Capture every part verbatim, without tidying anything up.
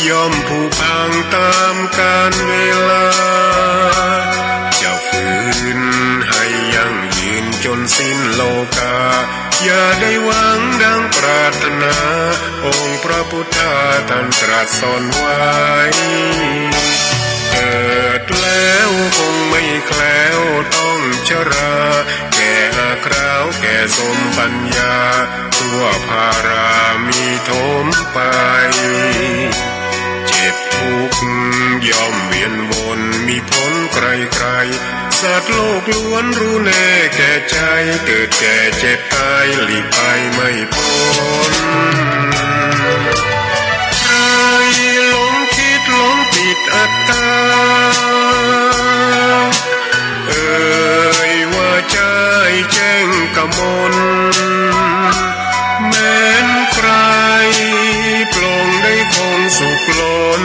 ย่อมผุพังต๋ามกาลเวลา จะฝืนหื้อยั่งยืนจ๋นสิ้นโลกา อย่าได้หวังดังปรารถนา องค์พระพุทธาต้านตรัสสอนไว้ เกิดแล้วคงไม่แคล้วต้องชรา แก่อาคราวแก่สมปัญญา ทั่วพารามีถมไป เจ็บทุกข์ย่อมเวียนวน มีผลใคร่ๆ สัตว์โลกล้วนฮู้แน่แก่ใจ๋ เกิดแก่เจ็บต๋ายหลีกไปไม่ป๊น ใครหลงคิดหลงปิดอัตต๋า เอ่ยว่าใจ๋แจ้งกมล แม้นใคร่ปลงได้คงสุขล้น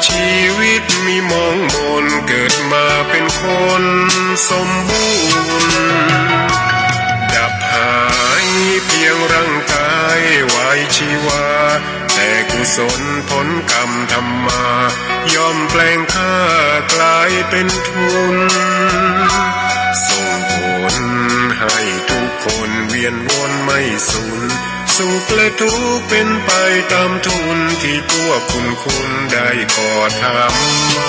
ชีวิตมีหมองหมน เกิดมาเป๋นคนสมบูรณ์ ดับหายเพียงร่างกายไว้ชีวา แต่กุศลผลกรรมทำมา ย่อมแปลงข้ากลายเป๋นทุน ส่งผลให้ทุกคนเวียนวนไม่สุน สุขและทุกข์เป๋นไปต๋ามทุน ตี้พวกคุณคุณได้ก่อทำมา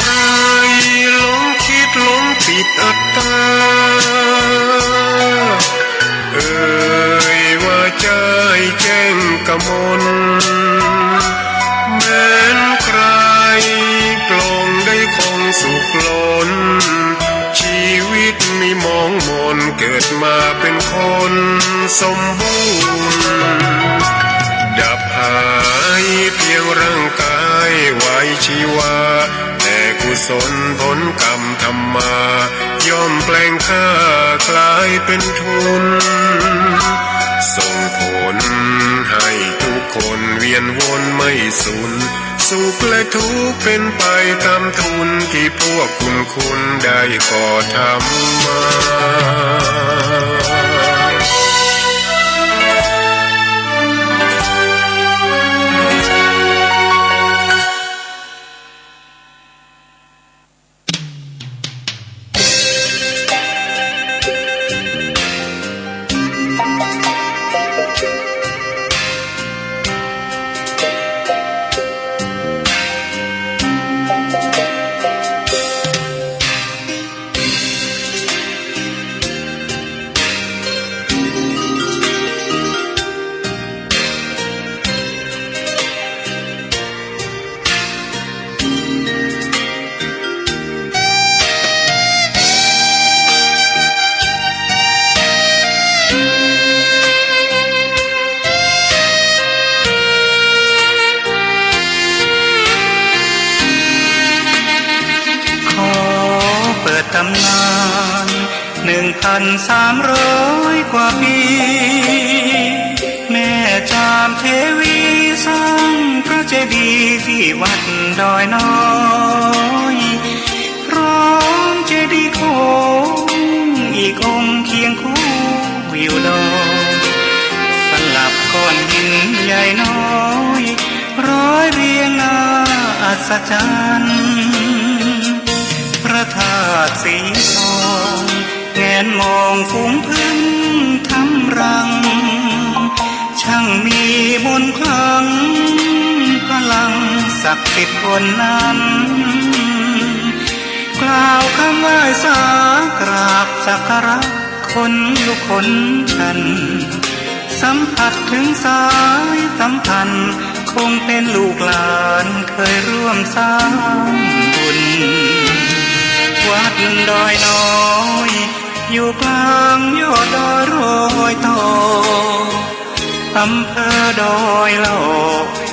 ใครหลงคิดหลงปิดอัตต๋า เอ่ยว่าใจ๋แจ้งกมล แม้นใคร่ปลงได้คงสุขล้น ชีวิตมีหมองหมน เกิดมาเป๋นคนสมบูรณ์ ดับหายเพียงร่างกายไว้ชีวา แต่กุศลผลกรรมทำมา ย่อมแปลงข้ากลายเป๋นทุน ส่งผลให้ทุกคนเวียนวนไม่สุน สุขและทุกข์เป๋นไปต๋ามทุน ตี้พวกคุณคุณได้ก่อทำมา ขอเปิดต๋ำนาน หนึ่งพันสามร้อยกว่าปี แม่จามเทวีสร้างพระเจดีย์ตี้วัดดอยน้อย พร้อมเจดีย์โค้งอีกองค์เคียงคู่อยู่ดอย สลับก้อนหินใหญ่น้อย ร้อยเรียงน่าอัศจรรย์ พระธาตุสีทอง แงนมองฝูงผึ้งทำรัง ช่างมีมนต์ขลัง พลังศักดิ์สิทธิ์ล้นนั้น กล่าวคำไหว้สากราบสักการะ ขนลุกขนชัน สัมผัสถึงสายสัมพันธ์ คงเป็นลูกหลานเคยร่วมสร้างบุญ ดอยน้อย อยู่กลางยอดดอยรอยต่อ อำเภอดอยหล่อ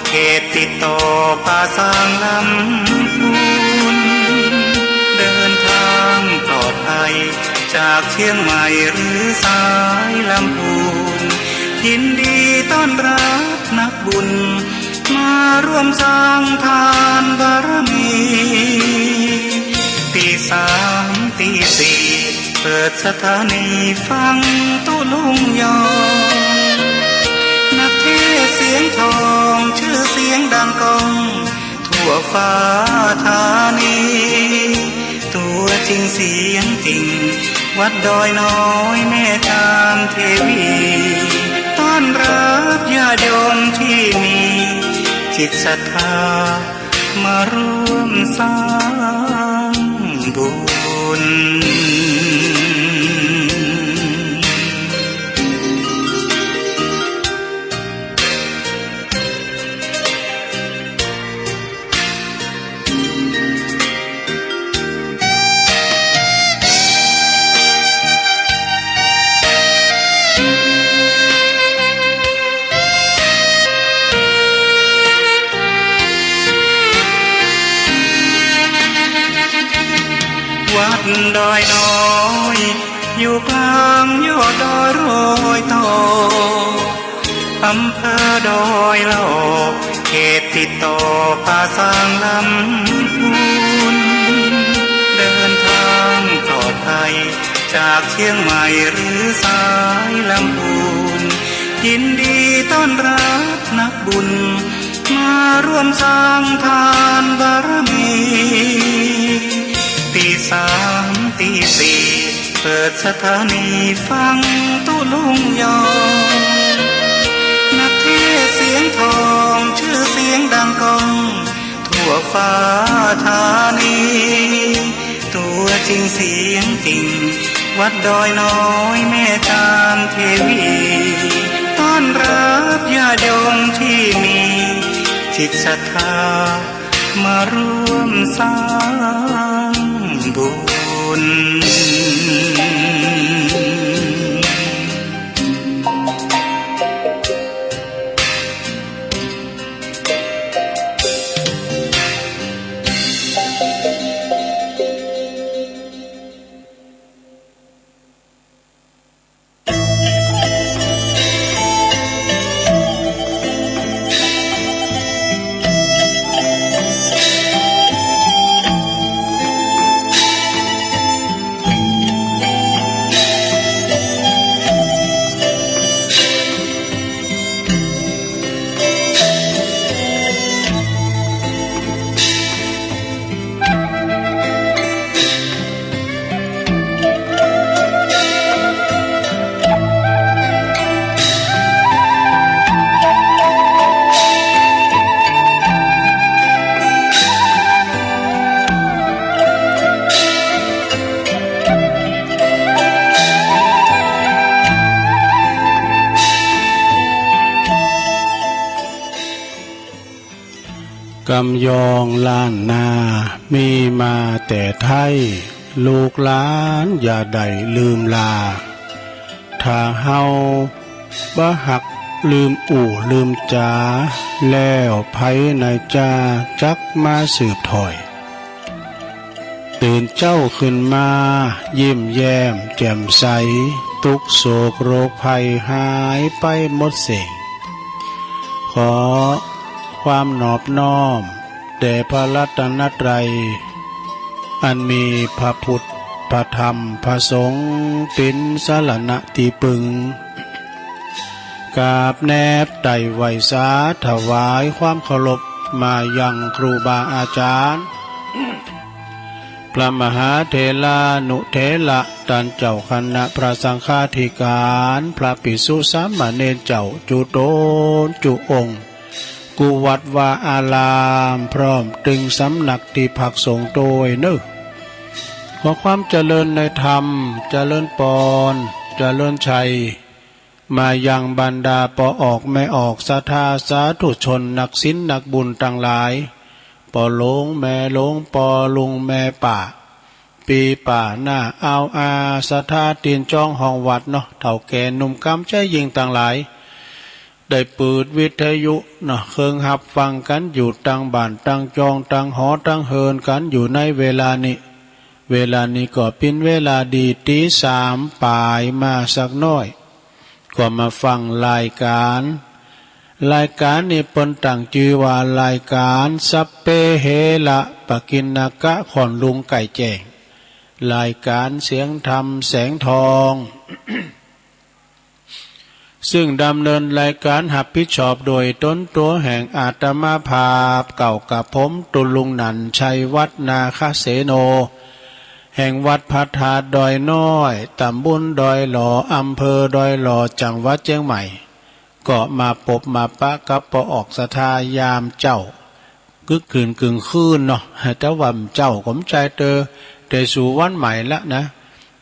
เขตติดต่อป่าซางลำพูน เดินทางปลอดภัย จากเชียงใหม่หรือสายลำพูน ยินดีต้อนรับนักบุญ มาร่วมสร้างทานบารมี ตีสามตีสี่ เปิดสถานีฟังตุ๊ลุงยอง นักเทศน์เสียงทอง ชื่อเสียงดังก้อง ทั่วฟ้าธานี ตัวจริงเสียงจริง วัดดอยน้อยแม่จามเทวี ต้อนรับญาติโยมที่มีจิตศรัทธา มาร่วมสร้างบุญ วัดดอยน้อย อยู่กลางยอดดอยรอยต่อ อำเภอดอยหล่อ เขตติดต่อป่าซางลำพูน เดินทางปลอดภัย จากเชียงใหม่หรือสายลำพูน ยินดีต้อนรับนักบุญ มาร่วมสร้างทานบารมี ตีสามตีสี่ เปิดสถานีฟังตุ๊ลุงยอง นักเทศน์เสียงทอง ชื่อเสียงดังก้อง ทั่วฟ้าธานี ตัวจริงเสียงจริง วัดดอยน้อยแม่จามเทวี ต้อนรับญาติโยมที่มีจิตศรัทธา มาร่วมสร้างบุญกำยองล้านนา มีมาแต่ไท้ ลูกหลานอย่าได้ลืมลา ถ้าเฮาบ่ฮักลืมอู้ลืมจ๋า แล้วใผไหนจาจักมาสืบถ้อย ตื่นเจ๊าขึ้นมา ยิ้มแย้มแจ่มใส ตุ๊กข์โศกโรคภัยหายไปหมดเส้ง ขอความนอบน้อมแด่พระรัตนตรัย อันมีพระพุทธ พระธรรม พระสงฆ์ เป๋นสรณะตี้ปึง กราบแนบไต่ไหว้สาถวายความเคารพมายังครูบาอาจารย์ พระมหาเถรานุเถระ ต้านเจ้าคณะพระสังฆาธิการ พระภิกษุสามเณรเจ้า จุ๊ต๋นจุ๊องค์ กู้วัดวาอาราม พร้อมตึงสำนักตี้พักสงฆ์ตวยเนาะ ขอความเจริญในธรรม เจริญปอน เจริญชัย มายังบรรดาป้อออกแม่ออก ศรัทธาสาธุชน นักศีลนักบุญตังหลาย ป้อหลวงแม่หลวง ป้อลุงแม่ป้า ปิ ปี๋ป้า น้า อ่าว อา ศรัทธา ตี๋นจ๊องห้องวัดเนาะ เฒ่าแก่หนุ่มกำ ใจ๊ญิงตังหลาย ได้เปิดวิทยุเนาะ เคิงฮับฟังกั๋นอยู่ตังบ้านตังจอง ตังหอตังเฮินกั๋นอยู่ในเวลานี้ เวลานี้ก็เป๋นเวลาดี ตี๋สามป๋ายมาสักหน้อย ก็มาฟังรายก๋าน รายก๋านนี้เปิ้นตั้งจื้อว่ารายก๋านสัพเพเหระ ปกิณณกะ ขอนลุงไก่แจ้ง รายก๋านเสียงธรรมแสงทอง ซึ่งดำเนินรายก๋านฮับผิดชอบโดยต๋นตั๋วแห่งอาตมาภาพ เก้ากับผม ตุ๊ลุงหนั่น ชัยวัฒน์ นาคเสโน แห่งวัดพระธาตุดอยน้อย ต๋ำบลดอยหล่อ อำเภอดอยหล่อ จังหวัดเจียงใหม่ ก็มาปบมาปะกับป้อออกศรัทธายามเจ๊า กึ๊กกื่นเกิ่งคืนเนาะ แต่ว่าเจ๊าก็บ่ใจ้เต๊อะ แต่สู่วันใหม่ละนะ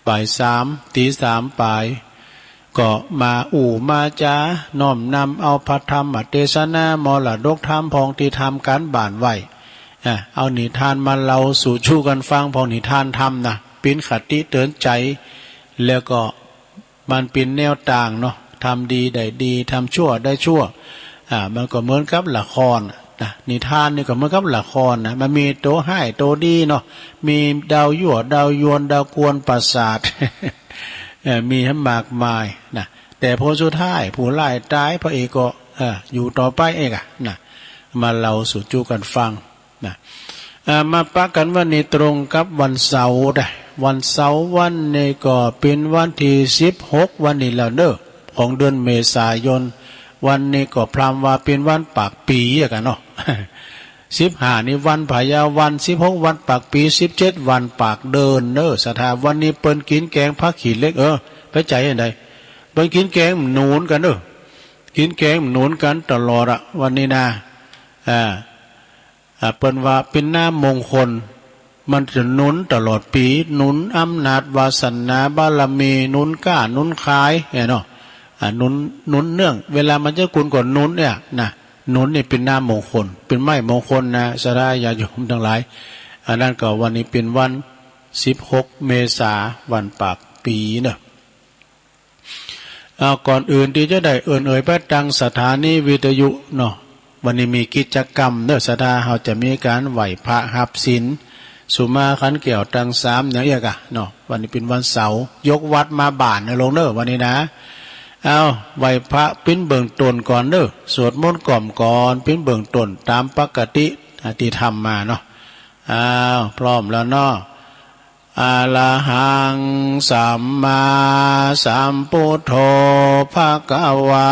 บ่ายสาม ตี๋สามป๋าย ก็มาอู้มาจ๋า น้อมนำเอาพระธรรมเตสนา มรดกธรรมพ่องตี้ทำก๋านบ้านไว้ อ่ะ เอานิทานมาเล่าสู่ชู้กั๋นฟังพ่อง นิทานธรรมนะ เป๋นคติเตื๋อนใจ๋ แล้วก็ มันเป๋นแนวตางเนาะ ทำดีได้ดี ทำชั่วได้ชั่ว อ่า มันก็เหมือนกับละครนะ นิทานนี่ก็เหมือนกับละครนะ มันมีตั๋วฮ้ายตั๋วดีเนาะ มีดาวยั่วดาวยวน ดาวกวนประสาท เอ่อ มีให้มากมายนะ แต่ผลสุดท้ายผู้ร้ายต๋าย พระเอกก็ เอ่อ อยู่ต่อไปเองอะนะ มาเล่าสู่ชู้กั๋นฟัง นะ อ่า มาปะกั๋นวันนี้ตรงกับวันเสาร์นะ วันเสาร์วันนี้ก็เป๋นวันตี้สิบหกวันนี้แล้วเนาะ ของเดือนเมษายน วันนี้ก็พร่ำว่าเป๋นวันปากปี๋อะกั๋นเนาะ สิบห้านี่วันพญาวัน สิบหกวันปากปี๋ สิบเจ็ดวันปากเดือนเนาะ ศรัทธา วันนี้เปิ้นกิ๋นแกงผักขี้เหล็ก เออ ไปใจ๋อันใด เปิ้นกิ๋นแกงหนุนกั๋นเนาะ กิ๋นแกงหนุนกั๋นตลอดอะ วันนี้นะ อ่า อ่า เปิ้นว่าเป๋นน้ำมงคล มันจะหนุนตลอดปี๋ หนุนอำนาจวาสนาบารมี หนุนก้าหนุนขาย เนาะ อ่า หนุน หนุนเนื่อง เวลามันจะกุลก็หนุนเนี่ยนะ หนุนนี่เป๋นน้ำมงคล เป๋นไม้มงคลนะ ศรัทธาญาติโยมตังหลาย อันนั้นก็วันนี้เป๋นวันสิบหกเมษา วันปากปี๋เนาะ เอา ก่อนอื่นตี้จะได้เอิ้นเอ่ยไปตังสถานีวิทยุเนาะ วันนี้มีกิจกรรมเนาะ ศรัทธา เฮาจะมีก๋านไหว้พระฮับศีล สุมาขันแก้วตังสามอย่างเอี้ยกะเนาะ วันนี้เป๋นวันเสาร์ ยกวัดมาบ้านนะโยมเนาะ วันนี้นะ เอา ไหว้พระเป๋นเบื้องต้นก่อนเนาะ สวดมนต์กล่อมก่อนเป๋นเบื้องต้นต๋ามปกติตี้ทำมาเนาะ เอา พร้อมแล้วเนาะ อะระหังสัมมาสัมพุทโธ ภะคะวา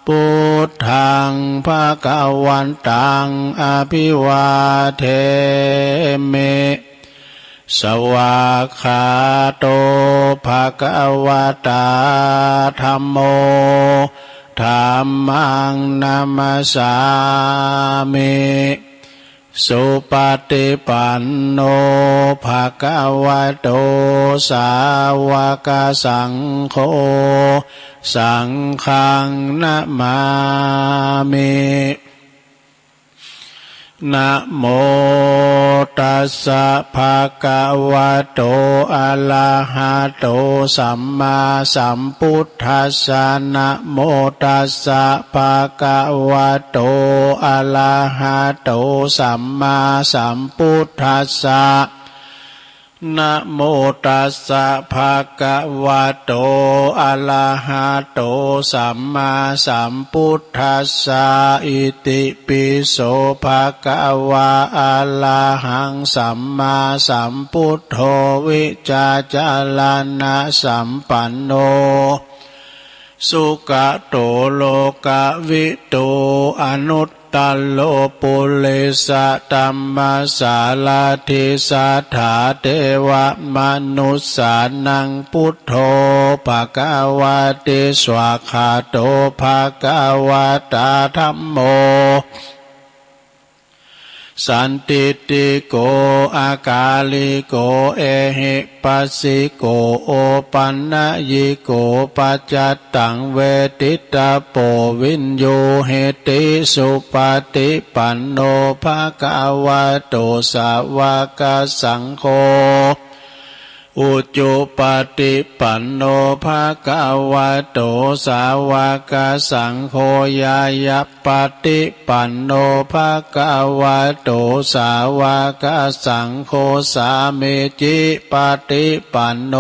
พุทธัง ภะคะวันตัง อะภิวาเทมิ สวากขาโต ภะคะวะตา ธัมโม ธัมมัง นะมัสสามิ สุปะติปันโน ภะคะวะโต สาวะกะสังโฆ สังฆัง นะมามิ นะโมตัสสะ ภะคะวะโต อะระหะโต สัมมาสัมพุทธัสสะ นะโมตัสสะ ภะคะวะโต อะระหะโต สัมมาสัมพุทธัสสะ นะโมตัสสะ ภะคะวะโต อะระหะโต สัมมาสัมพุทธัสสะ อิติปิโส ภะคะวา อะระหัง สัมมาสัมพุทโธ วิจจารณะสัมปันโน สุขะโต โลกะวิทู อนุตตะโร ปุริสะธัมมะสาระธิ สัทธาเทวะมนุสสานัง พุทโธ ภะคะวะติ สวากขาโต ภะคะวะตา ธัมโม ส สันทิฏฐิโก อากาลิโก เอหิปัสสิโก โอปันนยิโก ปัจจัตตังเวทิตะโป วิญญูหิติ สุปฏิปันโน ภะคะวะโต สาวกสังโฆ อุจุปฏิปันโน ภะคะวะโต สาวกสังโฆ ญาณปฏิปันโน ภะคะวะโต สาวกสังโฆ สามีจิปฏิปันโน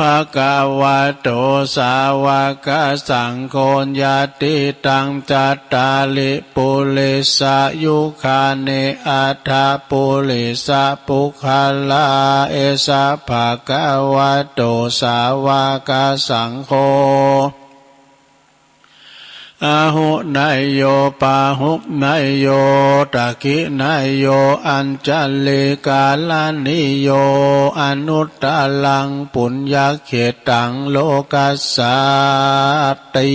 ภะคะวะโต สาวกสังโฆ ญาติตัง จัตตาริ ปุริสายุคานิ อัฏฐปุริสปุคคลา เอสะ ภะคะวะโต สาวกสังโฆ อาหุเนยโย ปาหุเนยโย ทักขิเนยโย อัญชลีการณีโย อนุตตรังปุญญเขตตัง โลกัสสันติ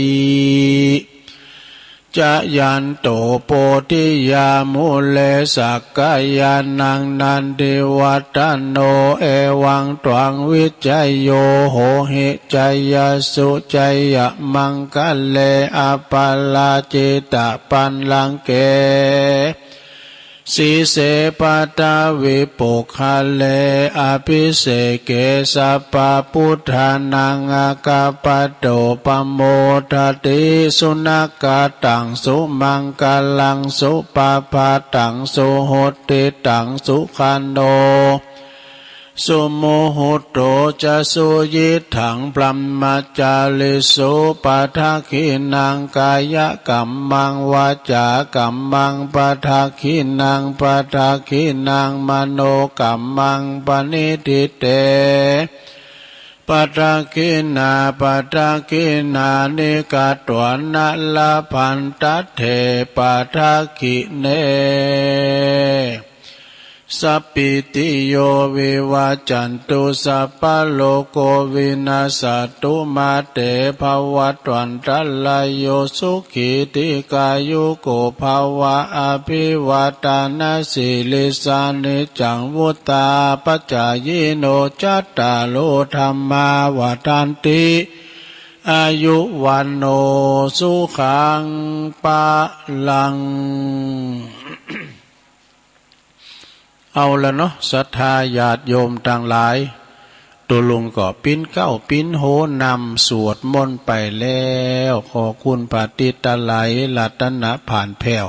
จายันโต โพธิยา มูเล สักกายานัง นันทิวัฒโน เอวังตวัง วิจโย โหหิ จยสสุ จยมังคะเล อปาราจิตปัลลังเก สีเส ปัทวิปุคคเล อภิเสเก สัพพะปุทธานัง อักขปัตโต ปโมทติ สุนากขัตตัง สุมังคลัง สุปภาตัง สุหุตติตัง สุขันโต สุมุหุตโต จะ สุยิตถัง บรหมจาริสุ ปะทักขินัง กายกัมมัง วาจากัมมัง ปะทักขินัง ปะทักขินัง มโนกัมมัง ปะนิฏฐิเต ปะทักขินา ปะทักขินานิ กัตวานะ ละพันทะเต ปะทักขิเน สัพพีติโย วิวัจจันตุ สัพพะโรโค วินัสสะตุ มา เต ภะวัตวันตะราโย สุขี ทีฆายุโก ภะวะ อะภิวาตะนะสีลิสสะ นิจจัง วุฑฒาปะจายิโน จัตตาโร ธัมมา วัฑฒันติ อายุ วัณโณ สุขัง พะลัง เอาละเนาะ ศรัทธาญาติโยมตังหลาย ตุ๊ลุงก็ปิ๊นเก๊าปิ๊นโฮนำสวดมนต์ไปแล้ว ขอคุณพระติตะไลยรัตนะผ่านแผ้ว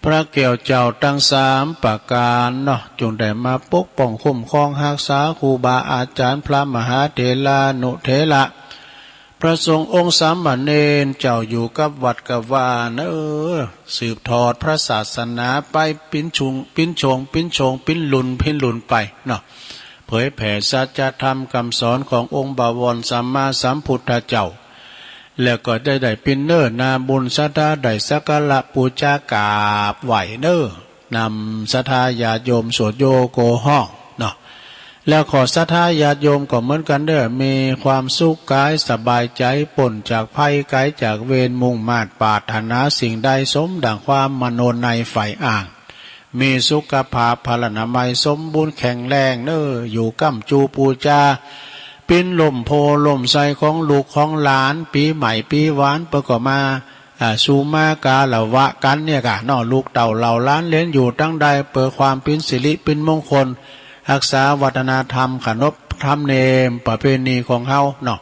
พระแก้วเจ้าตังสามประก๋านเนาะ จุ่งได้มาปกป้องคุ้มครองฮักษาครูบาอาจ๋ารย์ พระมหาเถรานุเถระ พระสงฆ์องค์สามเณรเจ้าอยู่กับวัดกับวาเนาะ สืบทอดพระศาสนาไปปิ๊นชุง ปิ๊นชง ปิ๊นชง ปิ๊นรุ่น ปิ๊นรุ่นไปเนาะ เผยแผ่สัจธรรมกำสอนขององค์บวรสัมมาสัมพุทธเจ้า แล้วก็ได้ ได้ปิ๊นเน้อนาบุญศรัทธาได้สักการะปู๋จากราบไหว้เน้อ นำศรัทธาญาติโยมสวดโยโกฮ้องเนาะ แล้วขอศรัทธาญาติโยมก็เหมือนกั๋นเน้อ มีความสุขก๋ายสบายใจ๋ ป๊นจากภัยไกลจากเวร มุ่งมาดปรารถนาสิ่งใดสมดั่งความมโนในใฝ่อ้าง มีสุขภาพพลานามัยสมบูรณ์แข็งแรงเน้อ อยู่ก้ำจูปู๋จา ปิ๊นล่มโพธิ์ล่มไทรของลูกของหลาน ปี๋ใหม่ปี๋หวานเปิ้นก็มา อ่า สุมาคารวะกั๋นเนี่ยก่ะเนาะ ลูกเต้าเหล่าหลานเหลนอยู่ตังใด เปื้อความปิ๊นสิริปิ๊นมงคล ฮักษาวัฒนธรรมขนบธรรมเนียมประเพณีของเฮาเนาะ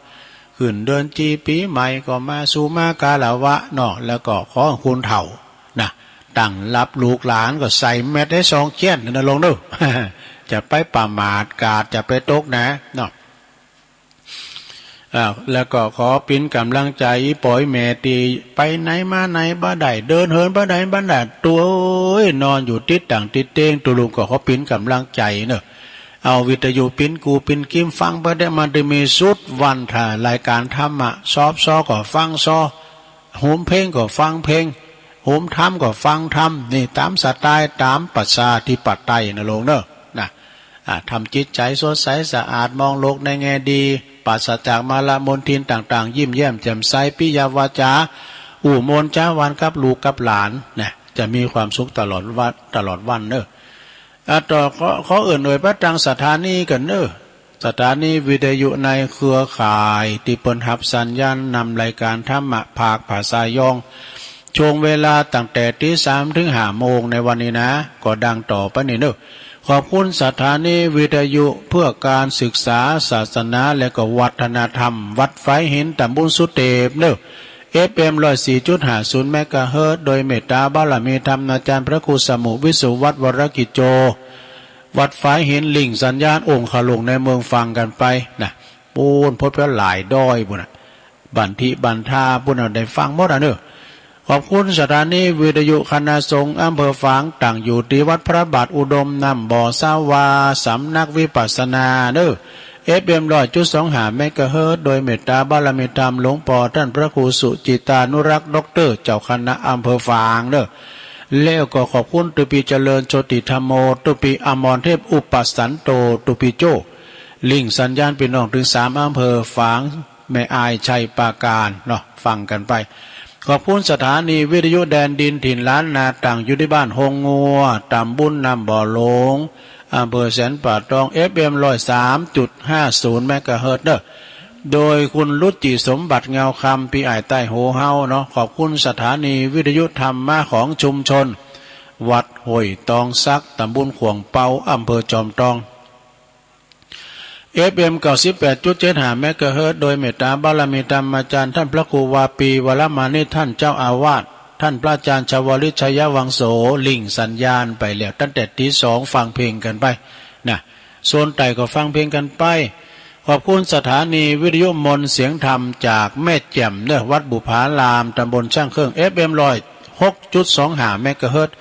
ขึ้นเดือนจี๋ปี๋ใหม่ก็มาสุมาคารวะเนาะ แล้วก็ขอคุณเฒ่านะ ตั้งรับลูกหลานก็ใส่แมสให้สองเขี้ยนนะลุงเนาะ จะไปประมาทกาดจะไปตกนะเนาะ อ่า แล้วก็ขอปิ๊นก๋ำลังใจ๋อีป๋อยแม่ตี้ไปไหนมาไหนบ่ได้ เดินเหินไปไหนบ่ได้ ตั๋วเอ้ย นอนอยู่ติ๊ดต่างติ๊ดเต๊ง ตุ๊ลุงก็ขอปิ๊นก๋ำลังใจ๋เนาะ เอาวิทยุปิ๊นกู๊ปิ๊นกิมฟังไปได้ มันจะมีสุดวัน ถ้ารายการธรรมะ ซอฟซอก็ฟังซอ โฮมเพลงก็ฟังเพลง โฮมธรรมก็ฟังธรรม นี่ต๋ามสไตล์ ต๋ามประชาธิปไตยนะลุงเนาะ นะ อ่า ทำจิตใจ๋สดใสสะอาด มองโลกในแง่ดี ปราศจากมลมลทินต่างๆ ยิ้มแย้มแจ่มใส ปิยวาจา อู้ม่วนจ๋าหวานกับลูกกับหลานนะ จะมีความสุขตลอดวัน ตลอดวันเน่อ อ่ะ ต่อขอ ขอเอิ้นเอ่ยไปตางสถานีกั๋นเน่อ สถานีวิทยุในเครือข่ายตี้เปิ้นฮับสัญญาณนำรายก๋านธรรมะภาคภาษายอง ช่วงเวลาตั้งแต่ตีสามเถิงห้าโมงในวันนี้นะ ก็ดังต่อไปนี้เน่อ ขอบคุณสถานีวิทยุเพื่อการศึกษาศาสนาและก็วัฒนธรรม วัดฝายหิน ต๋ำบลสุเตปเน่อ เอฟเอ็ม ร้อยสี่จุดห้าศูนย์ เมกะเฮิรตซ์ โดยเมตตาบารมีธรรมอาจารย์พระครูสมุห์ วิสุวัฒน์ วรกิจโจ วัดฝายหิน ลิงก์สัญญาณองค์ขลุงในเมือง ฟังกั๋นไปนะ ปู๊น พดไปหลายดอยปู๊นน่ะ บันทิบันทาปู๊นน่ะ ได้ฟังหมดอ่ะเน่อ ขอบคุณสถานีวิทยุคณะสงฆ์อำเภอฝาง ตั้งอยู่ตี้วัดพระบาทอุดม น้ำบ่อสาวา สำนักวิปัสสนาเน่อ เอฟเอ็ม ร้อยจุดสองห้า เมกะเฮิรตซ์ โดยเมตตาบารมีธรรมหลวงป้อต้านพระครูสุจิตานุรักษ์ ด็อกเตอร์ เจ้าคณะอำเภอฝางเน่อ แล้วก็ขอบคุณตุ๊ปี้เจริญโชติธัมโม ตุ๊ปี้อมรเทพอุปสันโต ตุ๊ปี้โจ้ ลิงก์สัญญาณปี้น้องเถิงสามอำเภอฝาง แม่อาย ชัยปราการเนาะ ฟังกั๋นไป ขอบคุณสถานีวิทยุแดนดินถิ่นล้านนา ตั้งอยู่ตี้บ้านฮงงัว ต๋ำบลน้ำบ่อหลวง อำเภอแสนป่าตอง เอฟเอ็ม ร้อยสามจุดห้าศูนย์ เมกะเฮิรตซ์เน่อ โดยคุณรุจิสมบัติเงาคำ ปี้อ้ายใต้หูเฮาเนาะ ขอบคุณสถานีวิทยุธรรมะของชุมชน วัดห้วยตองสัก ต๋ำบลข่วงเปา อำเภอจอมตอง เอฟเอ็ม เก้าสิบแปดจุดเจ็ดห้า เมกะเฮิรตซ์ โดยเมตตาบารมีธรรมอาจารย์ต้านพระครูวาปี วรมานิช ต้านเจ้าอาวาส ต้านพระอาจารย์ชวลิต ชัยวังโส ลิงก์สัญญาณไปแล้ว ตั้งแต่ตีสองฟังเพลงกั๋นไปนะ ส่วนใต้ก็ฟังเพลงกั๋นไป ขอบคุณสถานีวิทยุมนต์เสียงธรรมจากแม่แจ่มเน่อ วัดบุพาราม ต๋ำบลช่างเครื่อง เอฟเอ็ม ร้อยหกจุดสองห้า เมกะเฮิรตซ์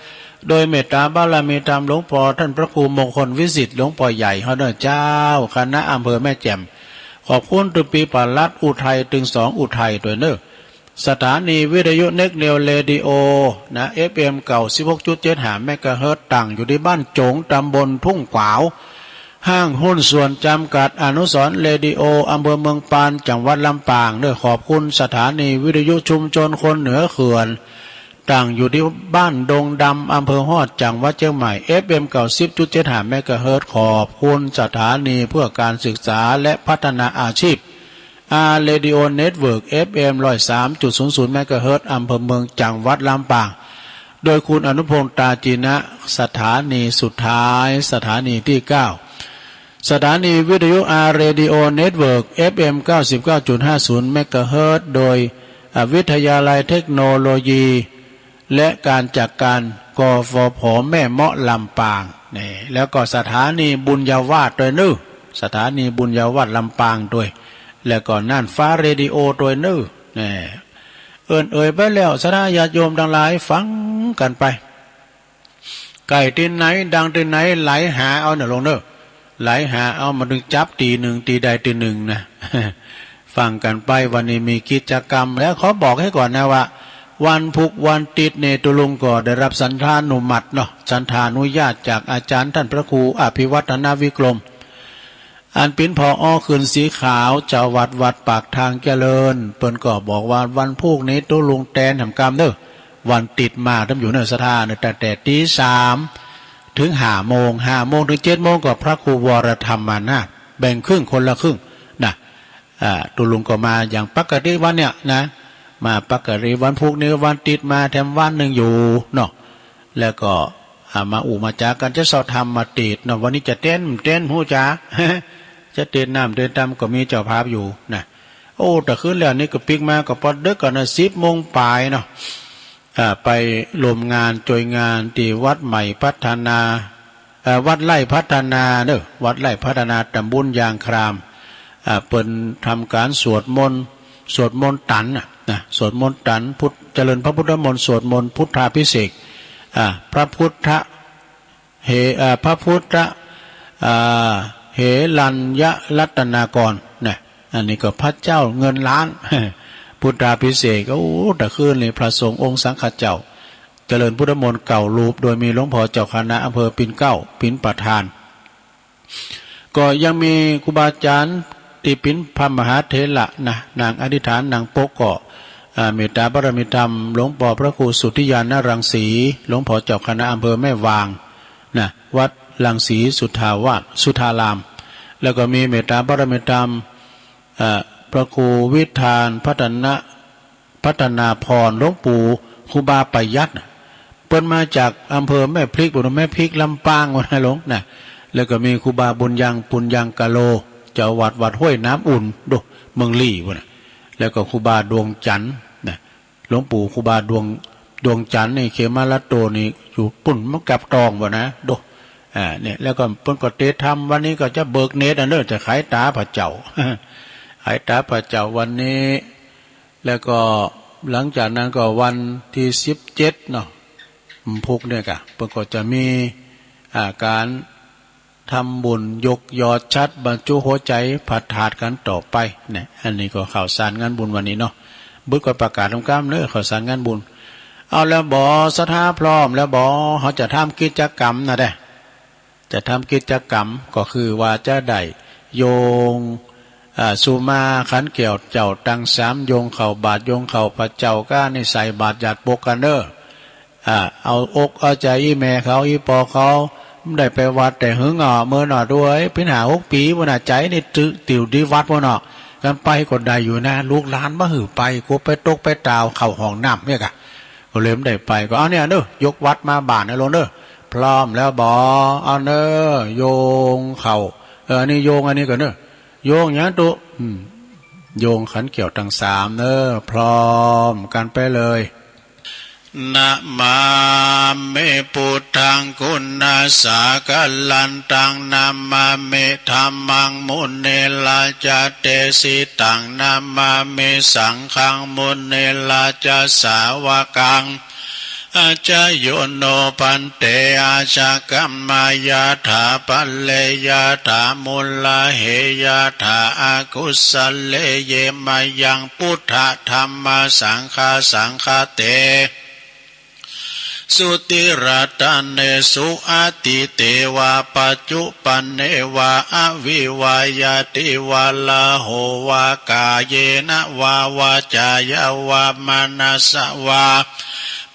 โดยเมตตาบารมีธรรมหลวงป้อต้านพระครูมงคลวิสิทธิ์ หลวงป้อใหญ่เฮาเน่อเจ้า คณะอำเภอแม่แจ่ม ขอบคุณตุ๊ปี้ปลัดอุทัยเถิงสองอุทัยตวยเน่อ สถานีวิทยุเน็กเนวเรดิโอนะ เอฟเอ็ม เก้าสิบหกจุดเจ็ดห้า เมกะเฮิรตซ์ ตั้งอยู่ตี้บ้านโจ๋ง ต๋ำบลทุ่งขวาว ห้างหุ้นส่วนจำกัดอนุสรณ์เรดิโอ อำเภอเมืองปาน จังหวัดลำปางเน่อ ขอบคุณสถานีวิทยุชุมชนคนเหนือเขื่อน ตั้งอยู่ตี้บ้านดงดำ อำเภอฮอด จังหวัดเจียงใหม่ เอฟเอ็ม เก้าสิบจุดเจ็ดห้า เมกะเฮิรตซ์ ขอบคุณสถานีเพื่อการศึกษาและพัฒนาอาชีพ อาร์ เรดิโอ เน็ตเวิร์ก เอฟเอ็ม ร้อยสามจุดศูนย์ศูนย์ เมกะเฮิรตซ์ อำเภอเมือง จังหวัดลำปาง โดยคุณอนุพงษ์ ตาจีนะ สถานีสุดท้าย สถานีตี้เก้า สถานีวิทยุ อาร์ เรดิโอ เน็ตเวิร์ก เอฟเอ็ม เก้าสิบเก้าจุดห้าศูนย์ เมกะเฮิรตซ์ โดย อ่า วิทยาลัยเทคโนโลยี และการจัดการ กฟผ แม่เมาะ ลำปาง นี่ แล้วก็สถานีบุญญาวาสตวยเน่อ สถานีบุญญาวาสลำปางตวย แล้วก็น่านฟ้าเรดิโอตวยเน่อ นี่ เอิ้นเอ่ยไปแล้ว ศรัทธาญาติโยมตังหลายฟังกั๋นไป ใก้ตี้ไหนดังตี้ไหนไหลหาเอาเน่อลุงเน่อ ไหลหาเอา บ่าเถิงจับตี้นึ่งตี้ใดตี้นึ่งนะ ฟังกั๋นไป วันนี้มีกิจกรรม แล้วขอบอกไว้ก่อนนะว่า วันพูกวันติ๊ดนี่ตุ๊ลุงก็ได้ฮับสันธานุมัติเนาะ สันธานุญาตจากอาจ๋ารย์ต้านพระครูอภิวัฒนวิกรม อันเป๋น ผอ ขึ้นสีขาว เจ้าวัดวัดปากทางเจริญ เปิ้นก็บอกว่าวันพูกนี้ตุ๊ลุงแตนแหมกำเน่อ วันติ๊ดมาตำอยู่เน่อศรัทธาเน่อ ตั้งแต่ตีสามเถิงห้าโมง ห้าโมงเถิงเจ็ดโมงก็พระครูวรธรรมานาถ แบ่งครึ่งคนละครึ่งนะ อ่า ตุ๊ลุงก็มาอย่างปกติวันเนี่ยนะ มาปกติวันพูกนี้ วันติ๊ดมาแถมวันนึ่งอยู่เนาะ แล้วก็ อ่า มาอู้มาจ๋ากั๋น จะสอบถามมาเตสน์เนาะ วันนี้จะเตสน์ เตสน์ ฮู้จ๋า จะเตสน์น้ำเตสน์ตำก็มีเจ้าภาพอยู่นะ โอ้ แต่คืนแล้วนี่ก็ปิ๊กมาก็ปอดึกก่อนนะ สิบโมงป๋ายเนาะ อ่า ไปร่วมงานจ้วยงานตี้วัดใหม่พัฒนา เอ่อ วัดไร่พัฒนาเน่อ วัดไร่พัฒนา ตำบลยางคราม อ่า เปิ้นทำก๋านสวดมนต์ สวดมนต์ตันน่ะนะ สวดมนต์ตันพุทธ เจริญพระพุทธมนต์ สวดมนต์พุทธาภิเษก อ่า พระพุทธ เห อ่า พระพุทธ อ่า เหรัญญรัตนากรนะ อันนี้ก็พระเจ้าเงินล้าน พุทธาภิเษก โอ้ แต่คืนนี้พระสงฆ์องค์สังฆเจ้า เจริญพุทธมนต์เก้ารูป โดยมีหลวงพ่อเจ้าคณะอำเภอปิ่นเกล้าเป๋นประธาน ก็ยังมีครูบาอาจ๋ารย์ตี้เป๋นพระมหาเถระนะ นั่งอธิษฐาน นั่งปกก็ อ่า เมตตาบารมีธรรม หลวงป้อพระครูสุทธิญาณรังสี หลวงป้อเจ้าคณะอำเภอแม่วาง นะ วัดรังสีสุทธาวาส สุทธาราม แล้วก็มีเมตตาบารมีธรรม เอ่อ พระครูวิธานพัฒนะ พัฒนาพร หลวงปู่ครูบาประยัตน์น่ะ เปิ้นมาจากอำเภอแม่พริก บ่ฮู้แม่พริกลำปางบ่ฮู้นะหลวงนะ แล้วก็มีครูบาบุญยัง ปุญญังกะโล เจ้าวัดวัดห้วยน้ำอุ่น โด เมืองลี้บ่ฮู้นะ แล้วก็ครูบาดวงจันทร์นะ หลวงปู่ครูบาดวง ดวงจันทร์นี่ เขมาลาโตนี่ อยู่ปุ้นมันกับตองบ่ฮู้นะ โด อ่า เนี่ย แล้วก็เปิ้นก็เตรียมทำ วันนี้ก็จะเบิกเนตรอันเด้อ จะไขต๋าพระเจ้า ไขต๋าพระเจ้าวันนี้ แล้วก็หลังจากนั้นก็วันตี้สิบเจ็ดเนาะ วันพุธเนี่ยกะ เปิ้นก็จะมี อ่า ก๋านทำบุญยกยอดฉัตรบรรจุหัวใจ๋พระธาตุกั๋นต่อไปเนี่ย อันนี้ก็ข่าวสารงานบุญวันนี้เนาะ บึดก็ประกาศตรงกลางเน้อ ข่าวสารงานบุญ เอาแล้วบ่ ศรัทธาพร้อมแล้วบ่ เฮาจะทำกิจกรรมนะเด้ จะทำกิจกรรมก็คือว่าจะได้โยง อ่า สุมาขันแก้วเจ้าตังสาม โยงเข้าบาตร โยงเข้าพระเจ้าก้านี่ใส่บาตรหยาดปกกั๋นเน้อ อ่า เอาอกเอาใจ๋อี่แม่เขาอี่ป้อเขา ได้ไปวัดแต่หึงอ่ะ เมินอ่ะ ด้วย เป๋นห้าหกปี๋ปู้นน่ะ ใจ๋นี่ตึงติดอยู่ตี้วัดปู้นเนาะ กันไปก็ได้อยู่นะ ลูกหลานบ่หื้อไป กั๋วไปตกไปตาวเข้าห้องน้ำเนี่ยกะ ก็เลยบ่ได้ไป ก็เอาเนี่ยเน้อ ยกวัดมาบ้านนะหลวงเน้อ พร้อมแล้วบ่ เอาเน้อ โยงเข้า เออ อันนี้โยงอันนี้ก่อนเน้อ โยงหยังตุ๊ อืม โยงขันแก้วตังสามเน้อ พร้อมกั๋นไปเลย นะมามิพุทธัง กุณัสสะกะลันตัง นะมามิธัมมัง มุนิราจาเตสิตัง นะมามิสังฆัง มุนิราจาสาวกัง อาจโยโน ภันเต อาชะกัมมายะถา ปะเรยะถา มุลเหยะถา อกุสะเล เย มะยัง พุทธะธัมมะสังฆา สังฆะเต สุ ติรัตเนสุ อตีเตวา ปัจจุปันเนวา อวิวา ยาติวา ลาโหวา กาเยนะวา วาจายาวา มะนะสะวา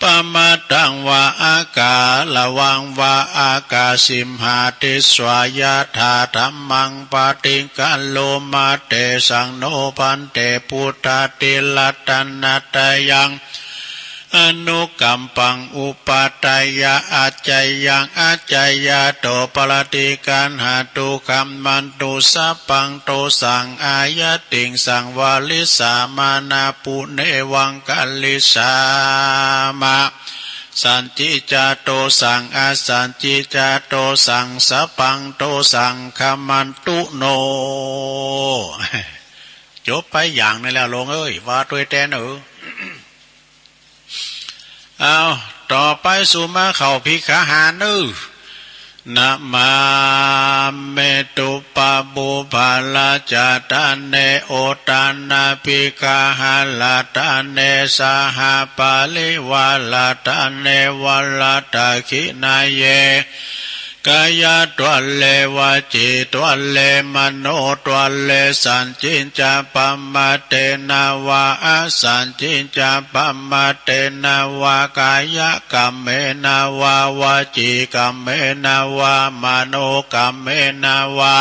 ปะมะทังวา อาการะวังวา อากาสิมหาติสสะ ยะถาธัมมัง ปะติกัลโลมา เตสังโน ภันเต พุทธาธิรัตนะตะยัง อนุกัมปัง อุปาทายะ อัจจยัง อัจจยาโต ปะระติกัณหะตุ กัมมันตุ สัพพัง โตสัง อายัตติงสัง วาริสสามา นะปุเนวังคะลิสสามะ สัจจิจาโตสัง อสัจจิจาโตสัง สัพพัง โตสัง คะมันตุโน จบไปอย่างหนึ่งแล้วหลวงเอ้ย ว่าตวยแต๊เน้อ เอา ต่อไปสุมาเข้าภิกขาหารเน้อ นะมามิ ตุปะปุพพะราชะทะเน โอทะนะภิกขาหะราชะเน สหะปะริวาราชะเน วะรัตถะขิณะเย กายะทะเน วะจีทะเน มโนทะเน สัจจิจะปะมะเทนะวา อสัจจิจะปะมะเทนะวา กายะกรรมเมนะวา วจีกรรมเมนะวา มโนกรรมเมนะวา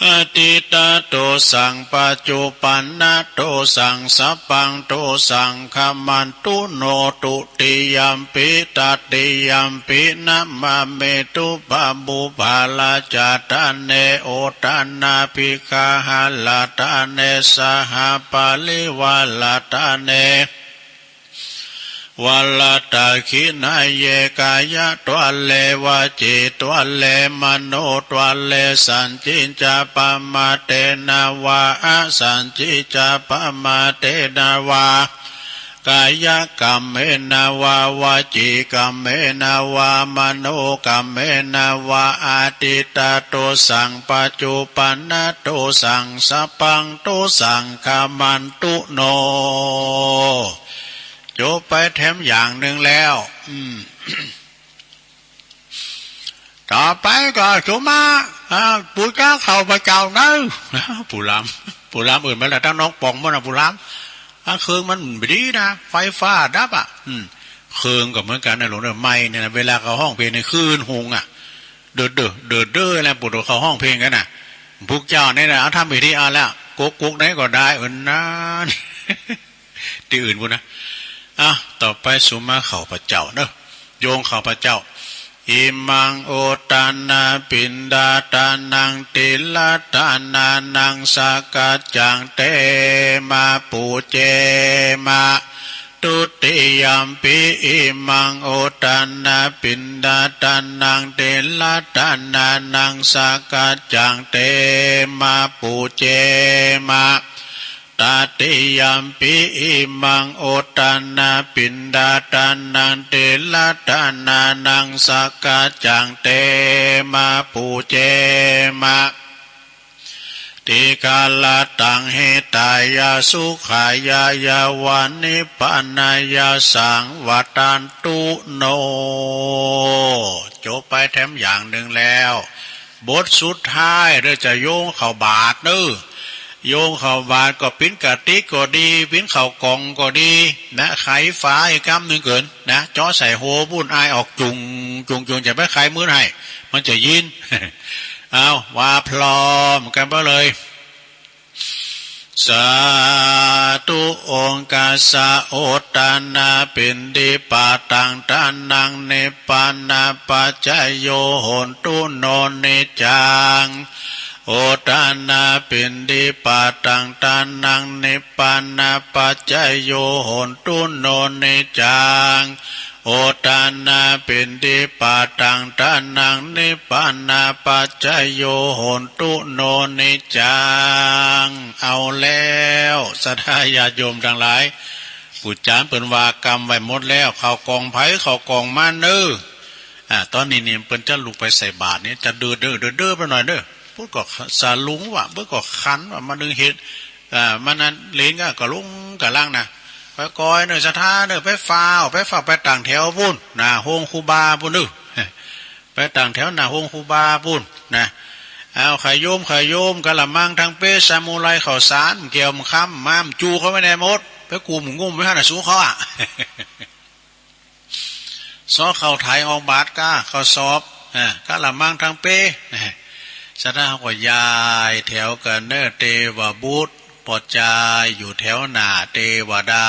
อตีตะโตสัง ปัจจุปันนะโตสัง สัพพัง โตสัง คะมันตุโน ตุติยัมปิ ตติยัมปิ นะมามิ ตุปะปุพพะราชะทะเน โอทะนะภิกขาหะราชะเน สหะปะริวาราชะเน วะรัตถะขิณะเย กายะทะเน วะจีทะเน มโนทะเน สัจจิจะปะมะเทนะวา อสัจจิจะปะมะเทนะวา กายะกรรมเมนะวา วจีกรรมเมนะวา มโนกรรมเมนะวา อตีตะโตสัง ปัจจุปันนะโตสัง สัพพัง โตสัง คะมันตุโน จบไปแถมอย่างหนึ่งแล้ว อืม ต่อไปก็สุมา อ่า ปู๋จาเข้าพระเจ้าเน้อ ปู๋ลาม ปู๋ลามอื่นไปแล้ว ตังน้องป๋องหมดนะ ปู๋ลาม อะ เครื่องมันบ่ดีนะ ไฟฟ้าดับอะ อืม เครื่องก็เหมือนกั๋นนะหลวงเด้อ ไมค์เนี่ยนะ เวลาเขาฮ้องเพลงเนี่ย คลื่นหุงอะ เด้อเด้อ เด้อเด้อ แล้วปู๊ดเขาฮ้องเพลงกั๋นน่ะ พวกเจ้าเนี่ยนะ เอาทำพิธีเอาแล้ว กุ๊กกุ๊กไหนก็ได้ เออ นั่น ตี้อื่นปู๊ดนะ อ่ะ ต่อไปสุมาเข้าพระเจ้าเนาะ โยงเข้าพระเจ้า Imaṃ uttanapiṇḍaṭānaṃ tilaṭṭhānānaṃ sakkaccaṃ te mā pūjema. Dutiyampi imaṃ uttanapiṇḍaṭānaṃ tilaṭṭhānānaṃ sakkaccaṃ te mā pūjema. Tatiyampi imaṃ uttanapiṇḍaṭānaṃ tilaṭṭhānānaṃ sakkaccaṃ te mā pūjema. Dīgharattaṃ hitāya sukhāya yāva nibbānāya saṃvattantu no. จบไปแถมอย่างนึ่งแล้ว บทสุดท้ายเด้อ จะโยงเข้าบาตรเนาะ โยงเข้าบาตรก็ปิ้นกะติกก็ดี ปิ้นข้าวกล่องก็ดีนะ ไขฝาอีกกำนึ่งเกินนะ เจาะใส่โฮปู๊น อายออกจุ่งจุ่งจุ่ง จะไปไขมื้อไหน มันจะยิน เอา ว่าพร้อมกั๋นไปเลย Sādhu okāsa uttanapiṇḍipātaṃ tānaṃ nibbānapaccayo hotu no niccaṃ. Uttanapiṇḍipātaṃ tānaṃ nibbānapaccayo hotu no niccaṃ. Uttanapiṇḍipātaṃ tānaṃ nibbānapaccayo hotu no niccaṃ. เอาแล้ว ศรัทธาญาติโยมตังหลาย ปู่จารย์เปิ้นว่ากำไว้หมดแล้ว ข้าวกล่องใผข้าวกล่องมันเนาะ อ่า ต๋อนนี้นี่เปิ้นจะลุกไปใส่บาตรนี่ จะเด้อเด้อเด้อเด้อไปหน่อยเนาะ ปู๊ดก็สะหลงว่ะ ปู๊ดก็คันว่ะ มานึ่งเหตุ อ่า มันนั้นเหลนก็กะลุงกะลังนะ ไปก่อยเนาะ ศรัทธาเนาะ ไปฟ้าว ไปฟ้าว ไปตั้งแถวปู๊นนะ โฮงครูบาปู๊นเนาะ ไปตั้งแถวหน้าโฮงครูบาปู๊นนะ เอา ใค่โยม ใค่โยม กะละมังทั้งเป๊ะ สมุไรข้าวสาร แก้วคำ มา จู๋เข้าไปในหมด ไปกุมงุ้มไว้หั้นน่ะ สูงเขาอะ ซ้อข้าวไถออกบาตรก้า ข้าวสอบ อ่า กะละมังทั้งเป๊ะ ศรัทธาก็ย้ายแถวกั๋นเนาะ เตวบุตร ป้อจายอยู่แถวหน้า เตวดา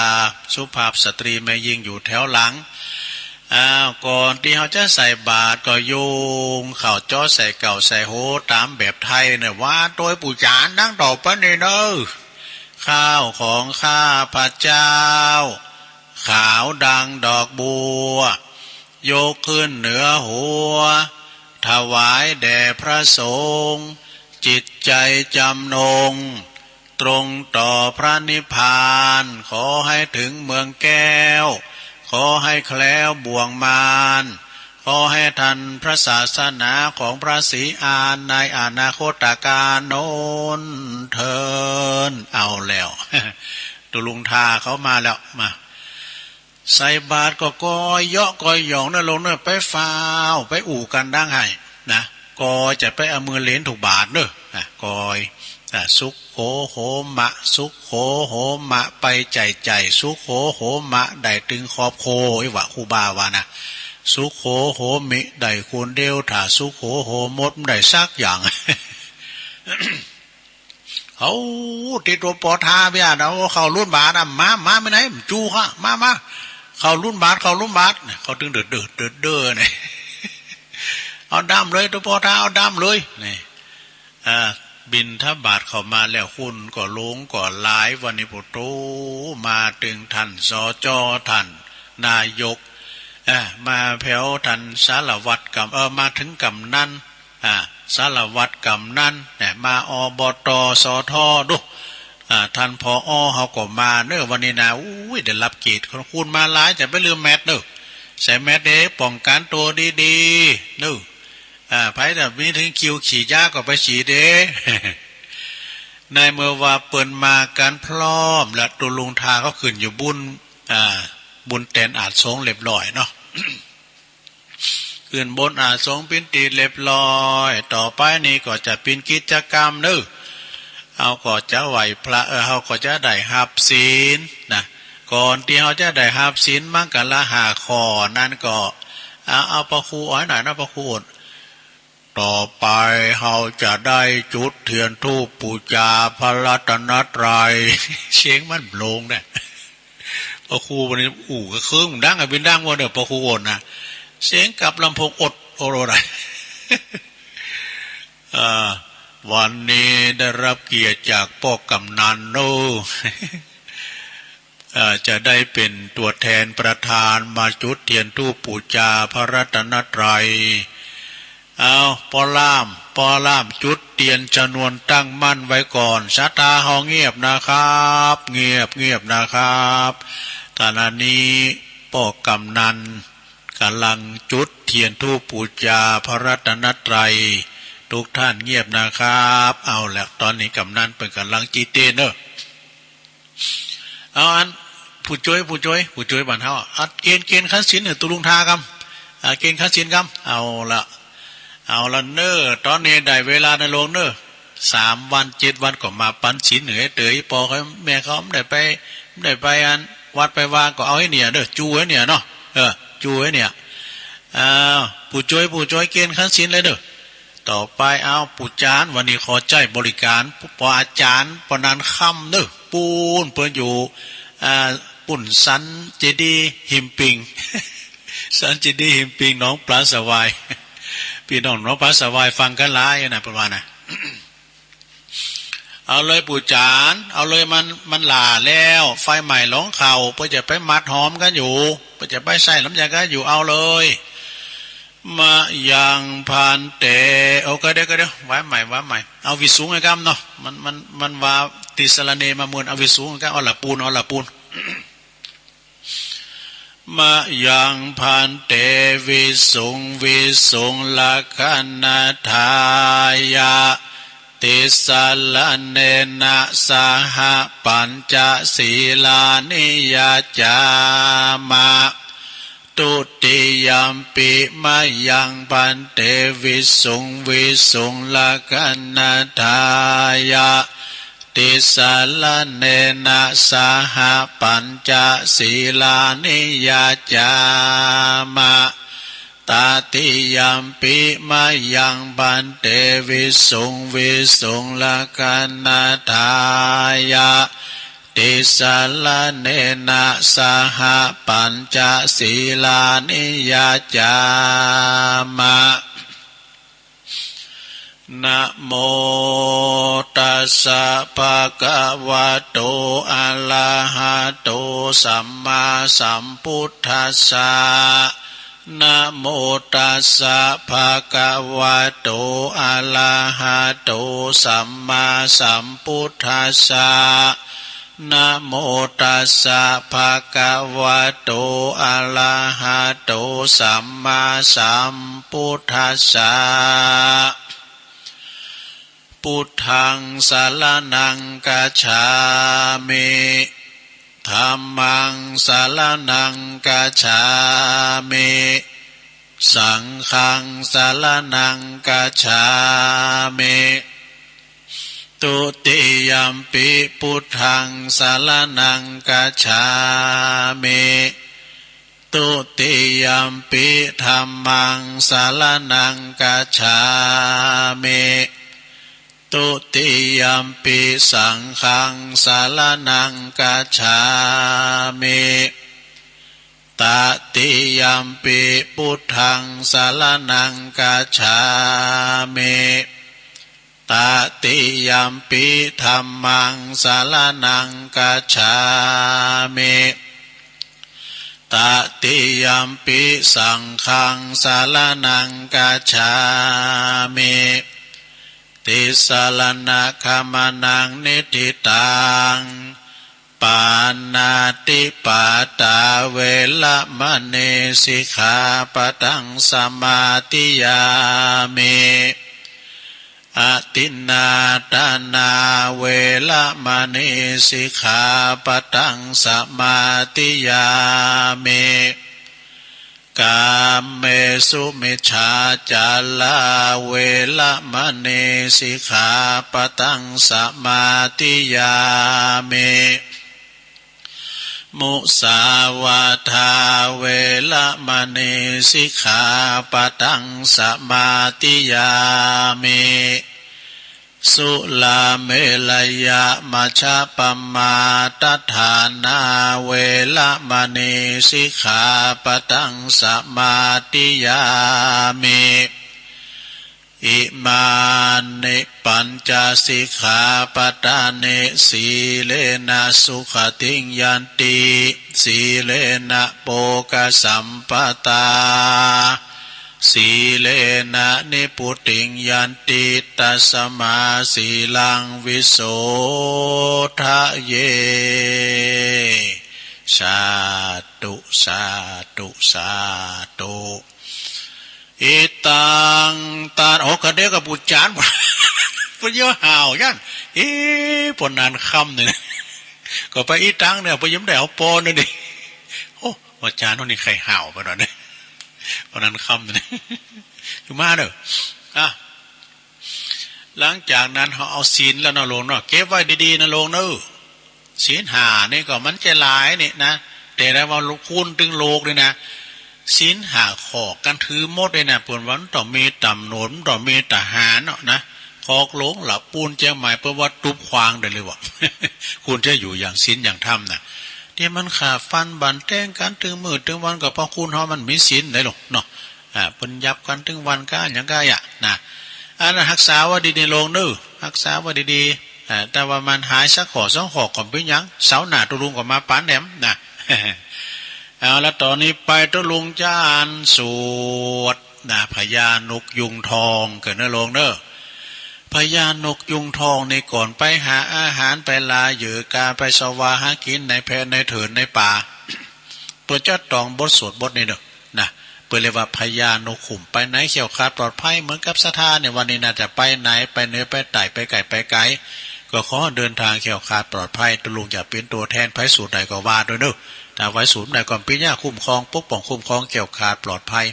สุภาพสตรีแม่ญิงอยู่แถวหลัง อ้าว ก่อนตี้เฮาจะใส่บาตรก็โยงข้าวเจาะใส่เก้าใส่โฮต๋ามแบบไทยเนาะ ว่าโตยปู่จารย์ดังต่อไปนี้เนาะ ข้าวของข้าพเจ้า ขาวดังดอกบัว ยกขึ้นเหนือหัว ถวายแด่พระสงฆ์ จิตใจจำนง ตรงต่อพระนิพพาน ขอให้ถึงเมืองแก้ว ขอให้แคล้วบ่วงมาร ขอให้ทันพระศาสนาของพระศรีอานในอนาคตกาลโน้นเทอญ เอาแล้ว ตุลุงทาเขามาแล้ว มา ใส่บาตรก็ก่อยเยาะก่อยหย่องเนาะโยมเนาะ ไปฟ้าว ไปอู้กั๋นดังไห้นะ ก่อยจะไปเอามือเหลนถูกบาตรเนาะ นะ ก่อย อ่า สุโขโหมะ สุโขโหมะ ไปใจ๋ใจ๋ สุโขโหมะ ได้ตึงครอบครัว อี้หว่าครูบาว่านะ สุโขโหมิ ได้คนเดียว ถ้าสุโขโหมด บ่ได้สักอย่าง เอา ติดตัวปอทาเปียนะ เอาเข้าลุ้นบาตรนะ มา มา ไปไหน จู๋ข้า มา มา เข้าลุ้นบาตร เข้าลุ้นบาตร เขาตึงเด้อเด้อเด้อเด้อเนี่ย เอาดำเลย ตัวปอทา เอาดำเลย นี่ อ่า บิณฑบาตเข้ามาแล้ว คนก็หลงก็หลาย วันนี้โพโต มาตึงท่าน สจ ท่านนายก อ่า มาแถวท่านสารวัตรกำ เออ มาถึงกำนัน อ่า สารวัตรกำนันเนี่ย มา อบต สท ดู อ่า ท่าน ผอ เฮาก็มาเนาะ วันนี้นะ อุ้ย ได้รับเกียรติ คนคูณมาหลาย จะไปลืมแมสเนาะ ใส่แมสเด้ ป้องกันตั๋วดีๆ เนาะ อ่า ใผถ้ามีถึงคิวฉีดยาก็ไปฉีดเด้ ในเมื่อว่าเปิ้นมากั๋นพร้อมแล้ว ตุลุงทาเขาขึ้นอยู่บุญ อ่า บุญแตนอาสงฆ์เรียบร้อยเนาะ ขึ้นบุญอาสงฆ์เป๋นตี้เรียบร้อย ต่อไปนี้ก็จะเป๋นกิจกรรมเนาะ เฮาก็จะไหว้พระ เออ เฮาก็จะได้ฮับศีลนะ ก่อนตี้เฮาจะได้ฮับศีลมังคละห้าข้อนั้นก็ เอา เอาพระครูอ้อยหน่อยนะ พระครูอ้อย ต่อไปเฮาจะได้จุดเตียนธูปปู๋จาพระรัตนตรัย เสียงมันโปร่งนะ พระครูวันนี้อู้กระเคิงดังอะ บินดังว่าเน่อ พระครูอ้อยนะ เสียงกับลำโพงอด โอโลดอะ อ่า วันนี้ได้รับเกียรติจากป้อกำนันเน่อ เอ่อ จะได้เป๋นตั๋วแตนประธานมาจุดเตียนธูปปู๋จาพระรัตนตรัย เอา ป้อล่าม ป้อล่ามจุดเตียนชนวนตั้งมั่นไว้ก่อน ศรัทธาเฮาเงียบนะครับ เงียบ เงียบนะครับ ขณะนี้ป้อกำนันก๋ำลังจุดเตียนธูปปู๋จาพระรัตนตรัย ทุกท่านเงียบนะครับ เอาละ ต๋อนนี้กำนันเปิ้นก๋ำลังจีเตนเน่อ เอาอัน ผู้จ้วย ผู้จ้วย ผู้จ้วยบ้านเฮา อัดเกณฑ์ เกณฑ์คันศีลหื้อตุ๊ลุงทากำ อ่า เกณฑ์คันศีลกำ เอาละ เอาละเน่อ ต๋อนนี้ได้เวลาในโลงเน่อ สามวันเจ็ดวันก็มาปั๋นศีลหื้อเต๋อ ป้อแม่เขาบ่ได้ไป บ่ได้ไปอันวัดไปวาก็เอาไอ้เนี่ยเน่อ จูไอ้เนี่ยเนาะ เออ จูไอ้เนี่ย อ้าว ผู้จ้วย ผู้จ้วย เกณฑ์คันศีลเลยเน่อ ต่อไป เอา ปู่จารย์ วันนี้ขอใจ๊บริการ ป้ออาจ๋ารย์ ป้อนันคำเน่อ ปู๊น เปิ้นอยู่ อ่า ปุ้นสันเจดีย์หิมปิง สันเจดีย์หิมปิง หนองปลาสะวาย ปี้น้องหนองปลาสะวายฟังกั๋นหลายนะ เปิ้นว่านะ เอาเลยปู่จารย์ เอาเลย มัน มันหล้าแล้ว ไฟไหม้หลองเข้า เปิ้นจะไปหมัดหอมกั๋นอยู่ เปิ้นจะไปใส่น้ำยากั๋นอยู่ เอาเลย มะยังภันเต โอ้ ก็เดี๋ยว ก็เดี๋ยว วาใหม่ วาใหม่ เอาวิสุงให้กำเนาะ มัน มัน มันว่าติสรณเณรมาเมิน เอาวิสุงให้กำ เอาละปูน เอาละปูน มะยังภันเต วิสุง วิสุง รักขะณัฏฐายะ ติสรณเณนะ สหะ ปัญจสีลานิ ยัจจ๋ามะ ทุติยัมปิ มะยังภันเต วิสุง วิสุง รักขะณัฏฐายะ ติสรณเณนะ สหะ ปัญจสีลานิ ยัจจ๋ามะ ตติยัมปิ มะยังภันเต วิสุง วิสุง รักขะณัฏฐายะ ติสรณเณนะ สหะ ปัญจสีลานิ ยัจจ๋ามะ นะโมตัสสะ ภะคะวะโต อะระหะโต สัมมาสัมพุทธัสสะ นะโมตัสสะ ภะคะวะโต อะระหะโต สัมมาสัมพุทธัสสะ นะโมตัสสะ ภะคะวะโต อะระหะโต สัมมาสัมพุทธัสสะ พุทธัง สรณัง คัจฉามิ ธัมมัง สรณัง คัจฉามิ สังฆัง สรณัง คัจฉามิ ทุติยัมปิ พุทธัง สรณัง คัจฉามิ ทุติยัมปิ ธัมมัง สรณัง คัจฉามิ ทุติยัมปิ สังฆัง สรณัง คัจฉามิ ตติยัมปิ พุทธัง สรณัง คัจฉามิ ตติยัมปิ ธัมมัง สรณัง คัจฉามิ ตติยัมปิ สังฆัง สรณัง คัจฉามิ ติสรณะขะมะนัง นิฏฐิตัง ปาณาติปาตา เวระมะณี สิกขาปะทัง สมาธิยามิ อทินนาทานา เวระมะณี สิกขาปะทัง สมาธิยามิ กาเมสุมิจฉาจารา เวระมะณี สิกขาปะทังสมาธิยามิ มุสาวาทา เวระมะณี สิกขาปะทังสมาธิยามิ สุราเมรยะมัชฌะปะมาทฐานา เวระมะณี สิกขาปะทังสมาธิยามิ อิมานิปัญจสิกขาปะทานิ สีเลนะสุขะติงยันติ สีเลนะโภคะสัมปะทา สีเลนะนิพพุติงยันติ ตัสมาสีลังวิโสทะเย สาธุ สาธุ สาธุ อิตัง ตา โอ้ กะเดียวกะปู๋จาน เปิ้นเยียะห่าวยัน เอ๊ะ ปอนั้นค่ำนี่นะ ก็ไปอิตังเนี่ย ไปยังบ่ได้เอาปอนั่นดิ โอ้ อาจ๋ารย์คนนี้ใค่ห่าวไปหน่อยนะ ปอนั้นค่ำนี่นะ อยู่มาเน่อ อ่ะ หลังจากนั้นเฮาเอาศีลแล้วเนาะโลมเนาะ เก็บไว้ดีๆ นะโลมเน่อ ศีลห้านี่ก็มันจะหลายนี่นะ แต่ถ้าว่าคูณตึงโลกนี่นะ ศีลห้าข้อกั๋นถือหมดเลยนะ เปิ้นว่ามันต้องมีต๋ำรวจ มันต้องมีทหารเนาะนะ คอกหลวงละปูนเจียงใหม่ เปิ้นว่าตุ๊บควางได้เลยว่ะ คุณจะอยู่อย่างศีลอย่างธรรมนะ ตี้มันฆ่าฟันบั่นแตงกั๋นตึงมื้อตึงวัน ก็เพราะคนเฮามันมีศีลได้โลมเนาะ อ่า เปิ้นหยาบกั๋นตึงวันก้าหยังก้าอะนะ อันนั้นฮักษาไว้ดีๆ โลมเน่อ ฮักษาไว้ดีๆ อ่า แต่ว่ามันหายสักข้อสองข้อก็บ่เป๋นหยัง เสาร์หน้าตุ๊ลุงก็มาปานแหนมนะ เอาละ ต่อนี้ไปตุ๊ลุงจะอ่านสูตรนะ พญานกยูงทองเน่อโลมเน่อ พญานกยูงทองนี่ก่อนไปหาอาหาร ไปลาเหยื่อกา ไปเสาะหากิ๋นในแพะในเถินในป่า เปิ้นจะต้องบทสวดบทนี้เน่อ นะ เปิ้นเรียกว่าพญานกขุ่ม ไปไหนแคล้วคลาดปลอดภัย เหมือนกับศรัทธาเนี่ย วันนี้น่าจะไปไหน ไปเหนือไปใต้ ไปใก้ไปไก๋ ก็ขอเดินทางแคล้วคลาดปลอดภัย ตุ๊ลุงจะเป๋นตั๋วแทน ใผสูตรใดก็ว่าโดยเน่อ ถ้าใผสูตรใดก็บ่เป๋นหยัง คุ้มครอง ปกป้อง คุ้มครอง แคล้วคลาดปลอดภัย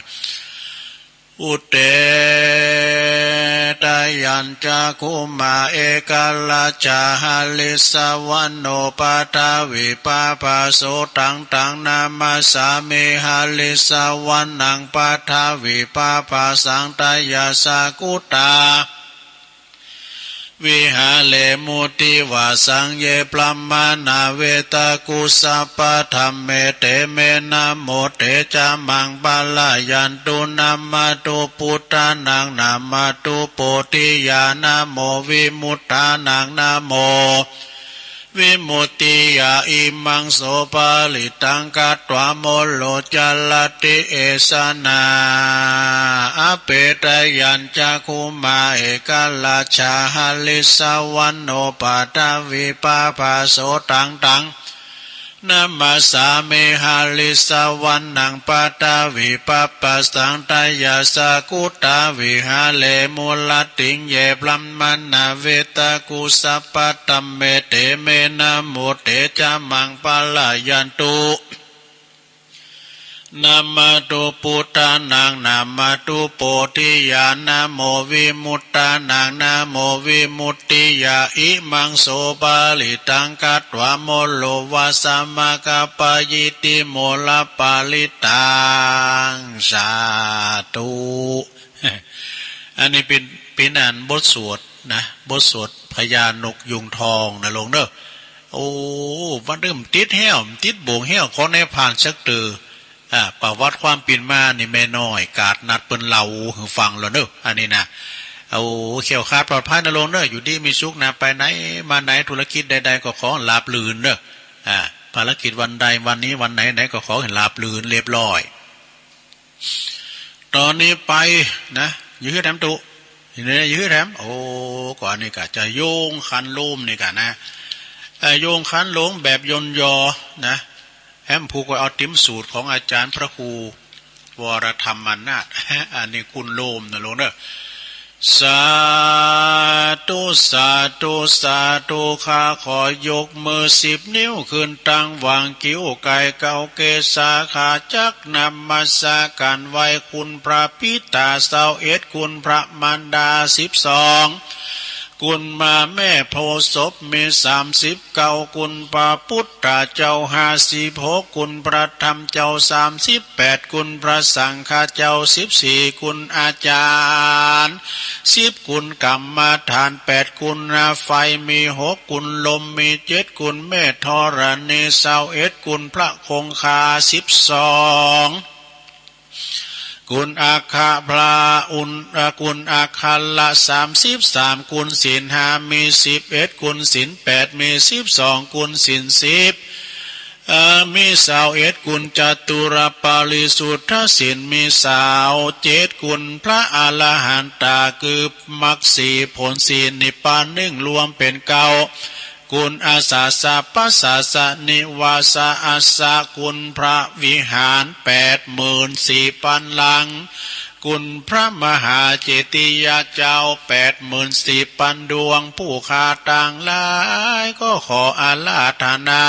อุเต ทะยัญจะ คุมา เอกราชา หะริสสะวะโน ปะทะวี ปะภา โส ตัง ตัง นะมัสสามิ หะริสสะวะนัง ปะทะวี ปะภาสัง ทะยัสสะ กุตา วิหะเร มุติวาสัง เย บรามะณา เวตะกุ สัพพะ ธัมเม เต เม นะโม เต จะ มัง ปะระ ยันตุ นะมะตุ ปุทธานัง นะมะตุ โพธิยา นะโม วิมุตตานัง นะโม วิมุตติยา อิมัง โส ปะริตตัง กัตถา มะโน จะ รัตถิ เอสะ นะ อะเป ทะยัญจะ คุมา เอกราชา หะริสสะวะโน ปะทะวี ปะภา โส ตัง ตัง นะมัสสามิ หะริสสะวะนัง ปะทะวี ปะภาสัง ทะยัสสะ กุตา วิหะเร มุรัตติง เย บรามะณา เวตะกุ สัพพะ ธัมเม เต เม นะโม เต จะ มัง ปะระ ยันตุ นะมะตุ ปุทธานัง นะมะตุ โพธิยา นะโม วิมุตตานัง นะโม วิมุตติยา อิมัง โส ปะริตตัง กัตถา มะโน วาสะ มะกะปะยิทธิ มะโน ปะริตตัง สาธุ อันนี้เป๋น เป๋นอันบทสวดนะ บทสวดพญานกยูงทองนะโลมเน่อ โอ้ วันนี้บ่ติดแฮว บ่ติดบ่วงแฮว ขอแนผ่านสักเตื้อ อ่า ประวัติความเป๋นมานี่แม่น้อยกาดนัดเปิ้นเล่าหื้อฟังแล้วเน่อ อันนี้นะ โอ้ แคล้วคลาดปลอดภัยนะโลมเน่อ อยู่ดีมีสุขนะ ไปไหนมาไหน ธุรกิจใดๆ ก็ขอราบรื่นเน่อ อ่า ภารกิจวันใดวันนี้วันไหนๆ ก็ขอหื้อราบรื่นเรียบร้อย ต่อนี้ไปนะ อยู่หื้อแถมตุ๊ อยู่นี่ อยู่หื้อแถม โอ้ ก็อันนี้ก็จะโยงขันโลมนี่ก็นะ เอ่อ โยงขันโลมแบบย่นยอนะ แหมผู้ก็เอาติมสูตรของอาจ๋ารย์พระครูวรธรรมนาถ อันนี้คุณโลมนะโลมเน่อ สา ธุ สาธุ สาธุ ข้าขอยกมือสิบนิ้วขึ้นตังหว่างคิ้วก๋ายเกล้าเกศา ข้าจักนมัสก๋านไหว้คุณพระปิต๋าซาวเอ็ด คุณพระมารดาสิบสอง คุณแม่โพธิ์ศพมีสามสิบเก้า คุณพระพุทธเจ้าห้าสิบหก คุณพระธรรมเจ้าสามสิบแปด คุณพระสังฆเจ้าสิบสี่ คุณอาจารย์สิบ คุณกรรมฐานแปด คุณไฟมีหก คุณลมมีเจ็ด คุณแม่ธรณีซาวเอ็ด คุณพระคงคาสิบสอง คุณอัคคพระอุณ เอ่อ คุณอัคคละสามสิบสาม คุณศีลห้ามีสิบเอ็ด คุณศีลแปดมีสิบสอง คุณศีลสิบ เอ่อ มีซาวเอ็ด คุณจตุรปริสุทธศีลมีซาวเจ็ด คุณพระอรหันตาคือมรรคสี่ผลสี่นิพพานหนึ่งรวมเป๋นเก้า คุณอาสาสะปัสสาสะนิวาสะอาสะ คุณพระวิหารแปดหมื่นสี่ปันหลัง คุณพระมหาเจติยาเจ้าแปดหมื่นสี่ปันดวง ผู้ข้าตังหลายก็ขออาราธนา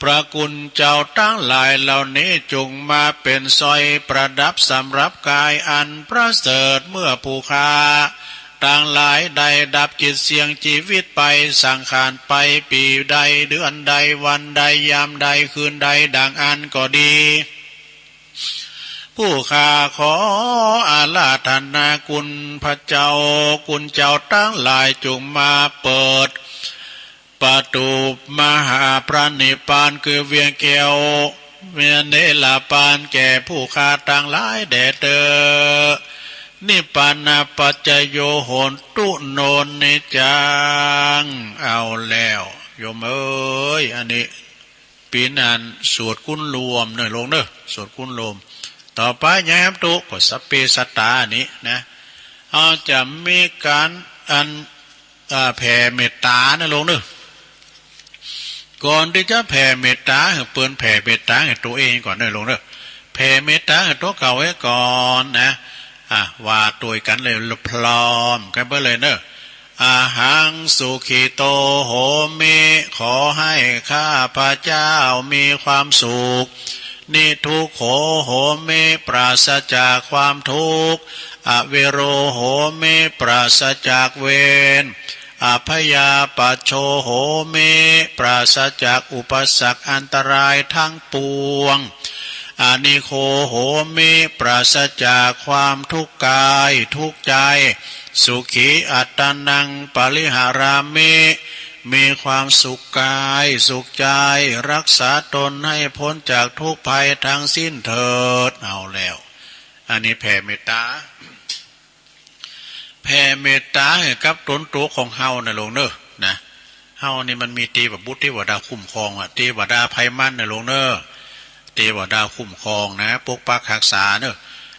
พระคุณเจ้าตังหลายเหล่านี้จงมาเป๋นสร้อยประดับสำหรับก๋ายอันประเสริฐ เมื่อผู้ข้า ตังหลายได้ดับจิตเสี้ยงจีวิตไป สังขารไป ปี๋ใด เดือนใด วันใด ยามใด คืนใด ดังอั้นก็ดี ผู้ข้าขออาราธนาคุณพระเจ้า คุณเจ้าตังหลายจงมาเปิด ประตู๋มหาพระนิพพานคือเวียงแก้วเมเนละปานแก่ผู้ข้าตังหลายแด่เต๊อะ นิพพานะปัจจโย โหนตุ โนนนิจจัง เอาแล้ว โยมเอ๋ย อันนี้เป๋นอันสวดคุณโลมเน่อโลงเน่อ สวดคุณโลม ต่อไปยังแหมตุ๊ก็สัพเพสัตตานี้นะ เฮาจะมีก๋านอัน อ่า แผ่เมตต๋าเน่อโลงเน่อ ก่อนตี้จะแผ่เมตต๋าหื้อเปิ้น แผ่เมตต๋าหื้อตั๋วเองก่อนเน่อโลงเน่อ แผ่เมตต๋าหื้อตั๋วเก่าไว้ก่อนนะ อ่ะ ว่าตวยกั๋นเลย พร้อมกั๋นไปเลยเน่อ อะหัง สุขิโต โหมิ ขอให้ข้าพเจ้ามีความสุข นิทุกโข โหมิ ปราศจากความทุกข์ อเวโร โหมิ ปราศจากเวร อัพพยาปัชโช โหมิ ปราศจากอุปสรรคอันตรายทั้งปวง อนิโค โหมิ ปราศจากความทุกข์กายทุกข์ใจ สุขีอัตตานัง ปริหารามิ มีความสุขกายสุขใจ รักษาตนให้พ้นจากทุกข์ภัยทั้งสิ้นเถิด เอาแล้ว อันนี้แผ่เมตต๋า แผ่เมตต๋าหื้อกับต๋นตั๋วของเฮาเน่อโลงเน่อ นะ เฮานี่มันมีเตวบุตรเตวดาคุ้มครองอะ เตวดาไพมันเน่อโลงเน่อ เตวดาคุ้มครองนะ ปกปักฮักษาเน่อ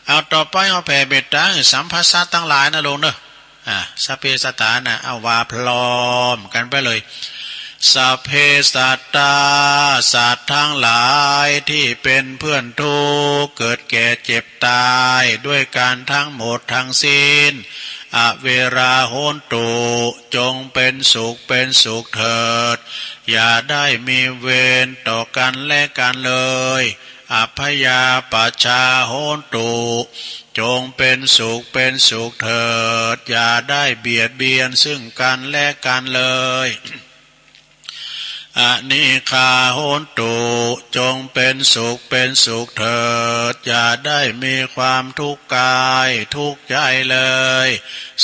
เอา ต่อไปเฮาแผ่เมตต๋าหื้อสัพพสัตว์ตังหลายเน่อโลงเน่อ อ่า สัพเพสัตตานะ เอา ว่าพร้อมกั๋นไปเลย สัพเพสัตตา สัตว์ตังหลายตี้เป๋นเปื้อนทุกข์ เกิดแก่เจ็บต๋าย ด้วยกั๋นตังหมดตังสิ้น อเวรา โหนตุ จงเป๋นสุขเป๋นสุขเถิด อย่าได้มีเวรต่อกั๋นและกั๋นเลย อัพพยาปัชชา โหนตุ จงเป๋นสุขเป๋นสุขเถิด อย่าได้เบียดเบียนซึ่งกั๋นและกั๋นเลย อนิคา โหนตุ จงเป๋นสุขเป๋นสุขเถิด อย่าได้มีความทุกข์กายทุกข์ใจเลย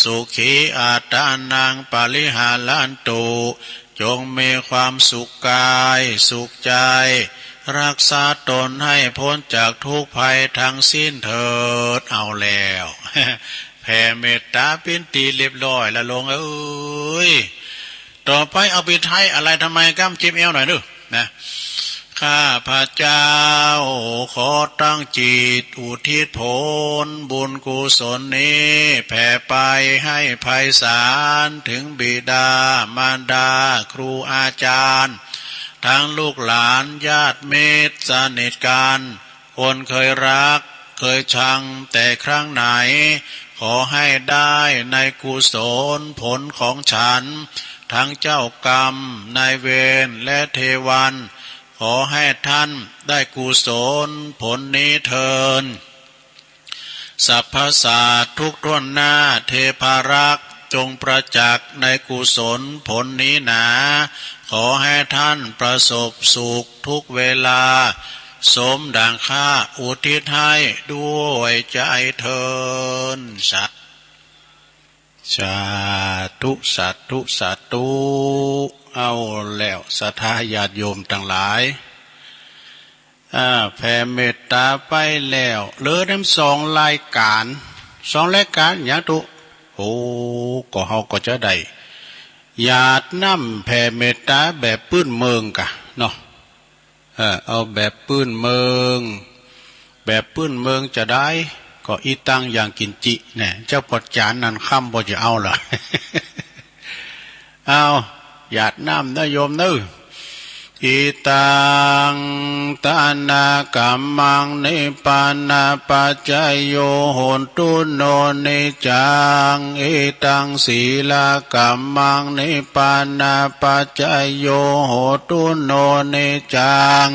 สุขีอัตตานัง ปริหารันตุ จงมีความสุขกายสุขใจ รักษาตนให้พ้นจากทุกข์ภัยทั้งสิ้นเถิด เอาแล้ว แผ่เมตต๋าเป๋นตี้เรียบร้อยแล้วโลงเอ๋ย ต่อไปเอาไปไทยอะไรทำไมก้ำเจ็บแอวหน่อยเน่อ นะ ข้าพเจ้าขอตั้งจิตอุทิศผลบุญกุศลนี้ แผ่ไปให้ไพศาลถึงบิดามารดาครูอาจารย์ ตังลูกหลานญาติมิตรสนิทกั๋น คนเคยฮักเคยชังแต่ครั้งไหน ขอให้ได้ในกุศลผลของฉัน ทั้งเจ้ากรรมนายเวรและเทวัน ขอให้ท่านได้กุศลผลนี้เทอญ สรรพสัตว์ทุกถ้วนหน้า เทพารักษ์จงประจักษ์ในกุศลผลนี้หนา ขอให้ท่านประสบสุขทุกเวลา สมดังข้าอุทิศให้ด้วยใจเทอญ สา สาธุ สาธุ สาธุ เอาแล้ว ศรัทธาญาติโยมตังหลาย อ่า แผ่เมตต๋าไปแล้ว เหลือแหมสองรายก๋าน สองรายก๋านหยังตุ๊ โอ้ ก็เฮาก็จะได้หยาดน้ำแผ่เมตต๋าแบบปื้นเมืองก่ะเนาะ เออ เอาแบบปื้นเมือง แบบปื้นเมืองจะได้ ก็อิตัง ยังกิญจิ แน่ เจ้าปอดจ๋านนั่นค่ำบ่จะเอาละ เอา หยาดน้ำนะโยมเนอะ อิตัง ทานกัมมัง นิพพานะปัจจโย โหตุ โน นิจจัง อิตัง ศีลกัมมัง นิพพานะปัจจโย โหตุ โน นิจจัง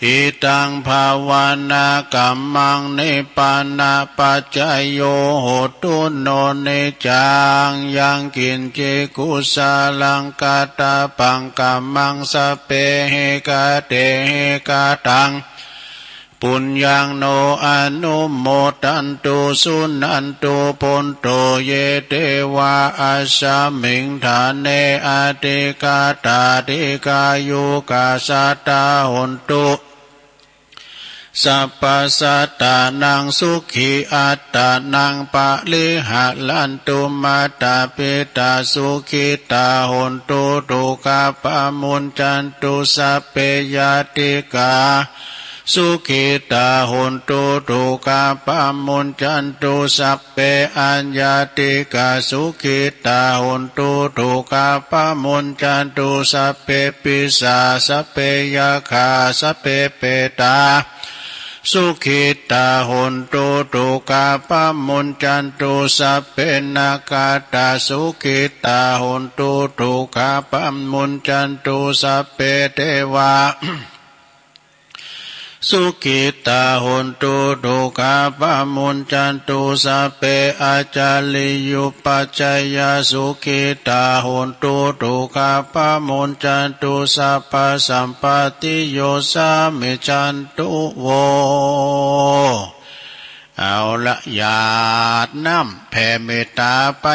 อิตัง ภาวนากัมมัง นิพพานะปัจจโย โหตุ โน นิจจัง ยังกิญจิ กุสลัง กัตตะปัง กัมมัง สัพเพหิ กะเตหิ กะตัง ปุญญัง โน อนุโมทันตุ สุนันตุ ภุนโต เย เตวา อัสสะมิง ฐาเน อธิกาตา ดีฆายุกา สัตตา โหนตุ สัพพะสัตตานัง สุขีอัตตานัง ปะริหะรันตุ มาตาปิตา สุขิตา โหนตุ ทุกขาปะมุญจันตุ สัพเพ ญาติกา สุขิตา โหนตุ ทุกขาปะมุญจันตุ สัพเพ อัญญาติกา สุขิตา โหนตุ ทุกขาปะมุญจันตุ สัพเพ ปิสา สัพเพ ยักขา สัพเพ เปตา สุขิตา โหนตุ ทุกขาปะมุญจันตุ สัพเพ นาคาตา สุขิตา โหนตุ ทุกขาปะมุญจันตุ สัพเพ เทวา สุขิตา โหนตุ ทุกขาปะมุญจันตุ สัพเพ อาจาริยุปัจจายา สุขิตา โหนตุ ทุกขาปะมุญจันตุ สัพพะสัมปาทิโย สามิจันตุ โว เอาละ หยาดน้ำแผ่เมตต๋าไป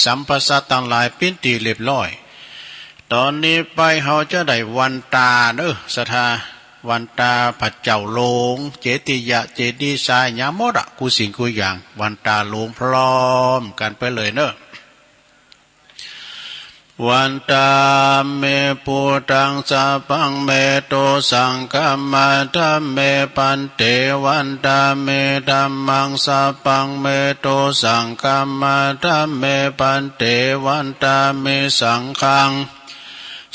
สัมภะสัตว์ตังหลายเป๋นตี้เรียบร้อย ต๋อนนี้ไปเฮาจะได้วันตาเนอะ ศรัทธา วันตาพระเจ้าหลวง เจติยะ เจดีย์ทราย หยังหมดอะ กู้สิ่งกู้อย่าง วันตาหลวงพร้อมกั๋นไปเลยเนอะ วันตามิ พุทธัง สัพพัง เม โต สังฆัมมา ธัมเม ภันเต วันตามิ ธัมมัง สัพพัง เม โต สังฆัมมา ธัมเม ภันเต วันตามิ สังฆัง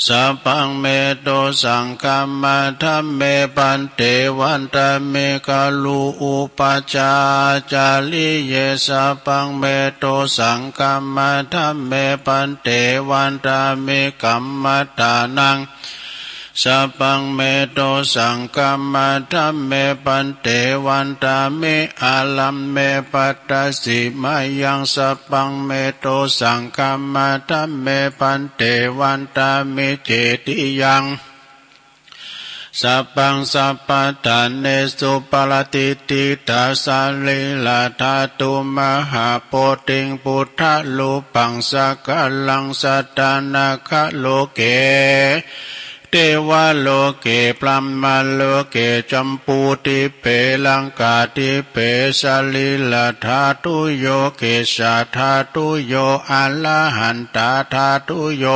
สัพพัง เม โต สังฆัมมา ธัมเม ภันเต วันตามิ กะรุ อุปัชฌาจาริเย สัพพัง เม โต สังฆัมมา ธัมเม ภันเต วันตามิ กัมมัฏฐานัง สัพพัง เม โต สังฆัมมา ธัมเม ภันเต วันตามิ อารัมเม ภัตตาสิ มายัง สัพพัง เม โต สังฆัมมา ธัมเม ภันเต วันตามิ เจติยัง สัพพัง สัพพะทาเนสุ ปะระติฏฐิตา สะรีระธาตุ มหาโพธิง พุทธะรูปัง สักกะรัง สัตตานะคะ โลเก เตวะโลเก พรหมะโลเก จัมปูทิเป ลังกาทิเป สะรีระธาตุโย เกสสะธาตุโย อะระหันตาธาตุโย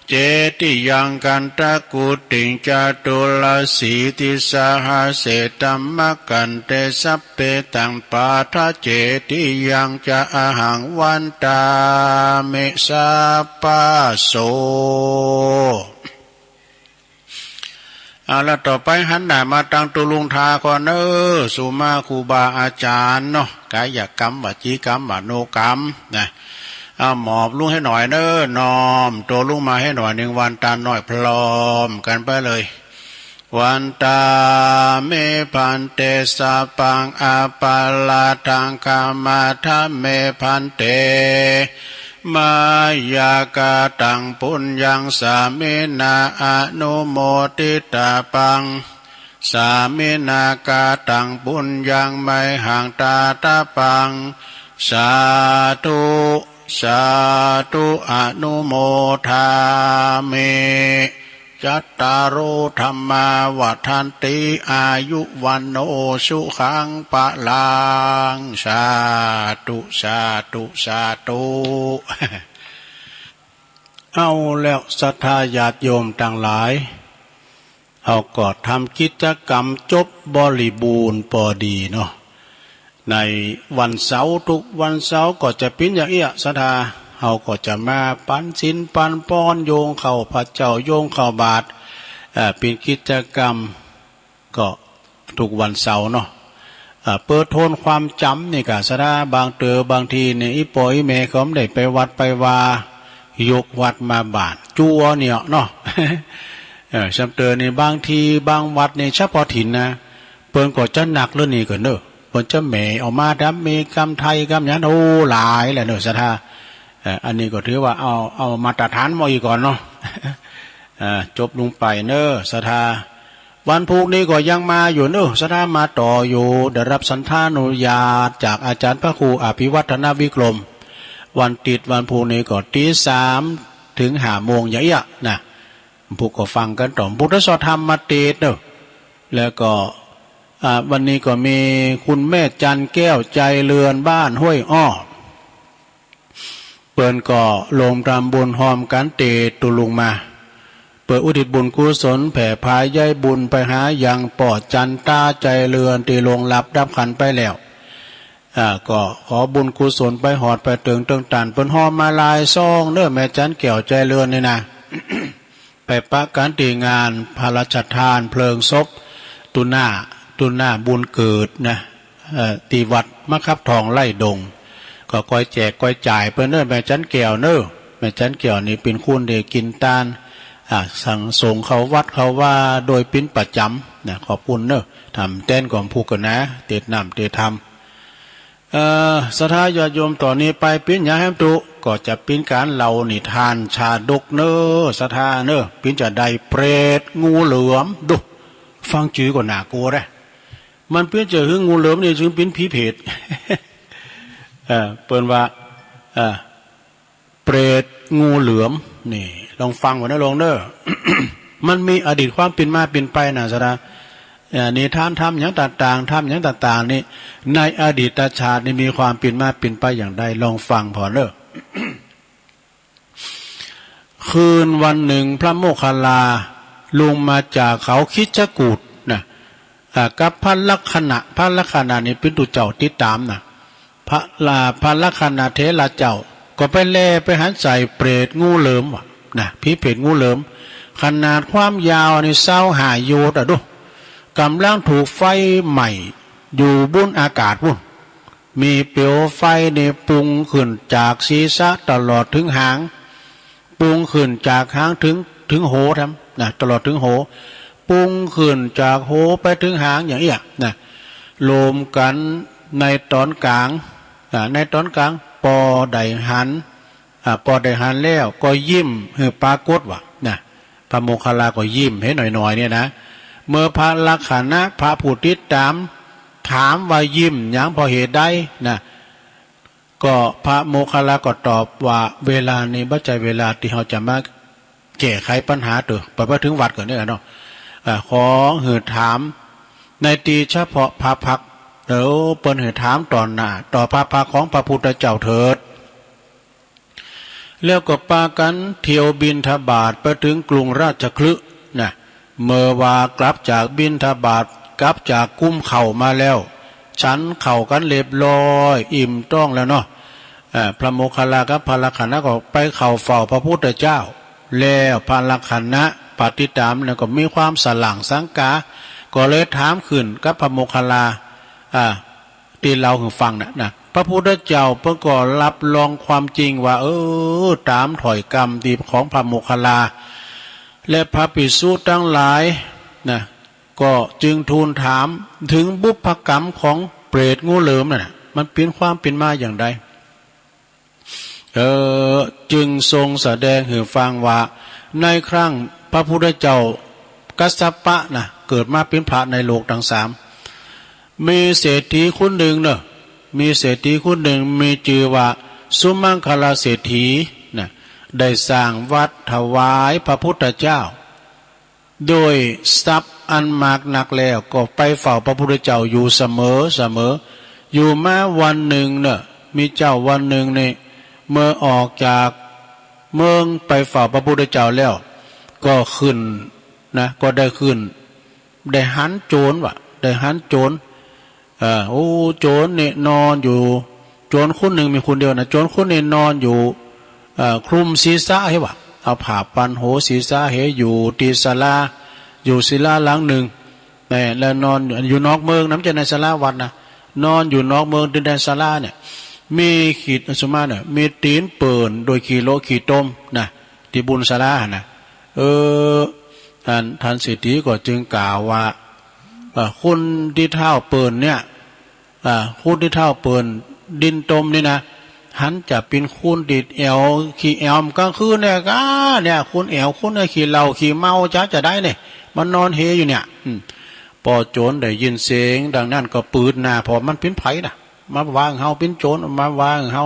เจติยัง คันธะกุติง จตุรสีติสะหะเส ธัมมะกันเต สัพเพตัง ปาทะเจติยังจะ อะหัง วันตามิ สัพพะโส เอาละ ต่อไปหันหน้ามาตังตุ๊ลุงทาก่อนเน่อ สุมาครูบาอาจ๋ารย์เนาะ ก๋ายกรรม วจีกรรม มโนกรรมนะ เอาหมอบลุงหื้อหน่อยเน่อ น้อมตั๋วลุงมาหื้อหน่อยนึ่ง วันตาน้อย พร้อมกั๋นไปเลย วันตาเม ภันเต สัพพัง อัปปาราธัง ขมาทะเม ภันเต มายากะตัง ปุญญัง สามินา อนุโมทิตาปัง สามินากะตัง ปุญญัง ไมหัง ตาตะปัง สาธุ สาธุ อนุโมทามิ จัตตาโร ธัมมา วัฑฒันติ อายุ วัณโณ สุขัง พลัง สาธุ สาธุ สาธุ เอาแล้ว ศรัทธาญาติโยมตังหลาย เฮาก็ทำกิจกรรมจบบริบูรณ์ปอดีเนาะ ในวันเสาร์ ทุกวันเสาร์ก็จะเป๋นอย่างเอี้ย ศรัทธา เฮาก็จะมาปั๋นศีลปั๋นพร โยงข้าวพระเจ้า โยงข้าวบาตร เอ่อ เป๋นกิจกรรม ก็ทุกวันเสาร์เนาะ เอ่อ เปื้อโทนความจ๋ำนี่ก่ะ ศรัทธา บางเตื้อบางทีนี่ อี่ป้ออี่แม่เขาบ่ได้ไปวัดไปวา ยกวัดมาบ้าน จั๊วเนี่ยเนาะ เออ ซ้ำเตื้อนี่ บางทีบางวัดนี่ เฉพาะถิ่นนะ เปิ้นก็จะหนักเรื่องนี้ก่อนเนาะ เปิ้นจะแหมเอามาทำเมกรรมไทยกรรมหยัง โอ้ หลายแหละเนาะ ศรัทธา เอ่อ อันนี้ก็ถือว่าเอา เอามาตรฐานมาอีกก่อนเนาะ เอ่อ จบลงไปเนาะ ศรัทธา วันพูกนี้ก็ยังมาอยู่เนาะ ศรัทธา มาต่ออยู่ ได้ฮับสัณฑานุญาตจากอาจ๋ารย์พระครูอภิวัฒนวิกรม วันติ๊ดวันพูกนี้ก็ตี๋สามเถิงห้าโมงอย่างเอี้ยนะ พูกก็ฟังกั๋นต่อ พุทธสวดธรรมติ๊ดเนาะ แล้วก็ อ่า วันนี้ก็มีคุณแม่จันแก้ว ใจเรือน บ้านห้วยอ้อ เปิ้นก็ลงทำบุญฮอมกั๋นเตตุ๊ลุงมา เปื้ออุทิศบุญกุศลแผ่พาใยบุญไปหายังป้อจันต๋า ใจเรือน ตี้ล่วงลับดับขันธ์ไปแล้ว อ่า ก็ขอบุญกุศลไปฮอดไปเถิงเตื้องต้าน เปิ้นฮอมมาลายซองเนาะ แม่จันแก้ว ใจเรือน นี่นะ ไปปะกั๋นตี้งานพระราชทานเพลิงศพตุ๊หน้า ตุ๊หน้าบุญเกิดนะ เอ่อ ตี้วัดมะขับทองไร่ดง ก็คอยแจกคอยจ่ายเปิ้นเนาะ แม่จันแก้วเนาะ แม่จันแก้วนี่เป๋นคนตี้กิ๋นตาน อ่า สั่งสงฆ์เข้าวัดเข้าวาโดยเป๋นประจ๋ำนะ ขอบคุณเนาะ ทำแตนก๋อมพูกกั๋นนะ เตรียมน้ำเตรียมธรรม เอ่อ ศรัทธาญาติโยม ต่อนี้ไปเป๋นอย่างแหมตุ๊ ก็จะเป๋นก๋านเล่านิทานชาดกเนาะ ศรัทธาเนาะ เป๋นจาใด เปรตงูเหลือม ดู ฟังจื้อก็น่ากลัวนะ มันเป๋นจาหื้องูเหลือมนี่จึงเป๋นผีเปรต เอ่อ เปิ้นว่า เอ่อ เปรตงูเหลือม นี่ ลองฟังก่อนนะโยมเนาะ มันมีอดีตความเป๋นมาเป๋นไปนะ ศรัทธา เอ่อ นิทานธรรมหยังต่างๆ ธรรมหยังต่างๆ นี่ ในอดีตชาตินี่มีความเป๋นมาเป๋นไปอย่างใด ลองฟังผ่อเนาะ คืนวันนึ่งพระโมคคัลลาลงมาจากเขาคิชกูฏนะ อ่า กับพระลักขณะ พระลักขณะนี่เป๋นตุ๊เจ้าติดต๋ามนะ พระลา พระลักขณะเถระเจ้า ก็ไปแลไปหันใส่เปรตงูเหลือมว่ะนะ ผีเปรตงูเหลือม ขนาดความยาวนี่ซาวห้าโยชน์อะดู ก่ำลังถูกไฟไหม้อยู่บุ้นอากาศปู้น มีเปลวไฟนี่ปุงขึ้นจากศีรษะตลอดเถิงหาง ปุงขึ้นจากหางเถิง เถิงหัวแถมนะ ตลอดเถิงหัว ปุงขึ้นจากหัวไปเถิงหางอย่างเอี้ยนะ รวมกั๋นในต๋อนก๋าง อ่า ในต๋อนก๋าง ปอได้หัน อ่า ปอได้หันแล้วก็ยิ้มหื้อปรากฏว่านะ พระโมคคัลลาก็ยิ้มหื้อหน่อยๆ เนี่ยนะ เมื่อพระลักขณะ พระผู้ติดต๋าม ถามว่ายิ้มหยังเพราะเหตุใดนะ ก็พระโมคคัลลาก็ตอบว่า เวลานี้บ่ใจ้เวลาตี้เฮาจะมาแก้ไขปัญหาเต๊อะ ไป ไปเถิงวัดก่อนเนี่ยเนาะ อ่า ขอหื้อถามในตี้เฉพาะพระพักตร์ เดี๋ยวเปิ้นหื้อถามต่อหน้า ต่อพระพักตร์ของพระพุทธเจ้าเถิด แล้วก็ปากั๋นเที่ยวบิณฑบาตไปเถิงกรุงราชคฤห์นะ เมื่อว่ากลับจากบิณฑบาต กลับจากกุมข้าวมาแล้ว ฉันข้าวกั๋นเรียบร้อย อิ่มต๊องแล้วเนาะ เอ่อ พระโมคคัลลากับพระลักขณะก็ไปเข้าเฝ้าพระพุทธเจ้า แล้วพระลักขณะ ปฏิดตามแล้วก็มีความสล่างสังกา ก็เลยถามขึ้นกับพระโมคคัลลา อ่า ตี้เล่าหื้อฟังน่ะนะ พระพุทธเจ้าเปิ้นก็รับรองความจริงว่า เออ ต๋ามถ้อยกำตี้ของพระโมคคัลลา และพระภิกษุตังหลายนะ ก็จึงทูลถามเถิงบุพกรรมของเปรตงูเหลือมนั่นน่ะ มันเป๋นความเป๋นมาอย่างใด เออ จึงทรงแสดงหื้อฟังว่า ในครั้งพระพุทธเจ้ากัสสปะนะ เกิดมาเป๋นพระในโลกตังสาม มีเศรษฐีคนนึ่งเนาะ มีเศรษฐีคนนึ่ง มีจื้อว่าสุมังคลเศรษฐีนะ ได้สร้างวัดถวายพระพุทธเจ้า โดยทรัพย์อันมากนักแล้ว ก็ไปเฝ้าพระพุทธเจ้าอยู่เสมอเสมอ อยู่มาวันนึ่งเนาะ มีเจ้าวันนึ่งนี่ เมื่อออกจากเมืองไปเฝ้าพระพุทธเจ้าแล้ว ก็ขึ้นนะ ก็ได้ขึ้น ได้หันโจ๋รว่ะ ได้หันโจ๋ร เออ โอ้ โจ๋รนี่นอนอยู่ โจ๋รคนนึ่งมีคนเดียวนะ โจ๋รคนนี่นอนอยู่ เอ่อ คลุมศีรษะเหียว่ะ เอาผ้าปันหัวศีรษะเหีย อยู่ตี้ศาลา อยู่ศาลาหลังนึ่ง แน่ แล้วนอนอยู่นอกเมืองนะ บ่ใจ้ในศาลาวัดนะ นอนอยู่นอกเมืองตี้ในศาลาเนี่ย มีขี้ สมมาเนี่ย มีตี๋นเปิ้นโดยขี้โลขี้ตมนะ ตี้บุนศาลาหั่นนะ เออ อันท่านเศรษฐีก็จึงกล่าวว่า เอ่อ คนตี้เท้าเปิ้นเนี่ย อ่า คนตี้เท้าเปิ้นตี๋นตมนี่นะ หันจะเป๋นคนตี้แอ่ว ขี้แอ่ว กลางคืนเนี่ยก้า เนี่ย คนแอ่ว คนเนี่ยขี้เหล้าขี้เมาจ๊ะ จะได้เนี่ย มันนอนเฮอยู่เนี่ย อืม ปอโจ๋รได้ยินเสียงดังนั้นก็ปืดหน้า เพราะมันเป๋นใผนะ มาว่าเฮาเป๋นโจ๋ร มาว่าเฮา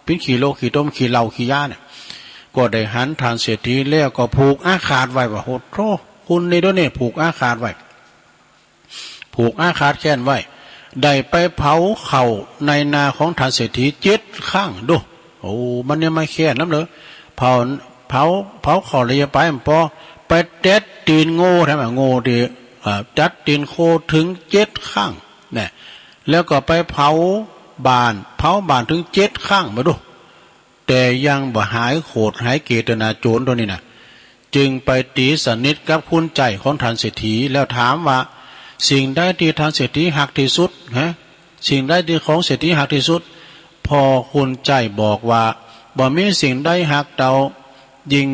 เป๋นขี้โลขี้ตม ขี้เหล้าขี้ยาเนี่ย ก็ได้หันท่านเศรษฐีแล้วก็ผูกอาฆาตไว้ว่า โห โธ่ คนนี้เด้อเนี่ย ผูกอาฆาตไว้ ผูกอาฆาตแค้นไว้ ได้ไปเผาข้าวในนาของท่านเศรษฐีเจ็ดครั้ง ดู โอ้ มันเนี่ยมาแค้นนำเลย เผา เผา เผาข้าวแล้วยังไปบ่ปอ ไปแตะตี๋นโง่ แถมโง่ตี้ อ่า แตะตี๋นโคเถิงเจ็ดครั้ง เนี่ย แล้วก็ไปเผาบ้าน เผาบ้านเถิงเจ็ดครั้ง บ่ดู แต่ยังบ่หายโขดหายเกตนาโจ๋รตัวนี้นะ จึงไปตี๋สนิทกับคุณใจ๊ของท่านเศรษฐี แล้วถามว่า สิ่งใดตี้ท่านเศรษฐีฮักตี้สุด ฮะ สิ่งใดตี้ของเศรษฐีฮักตี้สุด พอคุณใจ๊บอกว่า บ่มีสิ่งใดฮักเต้ายิ่ง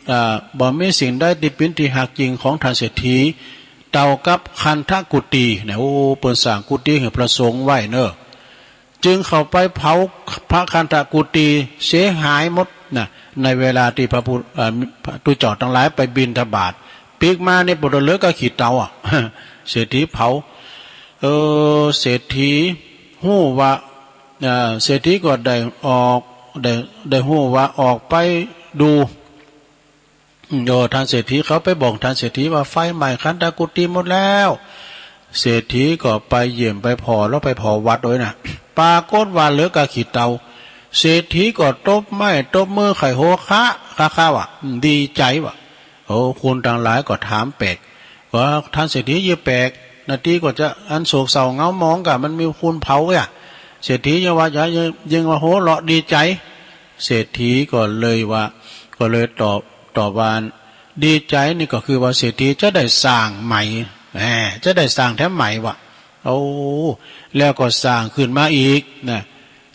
เอ่อ บ่มีสิ่งใดตี้เป๋นตี้ฮักยิ่งของท่านเศรษฐี เต้ากับคันธกุฏี เนี่ย โอ้ เปิ้นสร้างกุฏีหื้อพระสงฆ์ไว้เนาะ จึงเข้าไปเผาพระคันธกุฏีเสียหายหมดนะ ในเวลาตี้พระพุทธ เอ่อ พระพุทธเจ้าตังหลายไปบิณฑบาต ปิ๊กมาเนี่ยบ่เหลือก้าขี้เต้าอะ เศรษฐีเผา เออ เศรษฐีฮู้ว่า เอ่อ เศรษฐีก็ได้ออก ได้ ได้ฮู้ว่าออกไปดู อืม โอ้ ท่านเศรษฐี เขาไปบอกท่านเศรษฐีว่าไฟไหม้คันธกุฏีหมดแล้ว เศรษฐีก็ไปเยี่ยมไปผ่อ แล้วไปผ่อวัดโดยนะ ปรากฏว่าเหลือก้าขี้เต้า เศรษฐีก็ตบไม้ตบมือไขว่หัวคะ คะคะว่ะ อืม ดีใจ๋ว่ะ โอ้ คนตังหลายก็ถามแปลก ว่าท่านเศรษฐีเยียะแปลก นาตี้ก็จะอันโศกเศร้าเหงาหมองกะ มันมีคนเผาอ่ะ เศรษฐียังว่าจะ ยัง ยังว่าหัวเราะดีใจ๋ เศรษฐีก็เลยว่า ก็เลยตอบ ตอบว่า ดีใจ๋นี่ก็คือว่าเศรษฐีจะได้สร้างใหม่ แหม จะได้สร้างแถมใหม่ว่ะ โอ้ แล้วก็สร้างขึ้นมาอีกนะ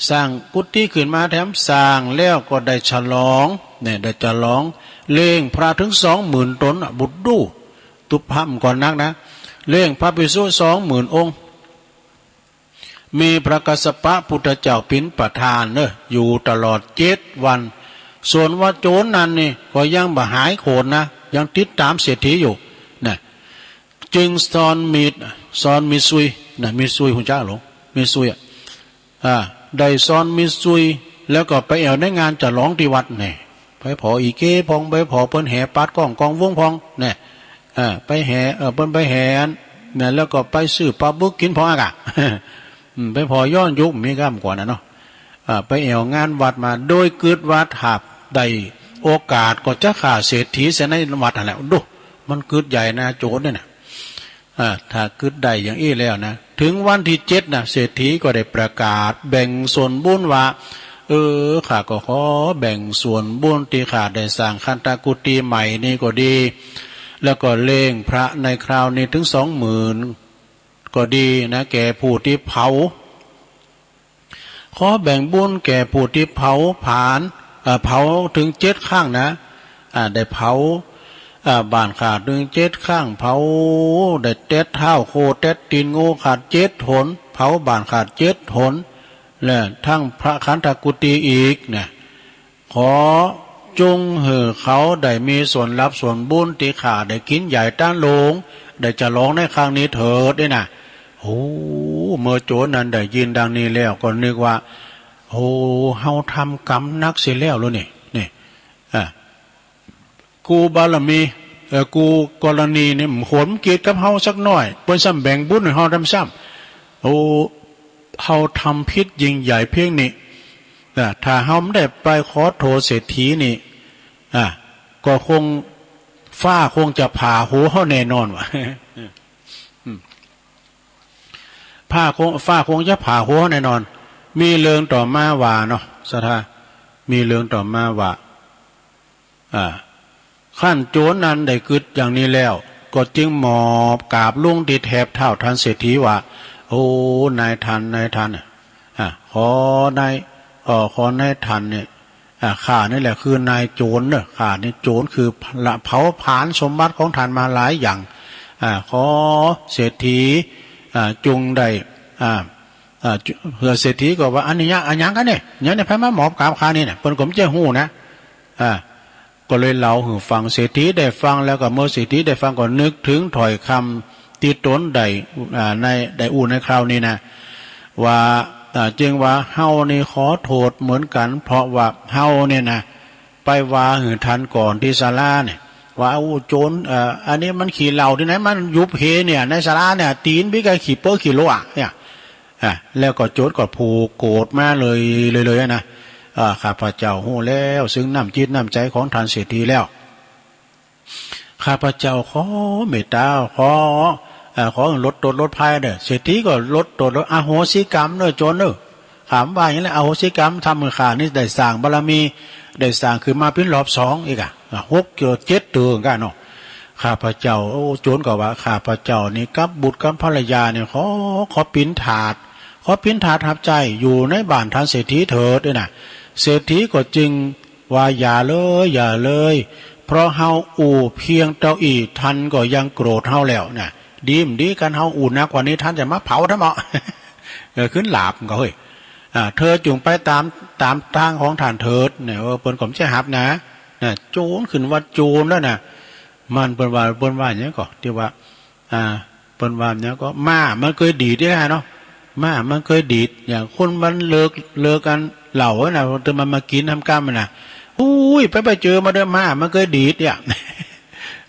สร้างกุฏิขึ้นมาแถม สร้างแล้วก็ได้ฉลอง เนี่ย ได้ฉลอง เลี้ยงพระเถิงสองหมื่นต๋นอะ บุตรดู ตุพะมันก็นักนะ เลี้ยงพระภิกษุสองหมื่นองค์ มีพระกัสสปะพุทธเจ้าเป๋นประธานเนอะ อยู่ตลอดเจ็ดวัน ส่วนว่าโจ๋รนั้นนี่ก็ยังบ่หายโขดนะ ยังติดต๋ามเศรษฐีอยู่นะ จึงซอนมีด ซอนมีดซุยนะ มีดซุยฮู้จักหลวง มีดซุยอะ อ่า ได้ซอนมีดซุย แล้วก็ไปแอ่วในงานฉลองตี้วัดแน่ ไปผ่ออี่เก๊พ่อง ไปผ่อเปิ้นแห่ปาดก้องกองวงพ่องแน่ อ่า ไปแห่ เอ่อ เปิ้นไปแห่อัน แน่ แล้วก็ไปซื้อปลาบึกกิ๋นพ่องอากาศ อืม ไปผ่อย้อนยุค มีก้ามก่อนนะเนาะ อ่า ไปแอ่วงานวัดมา โดยกึ๊ดว่าถ้าได้โอกาสก็จะฆ่าเศรษฐีเสียในวัดหั้นแหละ ดู มันกึ๊ดใหญ่นะ โจ๋รเนี่ยนะ อ่า ถ้ากึ๊ดได้อย่างอี้แล้วนะ เถิงวันตี้เจ็ดนะ เศรษฐีก็ได้ประกาศแบ่งส่วนบุญว่า เออ ข้าก็ขอแบ่งส่วนบุญตี้ข้าได้สร้างคันธกุฏิใหม่นี่ก็ดี แล้วก็เล่งพระในคราวนี้เถิงสองหมื่นก็ดีนะ แก่ผู้ตี้เผา ขอแบ่งบุญแก่ผู้ตี้เผาผลาญ เอ่อ เผาเถิงเจ็ดครั้งนะ อ่า ได้เผา อ่า บ้านข้าเถิงเจ็ดครั้ง เผา ได้เต็ดเท้าโค เต็ดตี๋นงูข้าเจ็ดหน เผาบ้านข้าเจ็ดหน และตึงพระขันธกุฏิอีกนะ ขอจุ่งหื้อเขาได้มีส่วนรับส่วนบุญตี้ข้าได้กิ๋นใหญ่ต้านโลง ได้ฉลองในครั้งนี้เถิด นี่นะ โอ้ เมื่อโจ๋รนั้นได้ยินดังนี้แล้วก็นึกว่า โอ้ เฮาทำกรรมนักเสียแล้วเหรอนี่ นี่ อ่า กู้บารมี เอ่อ กู้กรณีนี่ บ่ควรเกียดกับเฮาสักหน้อย เปิ้นซ้ำแบ่งบุญหื้อเฮาดำซ้ำ โอ้ เฮาทำผิดยิ่งใหญ่เพียงนี้ อ่า ถ้าเฮาบ่ได้ไปขอโทษเศรษฐีนี่ อ่า ก็คง ฟ้าคงจะผ่าหัวเฮาแน่นอนว่ะ อืม ฟ้าคง ฟ้าคงจะผ่าหัวเฮาแน่นอน มีเรื่องต่อมาว่าเนาะ ศรัทธา มีเรื่องต่อมาว่า อ่า คันโจ๋รนั้นได้กึ๊ดอย่างนี้แล้ว ก็จึงหมอบกราบลงตี้แถบเท้าต้านเศรษฐีว่า โอ้ นายท่าน นายท่าน อ่า ขอนาย เอ่อ ขอนายท่านเนี่ย อ่า ข้านี่แหละคือนายโจ๋รเน่อ ข้านี่โจ๋รคือละเผาผลาญสมบัติของท่านมาหลายอย่าง อ่า ขอเศรษฐี อ่า จุ่งได้ อ่า อ่า จุ เศรษฐีก็ว่า อันนี้อะหยังกั๋นเนี่ย หยังเนี่ย ใผมาหมอบกราบข้านี่นะ เปิ้นก็บ่ใจ้ฮู้นะ อ่า ก็เลยเล่าหื้อฟัง เศรษฐีได้ฟังแล้วก็ เมื่อเศรษฐีได้ฟังก็นึกเถิงถ้อยกำตี้ตนได้ อ่า ใน ได้อู้ในคราวนี้นะ ว่า อ่า จึงว่าเฮานี่ขอโทษเหมือนกั๋น เพราะว่าเฮาเนี่ยนะ ไปว่าหื้อท่านก่อนตี้ศาลาเนี่ย ว่า โอ้ โจ๋ร เอ่อ อันนี้มันขี้เหล้าตี้ไหน มันยุบเหเนี่ย ในศาลาเนี่ย ตี๋นปิ๊กะขี้เป๊อะขี้โลอะเนี่ย อ่ะ แล้วก็โจ๋รก็ผูกโกรธมาเลย เลย เลยนะ อ่า ข้าพเจ้าฮู้แล้ว ซึ่งน้ำจิตน้ำใจ๋ของท่านเศรษฐีแล้ว ข้าพเจ้าขอเมตต๋า ขอ เอ่อ ขอลดโต้ษลดภัยเน่อ เศรษฐีก็ลดโต้ษลด อโหสิกรรมเน่อโจ๋รเน่อ ข้าว่าอย่างนี้แหละ อโหสิกรรม ทำหื้อข้านี่ได้สร้างบารมี ได้สร้างขึ้นมาเป๋นรอบสองอีกอะ อ่ะ หกเจ็ดเตื้อกั๋นเนาะ ข้าพเจ้า โอ้ โจ๋รก็ว่า ข้าพเจ้านี่กับบุตรกับภรรยานี่ ขอ ขอปิณฑาต ขอปิณฑาตหับใจ๊อยู่ในบ้านท่านเศรษฐีเถิด นี่นะ เศรษฐีก็จึงว่า อย่าเลย อย่าเลย เพราะเฮาอู้เพียงเต้าอี้ ท่านก็ยังโกรธเฮาแล้วนะ ดีบ่ดี คันเฮาอู้นักกว่านี้ ท่านจะมาเผาทำไม เออ ขึ้นหลาบก็เฮ้ย อ่า เธอจุ่งไปต๋าม ต๋ามตางของท่านเถิด เนี่ย เออ เปิ้นก็บ่ใจ้หับนะ นะ โจ๋รขึ้นว่าโจ๋รแล้วนะ มันเปิ้นว่า เปิ้นว่าหยังก่อ ตี้ว่า อ่า เปิ้นว่าหยังก่อ ม้ามันเกยดีดเนี่ยเนาะ ม้ามันเกยดีด อย่างคนมันเลิก เลิกกั๋นเหล้านะ แต่มันมากิ๋นทำกรรมนะ อุ้ย ไป ไปเจอมาเด้อ ม้ามันเกยดีดเนี่ย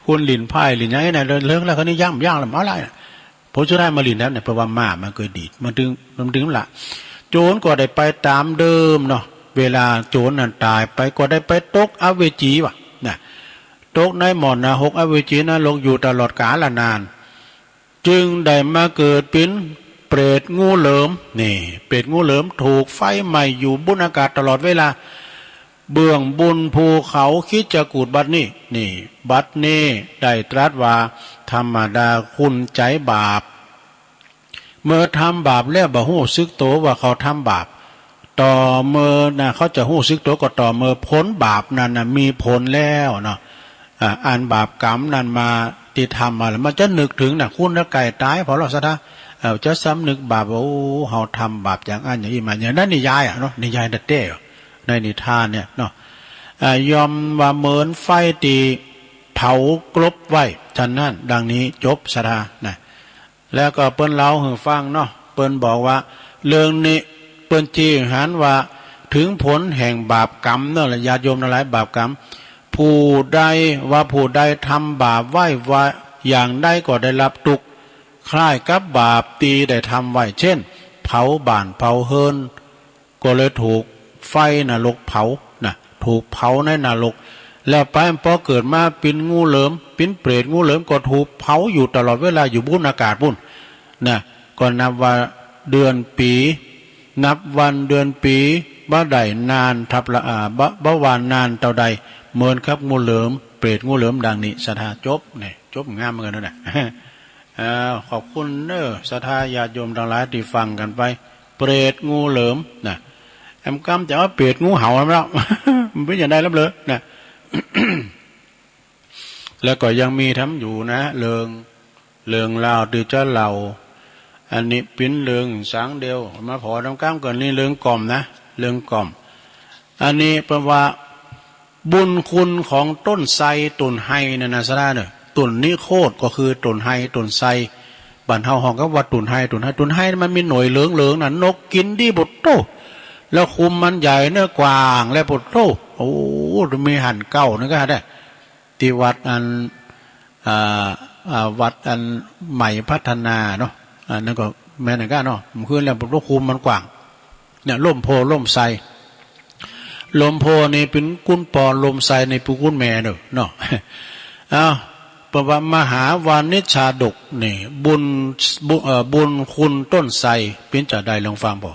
คนหลิ้นไพ่หลิ้นหยังนะ เลิก เลิกแล้ว คราวนี้ยัง ยังแล้ว บ่เอาละนะ ผลสุดท้ายมาหลิ้นแล้วเนี่ย เพราะว่าม้ามันเกยดีด มันตึง มันตึงละ โจ๋รก็ได้ไปต๋ามเดิมเนาะ เวลาโจ๋รนั้นต๋ายไปก็ได้ไปตกอเวจีว่ะ นะ ตกในหม้อนรกอเวจีนรกอยู่ตลอดกาลนาน จึงได้มาเกิดเป๋นเปรตงูเหลือม นี่ เปรตงูเหลือมถูกไฟไหม้อยู่บนอากาศตลอดเวลา เบื้องบนภูเขาคิจกูฏบัดนี้ นี่ บัดนี้ได้ตรัสว่า ธรรมดาคนใจ๋บาป เมื่อทำบาปแล้วบ่ฮู้สึกโตว่าเขาทำบาป ต่อเมื่อนะ เขาจะฮู้สึกโตก็ต่อเมื่อผลบาปนั้นนะมีผลแล้วเนาะ อ่า อันบาปกรรมนั้นมา ตี้ทำมาแล้ว มันจะนึกเถิงนะ คนใก้ต๋าย พอแล้วซะนะ เอ่อ จะสำนึกบาปว่า โอ้ เฮาทำบาปอย่างอั้นอย่างอี้มา อย่างนั้นนิยายอะเนาะ นิยายแต๊ๆ ในนิทานเนี่ยเนาะ อ่า ย่อมว่าเหมือนไฟตี้เผากลบไว้ ฉะนั้น ดังนี้ จบ ศรัทธา นะ แล้วก็เปิ้นเล่าหื้อฟังเนาะ เปิ้นบอกว่า เรื่องนี้เปิ้นจี้หันว่า เถิงผลแห่งบาปกรรมเนาะ ญาติโยมตังหลาย บาปกรรม ผู้ใด ว่าผู้ใดทำบาปไว้ว่าอย่างใดก็ได้รับตุ๊กข์คล้ายกับบาปตี้ได้ทำไว้ เช่น เผาบ้านเผาเฮือน ก็เลยถูกไฟนรกเผานะ ถูกเผาในนรก แล้วไปปอเกิดมาเป๋นงูเหลือม เป๋นเปรตงูเหลือม ก็ถูกเผาอยู่ตลอดเวลาอยู่บนอากาศปู้นนะ ก็นับว่าเดือนปี๋ นับวันเดือนปี๋ บ่ได้นานทับละ อ่า บ่ บ่ว่านานเต้าใด เหมือนกับงูเหลือม เปรตงูเหลือม ดังนี้ ศรัทธา จบ นี่ จบงามเหมือนกั๋นนะ เออ ขอบคุณเน้อ ศรัทธาญาติโยมตังหลายตี้ฟังกั๋นไป เปรตงูเหลือมนะ แอมกำจะเอาเปรตงูเห่าแล้ว มันเป๋นจะใดแล้วเปล่านะ แล้วก็ยังมีแถมอยู่นะ เรื่อง เรื่องราวตี้จะเล่า อันนี้เป๋นเรื่องสางเดียว มาผ่อต๋ามกำก่อน นี่เรื่องก่อมนะ เรื่องก่อม อันนี้เปิ้นว่า บุญคุณของต้นไทรต้นไฮเนี่ยนะ ศรัทธาเน้อ ต้นนิโคธก็คือต้นไฮต้นไทร บ้านเฮาฮ้องกั๋นว่าต้นไฮ ต้นไฮ ต้นไฮมันมีหน่วยเหลืองๆ น่ะ นกกิ๋นดีโผดโต้ แล้วคุมมันใหญ่เน้อ กว้างและโผดโต้ โอ้ มีหั้นเก๊าเน้อ ก็ได้ ตี้วัดอัน อ่า อ่า วัดอันใหม่พัฒนาเนาะ อันนั้นก็แม่นกั๋นเนาะ มันขึ้นแล้วโผดโต้ คุมมันกว้าง เนี่ย ล่มโพธิ์ล่มไทร ล่มโพธิ์นี่เป๋นกุ๋นป้อ ล่มไทรนี่เป๋นกุ๋นแม่เน้อเนาะ เอ้า เปิ้นว่า มหาวานิชชาดกนี่ บุญ บุ เอ่อ บุญคุณต้นไทรเป๋นจะใด ลองฟังผ่อ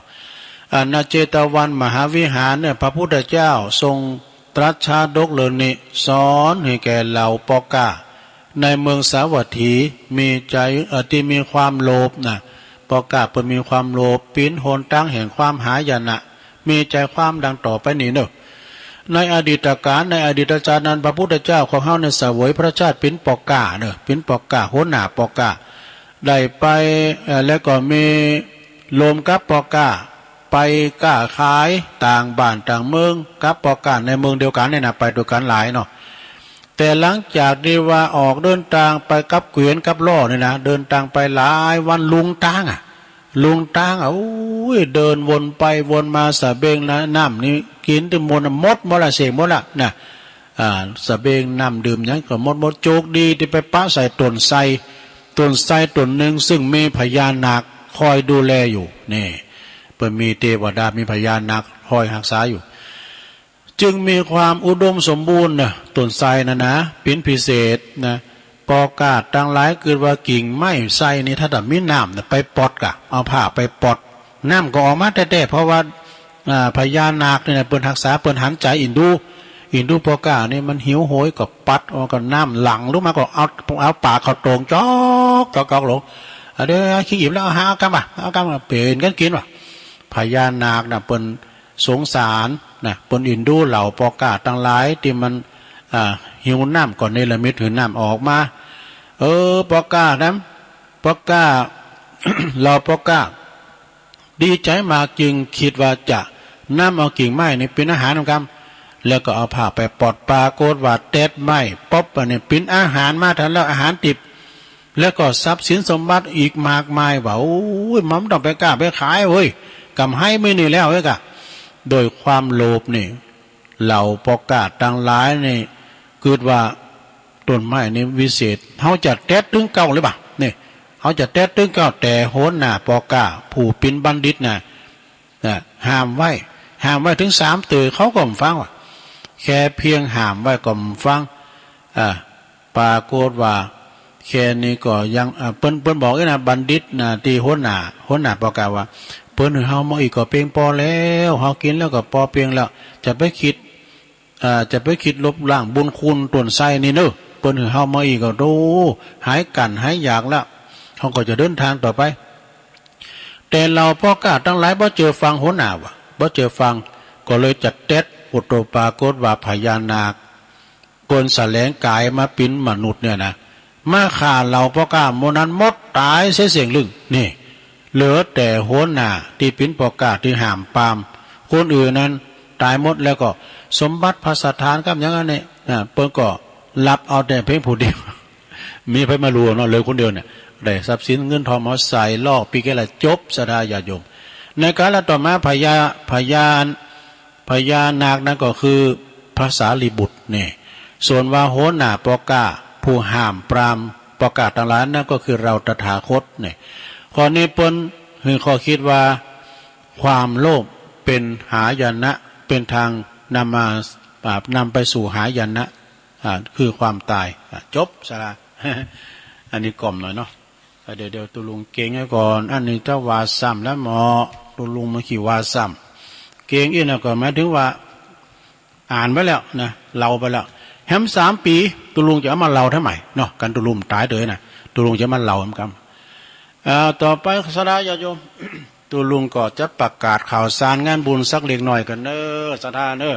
อ่า ณ เจตวันมหาวิหารเนี่ย พระพุทธเจ้าทรงตรัสชาดกเรื่องนี้ สอนหื้อแก่เหล่าป้อก๊า ในเมืองสาวัตถี มีใจ๋ เอ่อ ตี้มีความโลภนะ ป้อก๊าเปิ้นมีความโลภ ปิ๋นหนตางแห่งความหายนะ มีใจ๋ความดังต่อไปนี้เน้อ ในอดีตกาล ในอดีตชาตินั้น พระพุทธเจ้าของเฮาเนี่ยเสวยพระชาติเป๋นป้อก๊าเน้อ เป๋นป้อก๊า หัวหน้าป้อก๊า ได้ไป เอ่อ แล้วก็มีโลมกับป้อก๊า ไปก๊าขายต่างบ้านต่างเมือง กับป้อก๊าในเมืองเดียวกั๋นเนี่ยนะ ไปตวยกั๋นหลายเนาะ แต่หลังจากตี้ว่าออกเดินตางไปกับเกวียนกับล้อเนี่ยนะ เดินตางไปหลายวัน หลงตางอะ หลงตางอะ โอ้ย เดินวนไปวนมา สะเบงนะ น้ำนี่กิ๋นตี้หมดอะ หมดหมดละ เสียหมดละนะ อ่า สะเบงน้ำดื่มหยังก็หมดหมด โจคดีตี้ไปปะใส่ต้นไทร ต้นไทรต้นนึ่ง ซึ่งมีพญานาคคอยดูแลอยู่ นี่ เปิ้นมีเตวดา มีพญานาคคอยฮักษาอยู่ จึงมีความอุดมสมบูรณ์นะ ต้นไทรน่ะนะ เป๋นพิเศษนะ ป้อก๊าตังหลายกึ๊ดว่ากิ่งไม้ไทรนี่ ถ้าจะมีน้ำนะ ไปปอดก่ะ เอาผ้าไปปอด น้ำก็ออกมาแต๊ๆ เพราะว่า อ่า พญานาคเนี่ยนะ เปิ้นฮักษา เปิ้นหันใจ๋อินดู อินดูป้อก๊านี่มันหิวโหยก็ปัดออก ก็น้ำหลั่งลงมาก็เอา เอาปากเข้าโตรง จ๊อกจ๊อกจ๊อกลง อ่ะ เดี๋ยวขี้อิ่มแล้ว เอาหาเอากำว่ะ เอากำว่ะ เป๋นกั๋นกิ๋นว่ะ พญานาคนะ เปิ้น สงสารนะ เปิ้นอินดูเหล่าป้อก๊าตังหลายตี้มัน อ่า หิวน้ำ ก็เนรมิตหื้อน้ำออกมา เออ ป้อก๊านะ ป้อก๊า เหล่าป้อก๊า ดีใจ๋มาก จึงกึ๊ดว่าจะนำเอากิ่งไม้นี่เป๋นอาหารนำกำ แล้วก็เอาผ้าไปปอด ปรากฏว่าแต๊ดไม้ป๊อบ อันนี้เป๋นอาหารมาทันแล้ว อาหารดิบ แล้วก็ทรัพย์สินสมบัติอีกมากมาย ว่า โอ้ย มันต้องไปก๊าไปขายเว้ย ก๋ำไฮมื้อนี้แล้วเว้ยก่ะ โดยความโลภนี่ เหล่าป้อก๊าตังหลายนี่กึ๊ดว่าต้นไม้นี่วิเศษ เฮาจะแต๊ดตึงเก๊าหรือบ่า นี่ เฮาจะแต๊ดตึงเก๊า แต่หัวหน้าป้อก๊าผู้เป๋นบัณฑิตนะ นะ ห้ามไว้ ห้ามไว้เถิงสามเตื้อ เขาก็บ่ฟังว่ะ แค่เพียงห้ามไว้ก็บ่ฟัง อ่า ปรากฏว่าแค่นี้ก็ยัง อ่า เปิ้น เปิ้นบอกอี้นะ บัณฑิตนะ ตี้หัวหน้า หัวหน้าป้อก๊าว่า เปิ้นหื้อเฮามาอี้ก็เปียงปอแล้ว เฮากิ๋นแล้วก็ปอเปียงแล้ว จะไปกึ๊ด อ่า จะไปกึ๊ดลบล้างบุญคุณต้นไทรนี่เน้อ เปิ้นหื้อเฮามาอี้ก็ โอ้ หายกั้นหายอยากแล้ว เฮาก็จะเดินตางต่อไป แต่เหล่าป้อก๊าตังหลายบ่เจื้อฟังหัวหน้าว่ะ บ่เจื้อฟัง ก็เลยจะแต๊ด โอโต ปรากฏว่าพญานาค เปิ้นแสดงก๋ายมาเป๋นมนุษย์เนี่ยนะ มาฆ่าเหล่าป้อก๊าหมู่นั้นหมด ต๋ายเสียเสี้ยงลึ้ง นี่ เหลือแต่หัวหน้าตี้เป๋นป้อก๊าตี้ห้ามปราม คนอื่นนั้นต๋ายหมด แล้วก็สมบัติภัสถานกับหยังอันนี้นะ เปิ้นก็ฮับเอาแต่เพียงผู้เดียว มีไผมาลัวเนาะ เหลือคนเดียวเนี่ย ได้ทรัพย์สินเงินทองมาใส่ลอกปีแก่ละ จบ ศรัทธาญาติโยม ในกาลต่อมาพญา พญา พญานาคนั้นก็คือพระสารีบุตรเนี่ย ส่วนว่าหัวหน้าป้อก๊าผู้ห้ามปรามป้อก๊าตังหลายนั้นก็คือเราตถาคตเนี่ย ข้อนี้เปิ้นหื้อข้อกึ๊ดว่า ความโลภเป๋นหายนะ เป๋นตางนำมา อ่า นำไปสู่หายนะ อ่า คือความต๋าย อ่า จบ ศรัทธา อันนี้ก่อมหน่อยเนาะ เดี๋ยว เดี๋ยวตุ๊ลุงเก๋งไว้ก่อน อันนี้จะว่าซ้ำแล้วหมอ ตุ๊ลุงมาขี้ว่าซ้ำ เก๋งอี้นะ ก็หมายถึงว่า อ่านไปแล้วนะ เล่าไปแล้ว แหมสามปี๋ ตุ๊ลุงจะเอามาเล่าทำไมเนาะ กันตุ๊ลุงต๋ายเต๋ยน่ะ ตุ๊ลุงจะมาเล่าเหมือนกั๋น อ่า ต่อไปศรัทธาญาติโยม ตุ๊ลุงก็จะประกาศข่าวสารงานบุญสักเล็กน้อยก่อนเน้อ ศรัทธาเน้อ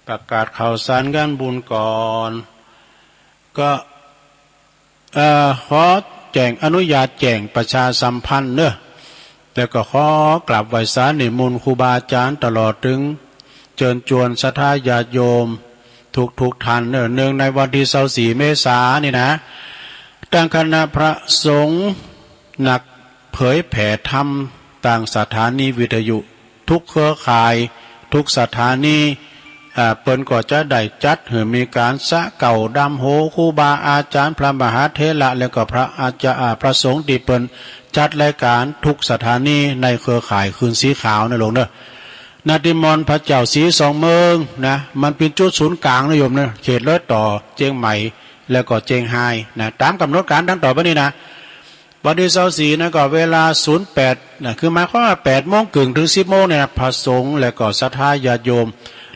ประกาศข่าวสารงานบุญก่อน ก็ เอ่อ ขอแจ้งอนุญาตแจ้งประชาสัมพันธ์เน้อ แล้วก็ขอกราบไหว้สานิมนต์ครูบาอาจ๋ารย์ตลอดเถิงเจิญจวนศรัทธาญาติโยมทุกๆ ท่านเน้อ เนื่องในวันตี้ซาวสี่เมษายนนี่นะ ตางคณะพระสงฆ์นักเผยแผ่ธรรมตางสถานีวิทยุ ทุกเครือข่าย ทุกสถานี อ่า เปิ้นก็จะได้จัดหื้อมีก๋านสะเกล้าดำหัวครูบาอาจ๋ารย์ พระมหาเถระ แล้วก็พระอาจ๋า- อ่า พระสงฆ์ตี้เปิ้นจัดรายก๋านทุกสถานีในเครือข่ายคืนสีขาวนะลูกเน้อ นาติมนต์พระเจ้าสีสองเมืองนะ มันเป๋นจุดศูนย์ก๋างนะโยมเน้อ เขตรอยต่อเจียงใหม่ แล้วก็เจียงฮายนะ ต๋ามก๋ำหนดก๋านดังต่อไปนี้นะ วันตี้ซาวสี่นะ ก็เวลาศูนย์แปดนะ คือหมายความว่าแปดโมงเกิ่งเถิงสิบโมงเนี่ยนะ พระสงฆ์และก็ศรัทธาญาติโยม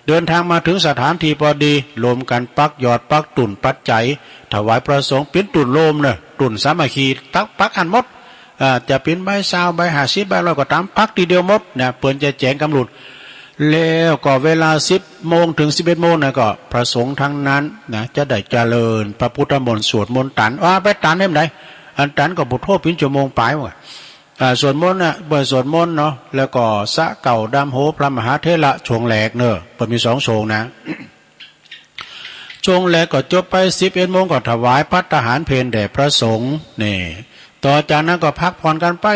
เดินทางมาเถิงสถานตี้ปอดี รวมกั๋นปักหยอด ปักตุ๊นปัจจัย ถวายพระสงฆ์ เป๋นตุ๊นโฮมเน้อ ตุ๊นสามัคคี ตักปักหั้นหมด อ่า จะเป๋นใบซาว ใบห้าสิบ ใบร้อยก็ต๋าม ปักตี้เดียวหมดนะ เปิ้นจะแจ๋งกำหนด แล้วก็เวลาสิบโมงเถิงสิบเอ็ดโมงนะ ก็พระสงฆ์ตังนั้นนะ จะได้เจริญพระพุทธมนต์ สวดมนต์ตัน ว่าไปตันได้เมื่อใด อันตันก็พุทโธเป๋นชั่วโมงป๋ายว่ะ อ่า สวดมนต์นะ เปิ้นสวดมนต์เนาะ แล้วก็สะเกล้าดำหัวพระมหาเถระ ช่วงแรกเน้อ เปิ้นมีสองช่วงนะ ช่วงแรกก็จบไป สิบเอ็ดโมงก็ถวายภัตตาหารเพลแด่พระสงฆ์นี่ ต่อจากนั้นก็พักผ่อนกั๋นไป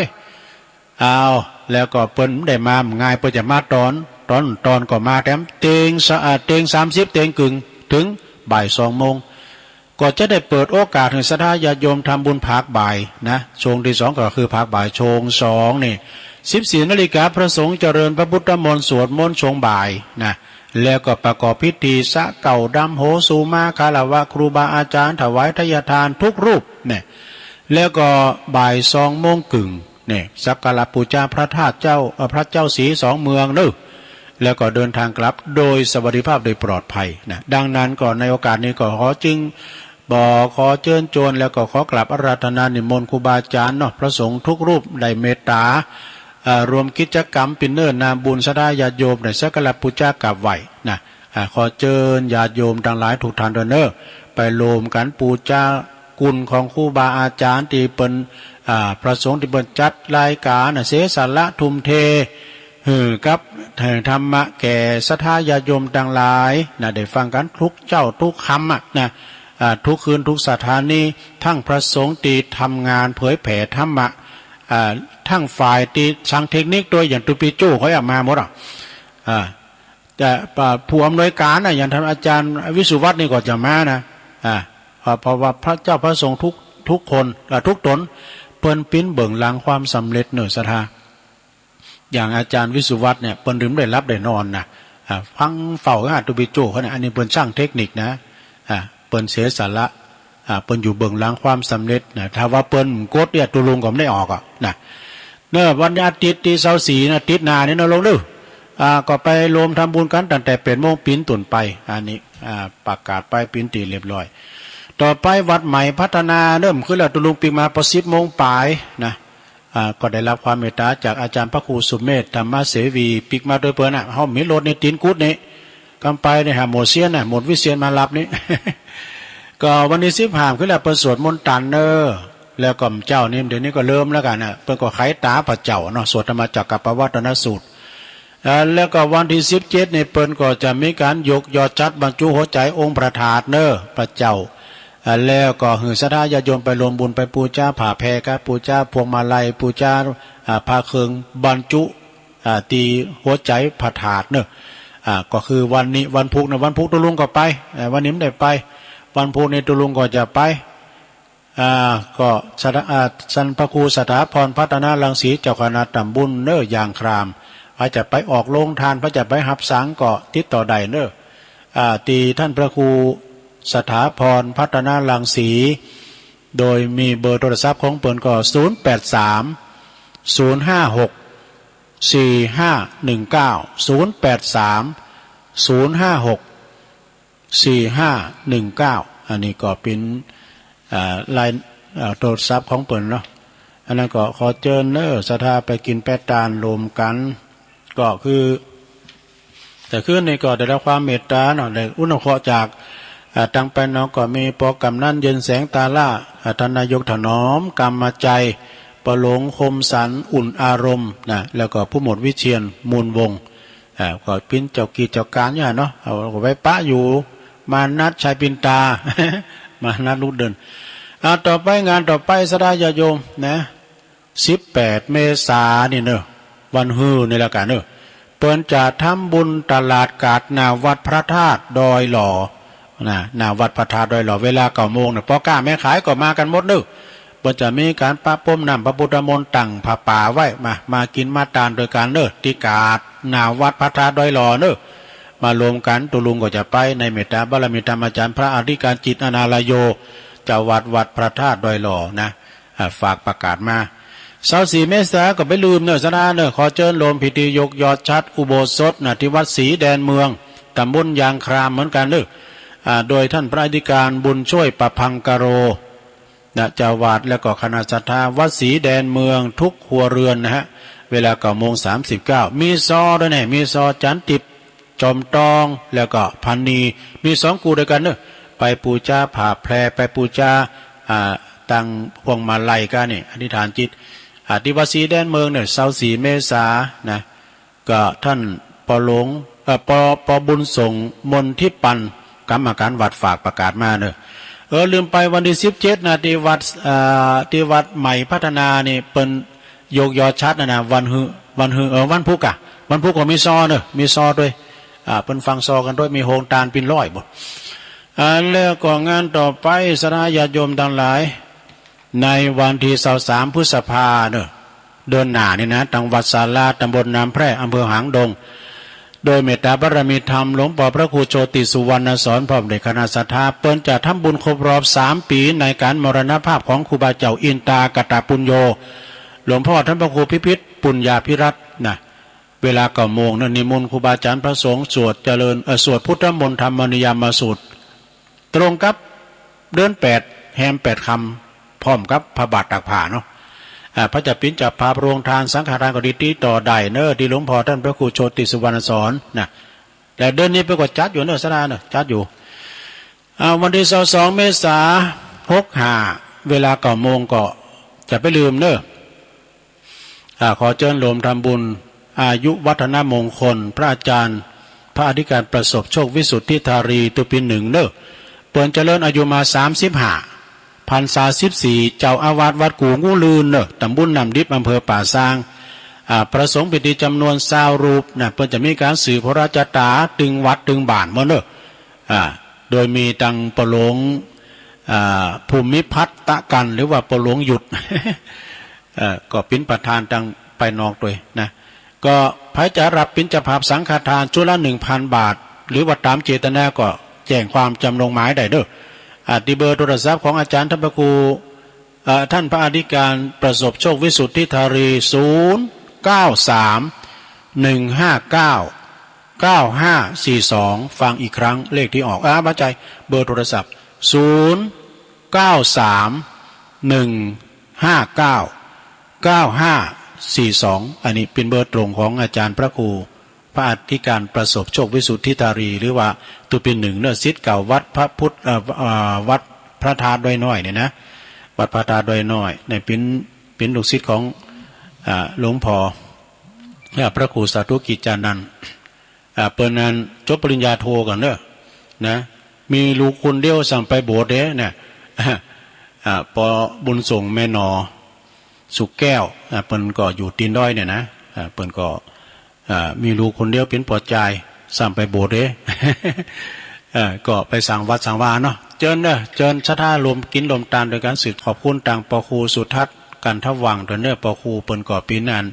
อ้าว แล้วก็เปิ้นได้มาง่าย เปิ้นจะมาต๋อน ต๋อน ต๋อนก็มาแถมเต็งสะ- อ่า เต็งสามสิบ เต็งเกิ่ง เถิงบ่ายสองโมง ก็จะได้เปิดโอกาสหื้อศรัทธาญาติโยมทำบุญภาคบ่ายนะ ช่วงตี้สองก็คือภาคบ่าย ช่วงสองนี่ สิบสี่นาฬิกา พระสงฆ์เจริญพระพุทธมนต์ สวดมนต์ช่วงบ่ายนะ แล้วก็ประกอบพิธีสะเกล้าดำหัว สู่มาคารวะครูบาอาจ๋ารย์ ถวายทายทานทุกรูปเนี่ย แล้วก็บ่ายสองโมงเกิ่งเนี่ย สักการะปู๋จาพระธาตุเจ้า เอ่อ พระเจ้าสีสองเมืองเน้อ แล้วก็เดินทางกลับโดยสวัสดิภาพโดยปลอดภัยนะ ดังนั้นก็ในโอกาสนี้ก็ขอจึงบอก ขอเจิญจวน แล้วก็ขอกราบอาราธนานิมนต์ครูบาอาจ๋ารย์เนาะ พระสงฆ์ทุกรูปได้เมตต๋า เอ่อ ร่วมกิจกรรมเป๋นเนื้อนาบุญ ศรัทธาญาติโยมได้สักการะปู๋จากราบไหว้นะ อ่า ขอเจิญญาติโยมตังหลายทุกท่านเด้อเน้อ ไปรวมกั๋นปู๋จาคุณของครูบาอาจ๋ารย์ตี้เปิ้น อ่า พระสงฆ์ตี้เปิ้นจัดรายก๋านน่ะ เสียสละทุ่มเท หื้อกับ หื้อธรรมะแก่ศรัทธาญาติโยมตังหลายนะ ได้ฟังกั๋นทุกเจ๊าทุกค่ำอะนะ อ่า ทุกคืนทุกสถานี ตึงพระสงฆ์ตี้ทำงานเผยแผ่ธรรมะ อ่า ตึงฝ่ายตี้ช่างเทคนิคตวยอย่างตุ๊ปิโจ้เขาอะมาหมดอะ อ่า แต่ อ่า ผู้อำนวยก๋านน่ะ อย่างต้านอาจ๋ารย์วิสุวัฒน์นี่ก็จะมานะ อ่า เพราะ เพราะว่าพระเจ้าพระสงฆ์ทุก ทุกคน อ่า ทุกต๋น เปิ้นเป๋นเบื้องหลังความสำเร็จเน้อศรัทธา อย่างอาจ๋ารย์วิสุวัฒน์เนี่ย เปิ้นบ่ได้หลับได้นอนนะ อ่า ฟังเฝ้าหาตุ๊ปิโจ้เขาเนี่ย อันนี้เปิ้นช่างเทคนิคนะ อ่า เปิ้นเสียสละ อ่า เปิ้นอยู่เบื้องหลังความสำเร็จนะ ถ้าว่าเปิ้นกดเนี่ย ตุ๊ลุงก็บ่ได้ออกอะนะ เน้อ วันอาทิตย์ตี้ซาวสี่นะ อาทิตย์หน้านี่เนาะลูกเน้อ อ่า ก็ไปรวมทำบุญกั๋นตั้งแต่แปดโมงเป๋นต้นไป อันนี้ อ่า ประกาศไปเป๋นตี้เรียบร้อย ต่อไปวัดใหม่พัฒนาเน้อ คืนแล้วตุ๊ลุงปิ๊กมาปอสิบโมงป๋ายนะ อ่า ก็ได้รับความเมตต๋าจากอาจ๋ารย์พระครูสุเมธ ธรรมเสวี ปิ๊กมาตวยเปิ้นน่ะ เฮามีรถนี่ตี๋นกุดนี่ กำไปนี่หาหมดเสี้ยนน่ะ หมดวิเชียรมาฮับนี่ ก็วันตี้สิบห้าคืนแล้วเปิ้นสวดมนต์ตันเน้อ แล้วก็เจ๊านี่ เดี๋ยวนี้ก็เริ่มแล้วกั๋นน่ะ เปิ้นก็ไขต๋าพระเจ้าเนาะ สวดธรรมจักรกัปปวัตตนสูตร อ่า แล้วก็วันตี้สิบเจ็ดนี่เปิ้นก็จะมีก๋านยกยอดจัดบรรจุหัวใจ๋องค์พระธาตุเน้อ พระเจ้า อ่า แล้วก็หื้อศรัทธาญาติโยมไปรวมบุญไปปู๋จาผ้าแพรกับปู๋จาพวงมาลัย ปู๋จา อ่า ผ้าเครื่องบรรจุ อ่า ตี้หัวใจ๋พระธาตุเน้อ อ่า ก็คือวันนี้วันพุธนะ วันพุธตุ๊ลุงก็ไป อ่า วันนี้บ่ได้ไป วันพุธนี่ตุ๊ลุงก็จะไป อ่า ก็ศรัทธา อ่า ต้านพระครูสถาพรพัฒนารังสี เจ้าคณะตำบลเน้อ ยางคราม ใผจะไปออกโฮงตาน ใผจะไปฮับสังก็ติดต่อได้เน้อ อ่า ตี้ต้านพระครูสถาพรพัฒนารังสี โดยมีเบอร์โทรศัพท์ของเปิ้นก็ ศูนย์แปดสาม ศูนย์ห้าหก สี่ห้าหนึ่งเก้า ศูนย์แปดสาม ศูนย์ห้าหก สี่ห้าหนึ่งเก้า อันนี้ก็เป๋น อ่า ลาย อ่า โทรศัพท์ของเปิ้นเนาะ อันนั้นก็ขอเจิญเน้อ ศรัทธาไปกิ๋นแป๊ะตานรวมกั๋น ก็คือ แต่คืนนี้ก็ได้รับความเมตตาเนาะ ได้อนุเคราะห์จาก อ่า ตางแปนเนาะ ก็มีปอกำนันเย็นแสงตาล่า อ่า ท่านนายกถนอมกำมะไจ ปอหลวงคมสันต์อุ่นอารมณ์นะ แล้วก็ผู้หมวดวิเชียรมูลวงศ์ อ่า ก็เป๋นเจ้ากิจเจ้าก๋านเนี่ยเนาะ เอา เอาไว้ปะอยู่ มานัดชัยปินตา มานัดลูกเดิน อ่า ต่อไปงานต่อไปศรัทธาญาติโยมนะ สิบแปดเมษานี่เนาะ วันฮือนี่ละกั๋นเนาะ เปิ้นจะทำบุญตลาดกาดหน้าวัดพระธาตุดอยหล่อนะ หน้าวัดพระธาตุดอยหล่อ เวลาเก้าโมงเนาะ ป้อก๊าแม่ขายก็มากั๋นหมดเนาะ เปิ้นจะมีก๋านประพรมน้ำพระพุทธมนต์ ตั้งผ้าป่าไว้ มา มากิ๋นมาตานตวยกั๋นเนาะ ตี้กาดหน้าวัดพระธาตุดอยหล่อเนาะ มารวมกั๋น ตุ๊ลุงก็จะไป ในเมตตาบารมีธรรมอาจ๋ารย์พระอธิการจิตอนาลโย เจ้าวัดวัดพระธาตุดอยหล่อนะ อ่า ฝากประกาศมา ซาวสี่เมษาก็บ่ลืมเนาะศรัทธาเนาะ ขอเจิญรวมพิธียกยอดฉัตรอุโบสถนะ ตี้วัดศรีแดนเมือง ตำบลยางครามเหมือนกั๋นเนาะ อ่า โดยท่านพระอธิการบุญช่วยประภังกโรนะ เจ้าวัด แล้วก็คณะศรัทธาวัดศรีแดนเมืองทุกครัวเรือนนะฮะ เวลาเก้าโมงสามสิบเก้า มีซอด้วยนะ มีซอจันติบ จอมตอง แล้วก็พันนี มีสองกู่ตวยกั๋นเนาะ ไปปู๋จาผ้าแพร ไปปู๋จา อ่า ตั้งพวงมาลัยกั๋นนี่ อธิษฐานจิต อ่า ตี้วัดศรีแดนเมืองเนาะ ซาวสี่เมษานะ ก็ท่านปอหลวง เอ่อ ปอ ปอบุญส่งมนทิปัน กรรมการวัดฝากประกาศมาเนาะ เออ ลืมไปวันตี้สิบเจ็ดนะ ตี้วัด อ่า ตี้วัดใหม่พัฒนานี่ เปิ้นยกยอดฉัตรนะนะ วันฮือ วันฮือ เออ วันพุธก่ะ วันพุธก็มีซอเนาะ มีซอตวย อ่า เปิ้นฟังซอกั๋นตวย มีโฮงตานเป๋นร้อยบ่ อ่า แล้วก็งานต่อไปศรัทธาญาติโยมตังหลาย ในวันตี้ซาวสามพฤษภาเนาะ เดือนหน้านี่นะ ตังวัดศาลา ตำบลน้ำแพร่ อำเภอหางดง โดยเมตตาบารมีธรรมหลวงป้อพระครูโชติสุวรรณสอน พร้อมด้วยคณะศรัทธา เปิ้นจะทำบุญครบรอบสามปี๋ในก๋านมรณภาพของครูบาเจ้าอินตากตปุญโญ หลวงป้อต้านพระครูพิพิธปุญญาภิรัตน์นะ เวลาเก้าโมงเนาะ นิมนต์ครูบาอาจ๋ารย์พระสงฆ์สวดเจริญ เอ่อ สวดพุทธมนต์ธรรมนิยามสูตร ตรงกับเดือนแปด แฮมแปดค่ำ พร้อมกับพระบาตรตากผ้าเนาะ อ่า ไผจะเป๋นเจ้าภาพโฮงตานสังฆทานก็ดี ติดต่อได้เนาะ ตี้หลวงป้อต้านพระครูโชติสุวรรณสอนนะ แต่เดือนนี้เปิ้นก็จัดอยู่เนาะศรัทธาเนาะ จัดอยู่ อ่า วันตี้ซาวสองเมษา หกห้า เวลาเก้าโมงก็จะบ่ลืมเนาะ อ่า ขอเจิญรวมทำบุญอายุวัฒนมงคลพระอาจ๋ารย์ พระอธิการประสบโชควิสุทธิธารีตุปินหนึ่งเนาะ เปิ้นเจริญอายุมาสามสิบห้า พรรษาสิบสี่ เจ้าอาวาสวัดกู่งูลื่นเนาะ ตำบลน้ำดิบ อำเภอป่าซาง อ่า พระสงฆ์พิธีจ๋ำนวนซาวรูปนะ เปิ้นจะมีก๋านสืบพระราชจาต๋าตึงวัดตึงบ้านหมดเนาะ อ่า โดยมีตังปอหลวง อ่า ภูมิพัฒน์ตะกัน หรือว่าปอหลวงหยุด เอ่อ ก็เป๋นประธานตังภายนอกตวยนะ ก็ไผจะฮับเป๋นเจ้าภาพสังฆทานชุดละหนึ่งพันบาท หรือว่าต๋ามเจตนาก็แจ้งความจ๋ำนงหมายได้เนาะ อ่า ตี้เบอร์โทรศัพท์ของอาจ๋ารย์ต้านพระครู เอ่อ ต้านพระอธิการประสบโชควิสุทธิธารี ศูนย์ เก้า สาม หนึ่ง ห้า เก้า เก้า ห้า สี่ สอง ฟังอีกครั้ง เลขตี้ออก อ่า บ่ใจ้ เบอร์โทรศัพท์ ศูนย์ เก้า สาม หนึ่ง ห้า เก้า เก้า ห้า สี่ สอง อันนี้เป๋นเบอร์ตรงของอาจ๋ารย์พระครู พระอธิการประสบโชควิสุทธิธารี หรือว่าตุปินหนึ่งเนาะ ศิษย์เก่าวัดพระพุทธ เอ่อ เอ่อ วัดพระธาตุดอยน้อยเนี่ยนะ วัดพระธาตุดอยน้อยเนี่ยเป๋น เป๋นลูกศิษย์ของ อ่า หลวงป้อ อ่า พระครูสาธุกิจจานันท์ อ่า เปิ้นนั้นจบปริญญาโทก่อนเนาะ นะ มีลูกคนเดียว ส่ำไปโบสถ์เด้นะ อ่า ปอบุญส่งแม่หนอ สุขแก้ว อ่า เปิ้นก็อยู่ตีนดอยเนี่ยนะ อ่า เปิ้นก็ อ่า มีลูกคนเดียวเป๋นป้อจาย ส่ำไปโบสถ์เด้ เอ่อ ก็ไปสร้างวัดสร้างวาเนาะ เจิญเนาะ เจิญศรัทธารวมกิ๋นรวมตานตวยกั๋น สืบขอบคุณตังปอครูสุทัศน์ กันทวังค์ ตวยเนาะ ปอครูเปิ้นก็เป๋นอัน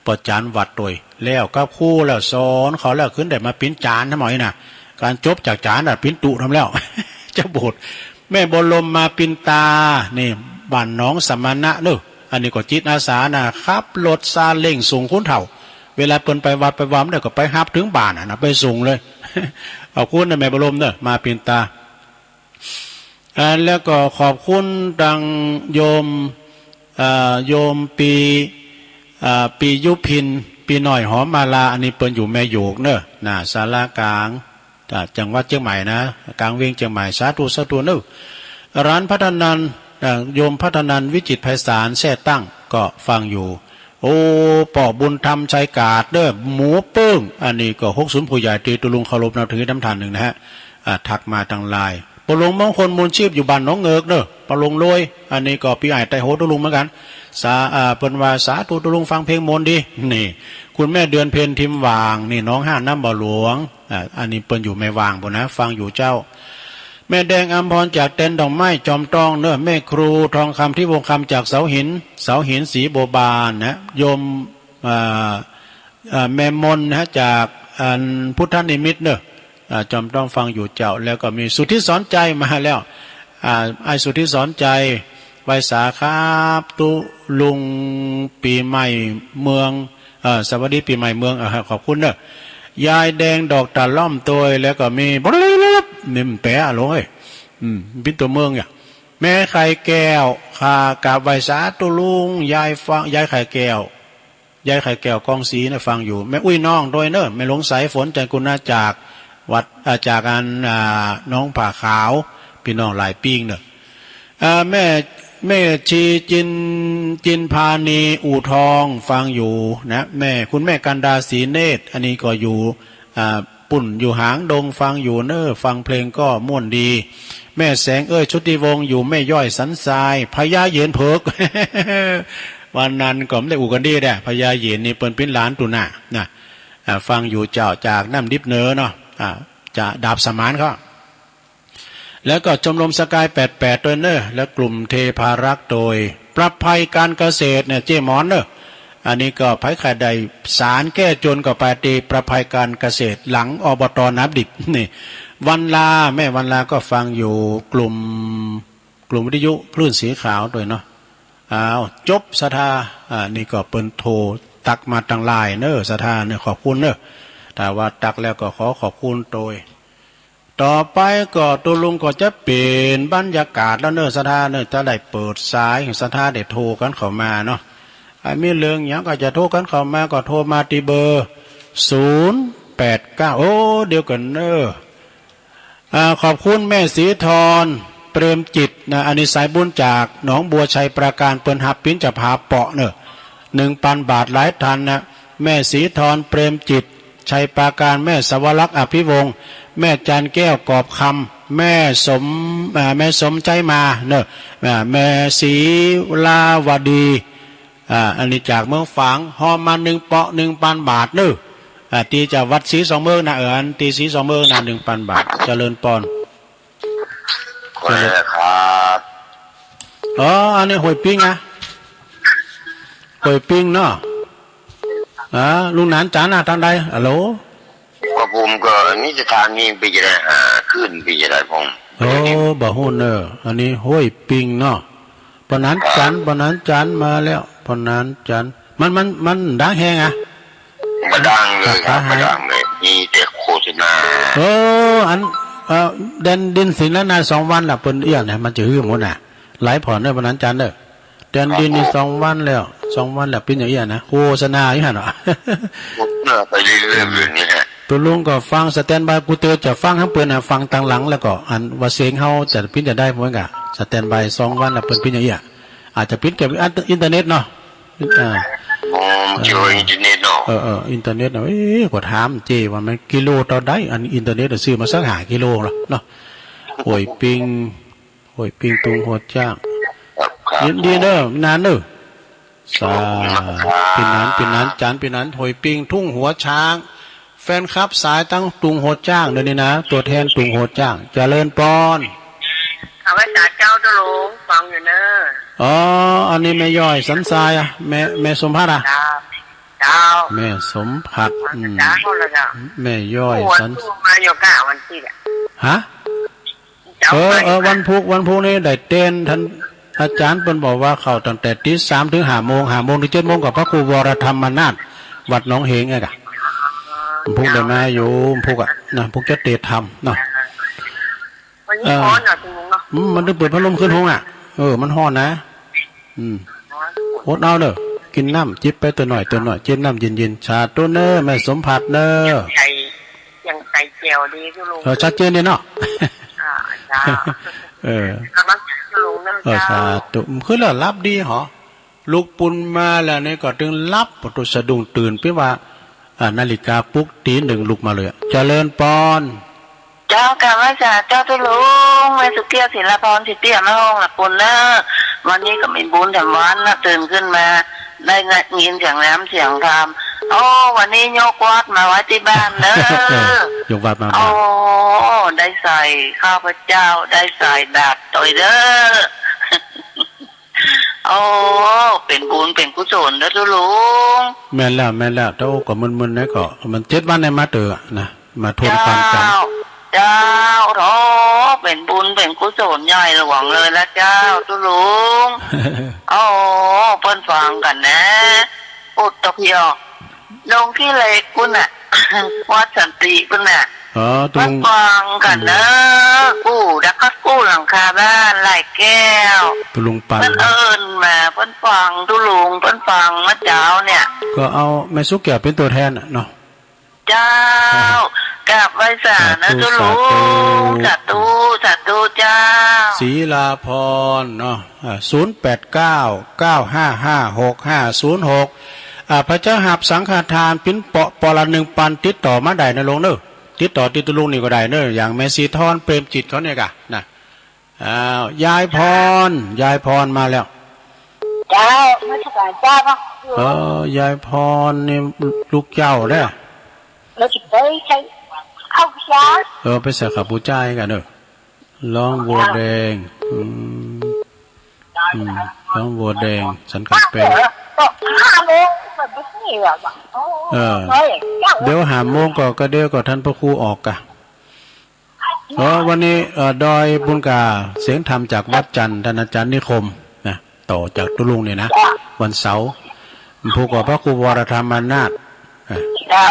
ป้อจ๋ารย์วัดตวย แล้วกับครูแล้วสอนเขาแล้ว ขึ้นได้มาเป๋นจ๋ารย์ทำไมนะ ก๋านจบจากจ๋ารย์น่ะเป๋นตุ๊ทำแล้ว เจ้าโบสถ์ แม่บัวลมมาปินตา นี่ บ้านหนองสมณะเนาะ อันนี้ก็จิตอาสานะ ขับรถซาเล้งส่งคนเฒ่า เวลาเปิ้นไปวัดไปวาบ่ได้ก็ไปฮับเถิงบ้านน่ะนะ ไปส่งเลย ขอบคุณนะแม่บรมเนอะ มาปินตา อ่า แล้วก็ขอบคุณตังโยม อ่า โยมปี อ่า ปียุพิน ปีน้อยหอมมาลา อันนี้เปิ้นอยู่แม่หยูกเนอะ หน้าศาลากลาง อ่า จังหวัดเจียงใหม่นะ กลางเวียงเจียงใหม่ สาธุ สาธุเนอะ หลานพัฒนัน อ่า โยมพัฒนัน วิจิตรไพศาล แซ่ตั้ง ก็ฟังอยู่ โอ้ ป้อบุญธรรม ชัยกาดเนอะ หมูเปิ้ง อันนี้ก็หกศูนย์ ผู้ใหญ่ตี้ตุ๊ลุงเคารพนับถือน้ำท่านนึ่งนะฮะ อ่า ทักมาตังไลน์ ป้อหลวงมงคล มูลชีพ อยู่บ้านหนองเงิกเนอะ ป้อหลวงโลย อันนี้ก็ปี้อ้ายไตโหตุ๊ลุงเหมือนกั๋น สา อ่า เปิ้นว่าสาธุตุ๊ลุงฟังเพลงมนต์ดี นี่ คุณแม่เดือนเพ็ญ ทิมหว่าง นี่ หนองฮ้า น้ำบ่อหลวง อ่า อันนี้เปิ้นอยู่แม่หว่างปู้นนะ ฟังอยู่เจ้า แม่แดงอำพรจากแตนดอกไม้ จอมตองเนอะ แม่ครูทองคำ ทิพย์วงศ์คำ จากเสาหิน เสาหิน ศรีบัวบานนะ โยม อ่า อ่า แม่มนนะ จากอันพุทธนิมิตเนอะ อ่า จอมตองฟังอยู่เจ้า แล้วก็มีสุทธิสอนใจมาแล้ว อ่า อ้ายสุทธิสอนใจ ไหว้สาครับตุ๊ลุงปี๋ใหม่เมือง เอ่อ สวัสดีปี๋ใหม่เมือง เอ่อ ขอบคุณเนอะ ยายแดงดอกตะล่อมตวย แล้วก็มี นี่มันแปลอะหลวงเอ้ย อืม ปิ้นตั๋วเมืองเนี่ย แม่ไข่แก้ว ข้ากราบไหว้สาตุ๊ลุง ยายฟัง ยายไข่แก้ว ยายไข่แก้ว กองศรีนะ ฟังอยู่ แม่อุ้ยน้องตวยเนอะ แม่หลวงสายฝน จันทร์กุณา จากวัด อ่า จากอัน อ่า หนองผาขาว ปี้น้องหลายปิ้งเนอะ อ่า แม่ แม่ชีจิน จินพานี อู่ทอง ฟังอยู่นะ แม่ คุณแม่กันดา ศรีเนตร อันนี้ก็อยู่ อ่า ปุ้นอยู่หางดง ฟังอยู่เนอะ ฟังเพลงก็ม่วนดี แม่แสงเอ้ย ชุติวงศ์ อยู่แม่ย้อยสันทราย พญาเหย็นเผิก วันนั้นก็บ่ได้อู้กั๋นดีแด้ พญาเหย็นนี่เปิ้นปิ้นหลานตุ๊น่ะนะ อ่า ฟังอยู่เจ้า จากน้ำดิบเหนือเนาะ อ่า จะดาบสมานเขา แล้วก็ชมรมสกายแปดแปดตวยเนอะ และกลุ่มเทพารักษ์ตวย ประภัยการเกษตรเนี่ย เจ๊หมอนเนอะ อันนี้ก็ใผใค่ได้สารแก้จนก็ไปตี้ประภัยการเกษตรหลัง อบต น้ำดิบ นี่ วันลา แม่วันลาก็ฟังอยู่ กลุ่ม กลุ่มวิทยุคลื่นสีขาวตวยเนาะ อ้าว จบศรัทธา อ่า นี่ก็เปิ้นโทรตักมาตังไลน์เนอะ ศรัทธาเนอะ ขอบคุณเนอะ ถ้าว่าตักแล้วก็ขอขอบคุณตวย ต่อไปก็ตุ๊ลุงก็จะเปลี่ยนบรรยากาศแล้วเนอะ ศรัทธาเนอะ จะได้เปิดสาย ศรัทธาได้โทรกั๋นเข้ามาเนาะ อ่า มีเรื่องหยังก็จะโทรกั๋นเข้ามา ก็โทรมาตี้เบอร์ ศูนย์แปดเก้า โอ้ เดี๋ยวก่อนเนอะ อ่า ขอบคุณแม่ศรีทร เปรมจิตนะ อันนี้สายบุญจากหนองบัว ชัยปราการ เปิ้นฮับปิ้นจะผาเปาะเนอะ หนึ่งปันบาท หลายตันนะ แม่ศรีทร เปรมจิต ชัยปราการ แม่สวรักษ์ อภิวงศ์ แม่จันแก้ว กอบคำ แม่สม อ่า แม่สมใจ๊มาเนอะ อ่า แม่ศรีลาวดี อ่า อันนี้จากเมืองฝาง ฮอมมาหนึ่งเปาะ หนึ่งปันบาทเนอะ อ่า ตี้จะวัดศรีสองเมืองนะ เออ อันตี้ศรีสองเมืองนะ หนึ่งปันบาท เจริญปอน ขอบคุณครับ อ๋อ อันนี้ห้วยปิงอะ ห้วยปิงเนาะ อ่า ลุงหนานจันทร์อะ ตางใด ฮัลโหล ว่าผมก็นี่สถานีไปจะได้หาขึ้นไปจะได้ผม โอ้ บ่ฮู้เนอะ อันนี้ห้วยปิงเนาะ ป้อหนานจันทร์ ป้อหนานจันทร์มาแล้ว ป้อหนานจันทร์ มัน มัน มันดังแฮงอะ บ่ดังเลยครับ บ่ดังเลย มีแต่โฆษณา เออ อัน เอ่อ แดนดินสินล้านนาสองวันละ เปิ้นเอี้ยนะ มันจะหื้อหมดน่ะ หลายผ่อนเนอะ ป้อหนานจันทร์เนอะ แดนดินนี่ ครับผม สองวันแล้ว สองวันแล้ว เปิ้นอย่างเอี้ยนะ โฆษณาอยู่หั่นเนาะ เออ ไปเรื่อยๆแบบนี้ฮะ ตุ๊ลุงก็ฟัง สแตนบาย กูเตอจะฟังหาเปิ้นน่ะ ฟังตางหลัง แล้วก็อันว่าเสียงเฮาจะปิ้นจะได้เหมือนกั๋น สแตนบาย สองวันแล้ว เปิ้นปิ้นอย่างเอี้ย อาจจะปิ้นเกี่ยวกับอินเทอร์เน็ตเนาะ อ่า อ๋อ เกี่ยวกับอินเทอร์เน็ตเนาะ เออ เออ อินเทอร์เน็ตเนาะ เอ๊ะ ก็ถามเจ้ว่ามันกิโลเต้าใด อันอินเทอร์เน็ตน่ะ ซื้อมาสักห้ากิโลละเนาะ ห้วยปิง ห้วยปิง ตุงหัวจ้าง ครับ ครับ ยินดีเนอะ นานเนอะ สา ขอบคุณมากครับ ปี้หนาน ปี้หนานจันทร์ ปี้หนานห้วยปิง ทุ่งหัวช้าง แฟนคลับสายตังตุงหัวจ้างเดี๋ยวนี้นะ ตั๋วแทนตุงหัวจ้าง เจริญปอน เอาไว้สาเจ้าตุ๊ลุง ฟังอยู่เนอะ อ๋อ อันนี้แม่ย้อยสันทรายอะ แม่ แม่สมภัทรอะ เจ้า เจ้า แม่สมภัทร อืม เจ้าแล้วเจ้า แม่ย้อยสัน หัวตู้มาอยู่ก้าวันที่อะ ฮะ เออ เออ วันพุธ วันพุธนี้ได้เต้นท่านอาจารย์เปิ้นบอกว่าเข้าตั้งแต่ตีสามถึงห้าโมง ห้าโมงถึงเจ็ดโมงกับพระครูวรธรรมนาถ วัดหนองเหงไงกะ วันพุธได้มาอยู่ วันพุธอะ นะ พวกจะเตะทำเนาะ วันนี้ เออ ฮ้อนเหรอ คุณลุงเนาะ อืม มันต้องเปิดพัดลมขึ้นห้องอ่ะ เออ มันฮ้อนนะ อืม อดเอาเด้อ กิ๋นน้ำจิบไปเตื้อหน้อย เตื้อหน้อย จิบน้ำเย็นๆ สาธุเน้อ แม่สมผัสเน้อ เจียงใส เจียงใสแจ๋วดีคุณลุง เออ ชัดเจนดีเนาะ อ่า จ้า เออ กำลังใจคุณลุงเน้อ เออ เจ้า สาธุ คือแล้วหลับดีหรอ ลุกปูนมาแล้วนี่ก็ตึงหลับ ปะโตสะดุ้งตื่น เปียะว่า อ่า นาฬิกาปลุกตีหนึ่งลุกมาเลยอะ เจริญปอน เจ้ากราบไหว้สาเจ้าตุ๊ลุง แม่สุเกี้ยว ศิลาพร สิเตี้ย แม่ฮ้องละปูนเน้อ วันนี้ก็มีบุญแถมวันนะ ตื่นขึ้นมา ได้ยินเสียงน้ำเสียงธรรม โอ้ วันนี้ยกวัตรมาไว้ตี้บ้านเน้อ ยกวัตรมา โอ้ บ้าน ได้ใส่ข้าพเจ้า ได้ใส่บาตรตวยเน้อ โอ้ เป๋นบุญเป๋นกุศลเน้อตุ๊ลุง แม่นแล้ว แม่นแล้ว เต้าก็มึนๆ นะ ก็มันเจ็ดวันในมาเตื้อนะ มาทวนความจ๋ำ เจ้า เจ้า โอ้ เป๋นบุญเป๋นกุศลใหญ่หลวงเลยละเจ้าตุ๊ลุง โอ้ เปิ้นฟังกั๋นนะ อุตตะเพียว ดงขี้เหล็กปู้นน่ะ วัดสันติปู้นน่ะ อ๋อ ตุ๊ลุง เปิ้นฟังกั๋นเน้อ อืม กู้ แล้วก็กู้หลังคาบ้านหลายแก้ว ตุ๊ลุงปัน เปิ้นเอิ้นมา เปิ้นฟังตุ๊ลุง เปิ้นฟังเมื่อเจ๊าเนี่ย ก็เอาแม่สุเกี้ยวเป๋นตั๋วแทนน่ะเนาะ เจ้า กราบไหว้สาเน้อตุ๊ลุง สาธุ สาธุ สาธุเจ้า ศิลาพรเนาะ อ่า ศูนย์แปดเก้า เก้าห้าห้า หกห้าศูนย์หก อ่า พระเจ้าหับสังฆทานปิ้นเปาะปอละหนึ่งปัน ติดต่อมาได้นะลุงเน้อ ติดต่อตี้ตุ๊ลุงนี่ก็ได้เน้อ อย่างแม่ศรีทร เปรมจิตเขาเนี่ยก่ะนะ อ้าว ยายพร ยายพรมาแล้ว เจ้า นมัสก๋านเจ้าเนาะ เออ ยายพรนี่ลูกเจ้าเน้อ เออ สิไปใส่ข้าวบูชา เออ ไปใส่ข้าวบูชากั๋นเน้อ ร้องบัวแดง อืม อืม ร้องบัวแดง สันกำแปง เออ ก็ห้าโมง แบบนี้เหรอ โอ้ เออ เฮ้ย เดี๋ยวห้าโมงก็ ก็เดี๋ยวก็ต้านพระครูออกก่ะ อ๋อ วันนี้ เอ่อ ดอยปูนก่า เสียงธรรมจากวัดจันทร์ ต้านอาจ๋ารย์นิคมนะ ต่อจากตุ๊ลุงเนี่ยนะ วันเสาร์ ผู้ก่อพระครูวรธรรมานาถ อ่ะ เจ้า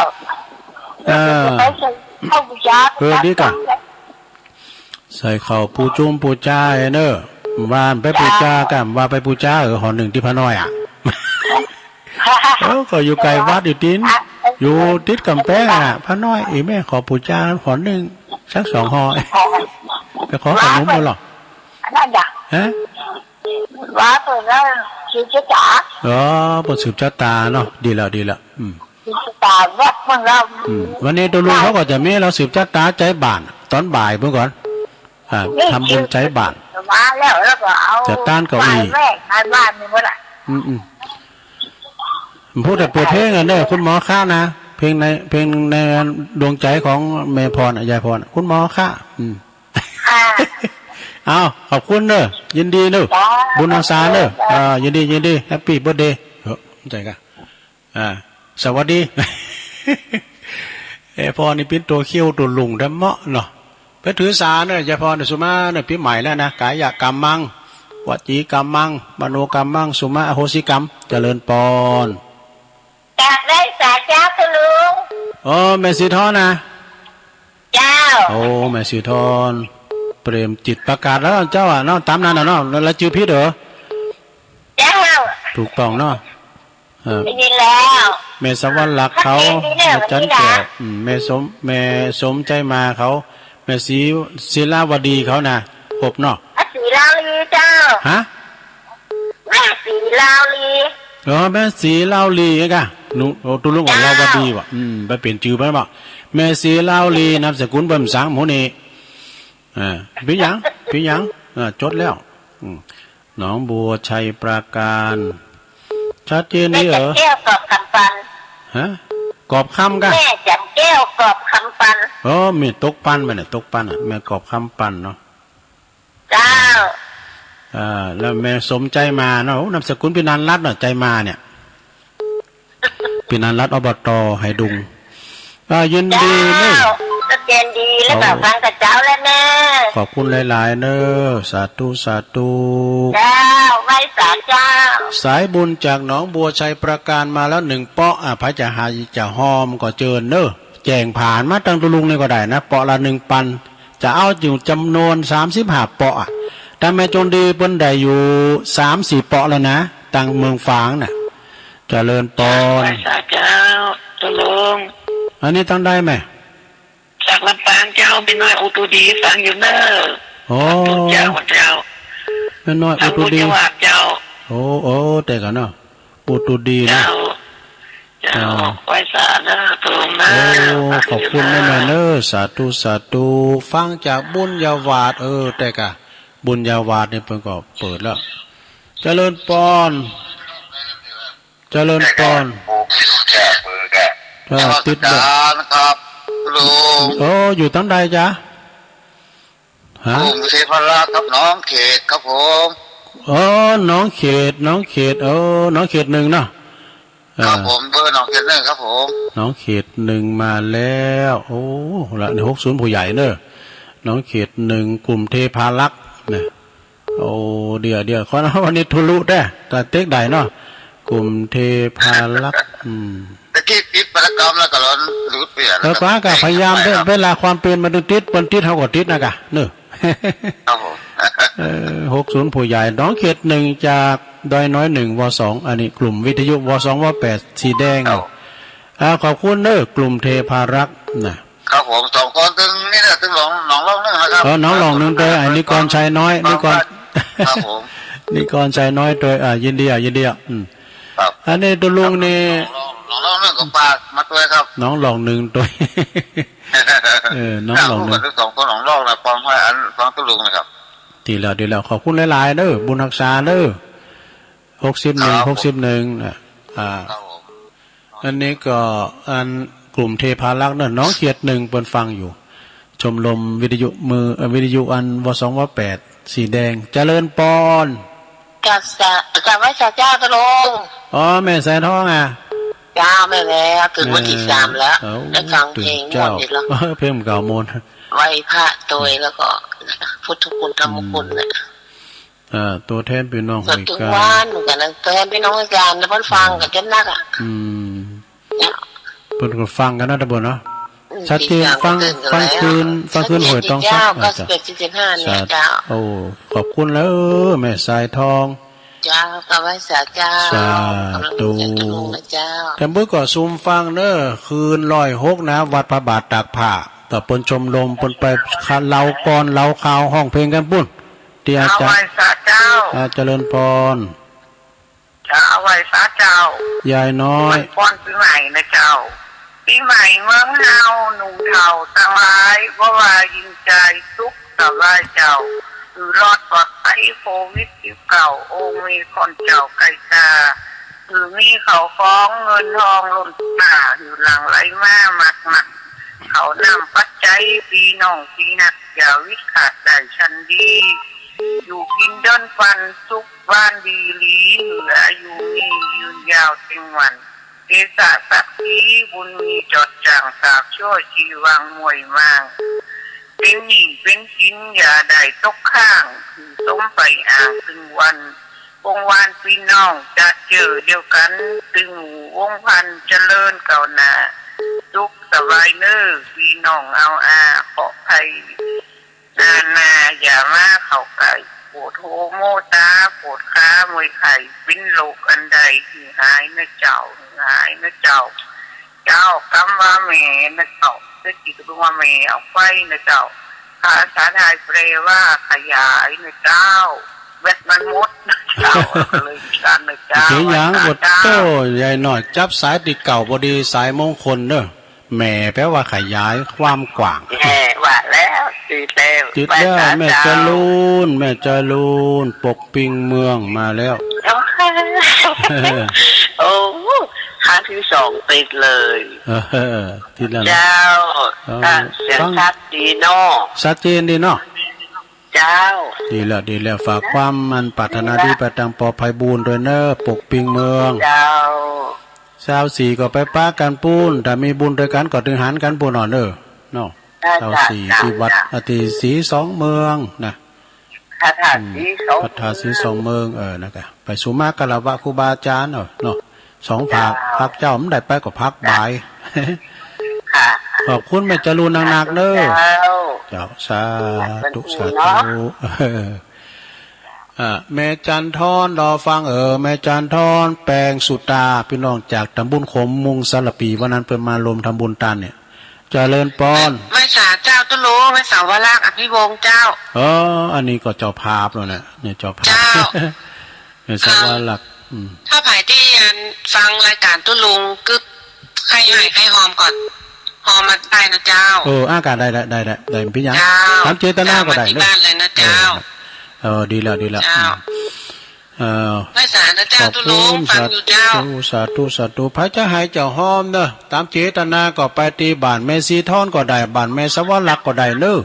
เออ ข้าวบูชา เออ ดีก่ะ ใส่ข้าวปูจุมปูจาเน้อ ว่าไปปูจาก่ะ ว่าไปปูจา เออ หอนึ่งตี้พระน้อยอ่ะ เออ ก็อยู่ใก้วัดอยู่ติด อยู่ติดกำแปงอ่ะ พระน้อย อีแม่ขอปูจาหอนึ่ง สักสองหอ ไปขอขนมมาหรอ อันนั้นจ้ะ ฮะ ว่าเปิ้นว่าสืบชะตา อ๋อ เปิ้นสืบชะตาเนาะ ดีแล้ว ดีแล้ว อืม สืบชะตาวัดของเฮา อืม วันนี้ตุ๊ลุงเขาก็จะมีเราสืบชะตาใจ๊บ้าน ต๋อนบ่ายปู้นก่อน อ่า นี่ ทำบุญใจ๊บ้าน มาแล้ว แล้วก็เอา จัดต้านเก้าอี้ แม่ขายบ้านนี่หมดอ่ะ อืม อืม พูดแต่เปิดเพลงอ่ะเน้อ คุณหมอคะนะ เพลงใน เพลงในดวงใจ๋ของแม่พรอ่ะ ยายพรอ่ะ คุณหมอคะ อืม ค่ะ เอา ขอบคุณเน้อ ยินดีเน้อ จ้า บุญหักษาเน้อ จ้า อ่า ยินดี ยินดี แฮปปี้เบิร์ธเดย์ เออ เข้าใจ๋ก่ะ อ่า สวัสดี เอ้ย พ่อนี่ปิ้นตั๋วเคี้ยวตั๋วหลุงได้เหมาะเนาะ ไปถือสาเน้อ ยายพรเน้อ สุมาเน้อ ปี๋ใหม่แล้วนะ กายกรรมัง วจีกรรมัง มโนกรรมัง สุมาอโหสิกรรม เจริญปอน กราบไหว้สาเจ้าตุ๊ลุง โอ้ แม่ศรีทรนะ เจ้า โอ้ แม่ศรีทร เปรมจิตประกาศแล้วเจ้าอ่ะเนาะ ต๋ามนั้นน่ะเนาะ แล้วจื้อผิดเหรอ เจ้า ถูกต้องเนาะ เออ ได้ยินแล้ว แม่สวรรค์รักเขา ชัดเจนดีเนี่ย แม่จันแก้ว วันนี้นะ อืม แม่สม แม่สมใจ๋มาเขา แม่ศรี ศิลาวดีเขานะ ครบเนาะ อ่ะ ศรีลาวลีเจ้า ฮะ แม่ศรีลาวลี อ๋อ แม่ศรีลาวลีไงกะ หนู โอ้ ตุ๊ลุงว่า เจ้า ลาวดีว่ะ อืม ไปเปลี่ยนจื้อไปบ่ แม่ศรีลาวลี นามสกุลเปิ้นสังหมู่นี่ อ่า เป๋นหยัง เป๋นหยัง อ่า จดแล้ว อืม หนองบัวชัยปราการ ชัดเจนดีเหรอ แม่จันแก้วกอบคำปัน ฮะ กอบคำกะ แม่จันแก้วกอบคำปัน อ๋อ มีตกปันไปเนี่ย ตกปันอ่ะ แม่กอบคำปันเนาะ เจ้า อ่า แล้วแม่สมใจ๋มาเนาะ โอ้ นามสกุลพินันรัตน์เนาะ ใจ๋มาเนี่ย พินันรัตน์ อบต.ไหดุง อ่า ยินดีเน้อ เจ้า ชัดเจนดี แล้วก็ ขอบ ฟังกับเจ้าแล้วเน้อ ขอบคุณหลายๆ เน้อ สาธุ สาธุ เจ้า ไหว้สาเจ้า สายบุญจากหนองบัวชัยปราการมาแล้วหนึ่งเปาะ อ่ะ ใผจะหาจะฮอมก็เจิญเน้อ แจ้งผ่านมาตังตุ๊ลุงนี่ก็ได้นะ เปาะละหนึ่งปัน จะเอาอยู่จำนวนสามสิบห้าเปาะอะ ตาแม่จงดีเปิ้นได้อยู่สามสี่เปาะแล้วนะ ตังเมืองฝางน่ะ เจริญปอน ไหว้สาเจ้า ตุ๊ลุง อันนี้ตังใดแม่ จากลำปางเจ้า แม่น้อยอุตูดีฟังอยู่เน่อ โอ้ สาธุเจ้า เจ้า แม่น้อยอุตูดี ทางบุญเจ้าว่าเจ้า โอ้ โอ้ แต่ก่อนเนาะ อุตูดีนะ เจ้า เจ้า เจ้า ไหว้สาเน่อตุ๊ลุงเน่อ โอ้ ขอบคุณแม่ๆ เน่อ สาธุ สาธุ ฟังจากบุญญาวาส เออ แต่ก่อน บุญญาวาสนี่เปิ้นก็เปิดแล้ว เจริญปอน เจริญปอน เออ ติดเลย นมัสการครับลุง โอ้ อยู่ตังใดจ๊ะ ฮะ กลุ่มเทพารักษ์ครับ หนองเขตครับผม อ๋อ หนองเขต หนองเขต เออ หนองเขตหนึ่งเนาะ เออ ครับผม เบอร์หนองเขตหนึ่งครับผม หนองเขตหนึ่งมาแล้ว โอ้ ละ หกศูนย์ผู้ใหญ่เน่อ หนองเขตหนึ่ง กลุ่มเทพารักษ์นะ โอ้ เดี๋ยว เดี๋ยว ขอนะ วันนี้ทะลุแต๊ แต่เต๊กได้เนาะ กลุ่มเทพารักษ์ อืม ตะกี้ปิดประกำแล้วก็หลุดไปอะ เออ นะครับ ป้าก็พยายาม เวลาความเปลี่ยนมันต้องติด มันติดเฮาก็ติดนะกะ เนอะ ครับผม เออ หกศูนย์ผู้ใหญ่ หนองเขตหนึ่งจากดอยน้อยหนึ่ง วสอง อันนี้กลุ่มวิทยุ วสอง วแปด สีแดง ครับ อ่า ขอบคุณเนอะ กลุ่มเทพารักษ์นะ ครับผม สองคนตึงนี่แหละ ตึงหนอง หนองล่องนึ่งนะครับ เออ หนองล่องนึ่งโดย อ่า นิกรชัยน้อย นิกร ครับผม นิกรชัยน้อยโดย อ่า ยินดีอ่ะ ยินดีอ่ะ อืม ครับ อันนี้ตุ๊ลุงนี่ หนองล่อง หนองล่องนึ่งก็ฝากมาด้วยครับ หนองล่องนึ่งโดย เออ หนองล่องนึ่ง ครับผม สองคนหนองล่องนะ ฟังไว้อัน ฟังตุ๊ลุงนะครับ ดีแล้ว ดีแล้ว ขอบคุณหลายๆ เด้อ บุญฮักษาเด้อ หกสิบหนึ่ง ครับผม หกสิบหนึ่ง อ่ะ อ่า ครับผม อันนี้ก็อันกลุ่มเทพารักษ์เนอะ หนองเขตหนึ่งเปิ้นฟังอยู่ ชมรมวิทยุมือ เอ่อ วิทยุอัน วสอง วแปด สีแดง เจริญปอน กราบสา กราบไหว้สาเจ้าตุ๊ลุง อ๋อ แม่สายทองอ่ะ เจ้า แม่นแล้ว ตื่นวันที่สามแล้ว เออ ได้ฟังเพลง ตื่นเจ้า ม่วนดีแล้ว เออ เพลงเก่าม่วน ไหว้พระโตยแล้วก็พุทธคุณธรรมคุณน่ะ อืม อ่า ตั๋วแทนปี้น้องห้วยกา ก็ตึงว่านเหมือนกั๋นนะ ตั๋วแทนปี้น้องห้วยกานะ เปิ้นฟังกั๋นจนนักอะ อืม เนี่ย เปิ้นก็ฟังกั๋นนะตะบนเนาะ อืม ชัดเจน ฟัง ฟังคืน ฟังคืนห้วยตองซัก ชัดเจนจริงเจ้า อ่า เก้าสิบเอ็ดจุดห้า เนี่ยเจ้า โอ้ ขอบคุณแล้วแม่สายทอง เจ้า กราบไหว้สาเจ้า สาธุ กำลังใจตุ๊ลุงนะเจ้า แต่เมื่อก่อนซูมฟังเนอะ คืนร้อยหกนะ วัดพระบาทตากผ้า แต่เปิ้นชมรมเปิ้นไปเล่าก่อนเล่าข่าวฮ้องเพลงกั๋นปุ้น ตี้อาจารย์ เอาไหว้สาเจ้า อ่า เจริญปอน เจ้า เอาไหว้สาเจ้า ยายน้อย อวยพรปี๋ใหม่นะเจ้า ปี๋ใหม่เมืองเฮา หนุ่มเฒ่าตังหลาย บ่ว่ายิ่งใจ๋สุขสบายเจ้า หื้อรอดปลอดภัยโควิดสิบเก้า โอมีข้อนเจ้าไก่กา หื้อมีข้าวของเงินทองล้นตา หื้อหลั่งไหลมามากๆ ข้าวน้ำปัจจัยปี้น้องตี้ฮัก อย่าวิดขาดได้ชั้นดี อยู่กิ๋นเดินปันสุข บ้านดีหลี หื้ออายุมียืนยาวเต็มวัน เตชะศักดิ์ศรีบุญมีจอดจ้าง สาบชั่วชีวังมวยมาง เป๋นหนี้เป๋นสินอย่าได้ตกค้าง หื้อสมไปอ้างตึงวัน วงวานปี้น้องจะเจอเดียวกั๋น ตึงหมู่วงศ์พันธุ์เจริญก้าวหน้า สุขสบายเน่อปี้น้อง เอาอา เคราะห์ภัย นานาอย่ามาเข้าใก้ ปวดหัวเมาต๋า ปวดขาเมื่อยไข้ เป๋นโรคอันใดหื้อหายนะเจ้า หื้อหายนะเจ้า เจ้า กำว่าแม่นะเจ้า เจ้าจิตว่าแม่ออกไปนะเจ้า ภาษาไทยแปลว่าขยายนะเจ้า แบตมันหมดนะเจ้า ก็เลยสั้นนะเจ้า เสียงหยัง ว่า โอ้โธ่ เจ้า ยายน้อย จับสายตี้เก่า พอดีสายมงคลเน่อ แหม่ แปลว่าขยายความกว้าง แหม่ ว่าแล้ว ติดแล้ว ติดแล้ว แม่จรูน แม่จรูน ปกปิงเมืองมาแล้ว โอ้ ครั้งที่สองติดเลย เออ ติดแล้วนะ เจ้า เออ อ่ะ เสียง ฟัง ชัดดีเนาะ ชัดเจนดีเนาะ เจ้า ดีแล้ว ดีแล้ว ฝากความอันปรารถนาดีไปตังปอไพบูลย์ด้วยเน่อ ปกปิงเมือง เจ้า ซาวสี่ก็ไปปะกั๋นปู้น ถ้ามีบุญตวยกั๋นก็ตึงหันกั๋นปู้นอ่อเน่อ เนาะ เจ้า ซาวสี่ เจ้า ตี้วัด เจ้า อ่ะ ตี้ศรีสองเมืองนะ พระธาตุ อืม ศรีสอง พระธาตุศรีสองเมือง เออ นะกะ ไปสุมาคารวะครูบาอาจ๋ารย์ เออ เนาะ สองภาค เจ้า ภาคเจ๊า บ่ได้ไปก็ภาคบ่าย เจ้า อ่า ขอบคุณแม่จรูนนักๆ เน่อ เจ้า เจ้า สาธุ สาธุ เนาะ เออ อ่า แม่จันทร์ทอน รอฟัง เออ แม่จันทร์ทอน แปงสุตา ปี้น้องจากตำบลโขงมุงสารภี วันนั้นเปิ้นมาลมทำบุญตานเนี่ย เจริญปอน ไหว้สาเจ้าตุ๊ลุง ไหว้สาวลักษณ์ อภิวงศ์เจ้า เออ อันนี้ก็เจ้าภาพแล้วนะ เนี่ยเจ้าภาพ เจ้า เนี่ยสาวลักษณ์ อืม ถ้าใผตี้อันฟังรายก๋านตุ๊ลุงกึ๊ก ใค่หายใค่หอมก่อน หอมมาได้นะเจ้า เออ อาการได้ ได้ ได้ ได้ ได้ ปี้ยัง เจ้า ต๋ามเจตนาก็ได้ เจ้า มาตี้บ้านเลยนะเจ้า เออ เออ ดีแล้ว ดีแล้ว เจ้า อืม เออ ไหว้สานะเจ้า ขอบคุณ ตุ๊ลุง ฟังอยู่เจ้า สาธุ สาธุ สาธุ ใผจะหายจะหอมเน่อ ต๋ามเจตนาก็ไปตี้บ้านแม่ศรีทอนก็ได้ บ้านแม่สาวลักษณ์ก็ได้เน่อ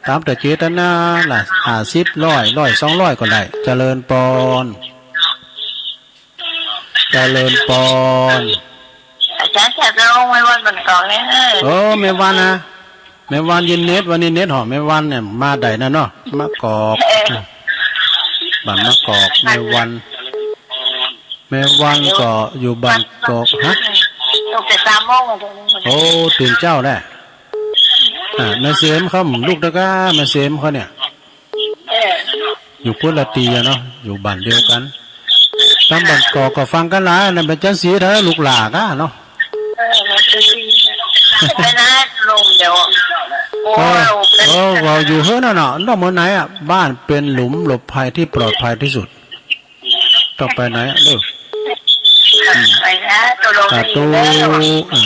ต๋ามแต่เจตนาล่ะ ห้าสิบ ร้อย ร้อย สองร้อย ก็ได้ เจริญปอน เจริญปอน อาจารย์แขกลงไว้วันบันกองเนี่ย เออ แม่วันนะ แม่วันยินเน็ต วันนี้เน็ตหอม แม่วันเนี่ยมาได้นะเนาะ มะกอก เออ บ้านมะกอก แม่วัน แม่วันก็อยู่บ้านกอก ฮะ ลุกแต่สามโมงเลย โอ้ ตื่นเจ๊าแหละ อ่า แม่เสมเขาลุกแล้วก็ แม่เสมเขาเนี่ย เออ อยู่คนละตี้อะเนาะ อยู่บ้านเดียวกั๋น ต๋ามบ้านกอกก็ฟังกั๋นหลาย อันนั้นเป๋นจังซี้เถอะ ลูกหลานอะเนาะ เออ มันเป็นดี ไปนะลุง เดี๋ยว โอ้ เออ เออ ว่าอยู่เฮ้อนั่นน่ะ นอกเมืองไหนอะ บ้านเป๋นหลุมหลบภัยตี้ปลอดภัยตี้สุด ต้องไปไหนอะ เลิก อืม ไปนะ ตุ๊ลุง สาธุ ได้ยินแล้ว อ่ะ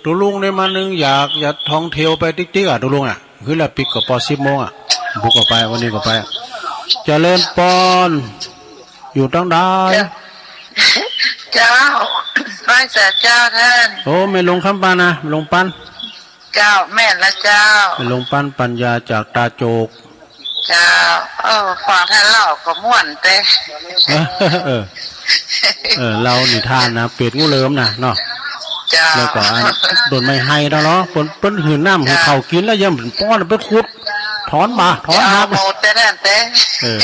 ตุ๊ลุงเนี่ยมานึ่งอยากจะท่องเที่ยวไปติ๊กๆ อ่ะ ตุ๊ลุงอ่ะ คือละปิ๊กก็ปอสิบโมงอ่ะ บุกก็ไป วันนี้ก็ไป เจริญปอน อยู่ตังใด เจ้า ไหว้สาเจ้าต้าน โอ้ แม่หลวงคำปันนะ แม่หลวงปัน เจ้า แม่นละเจ้า แม่หลวงปันปัญญาจากตาโจก เจ้า เออ ฟังต้านเล่าก็ม่วนเต๊ เออ เออ เล่านิทานนะ เปรตงูเหลือมนะเนาะ เจ้า แล้วก็อันต้นไม้ไฮแล้วเนาะ เปิ้น เปิ้นหื้อน้ำหื้อข้าวกิ๋นแล้วยังป้อนไปขุด ถอนบ่า ถอนหัก เจ้า หมดแต่นั้นเต๊ เออ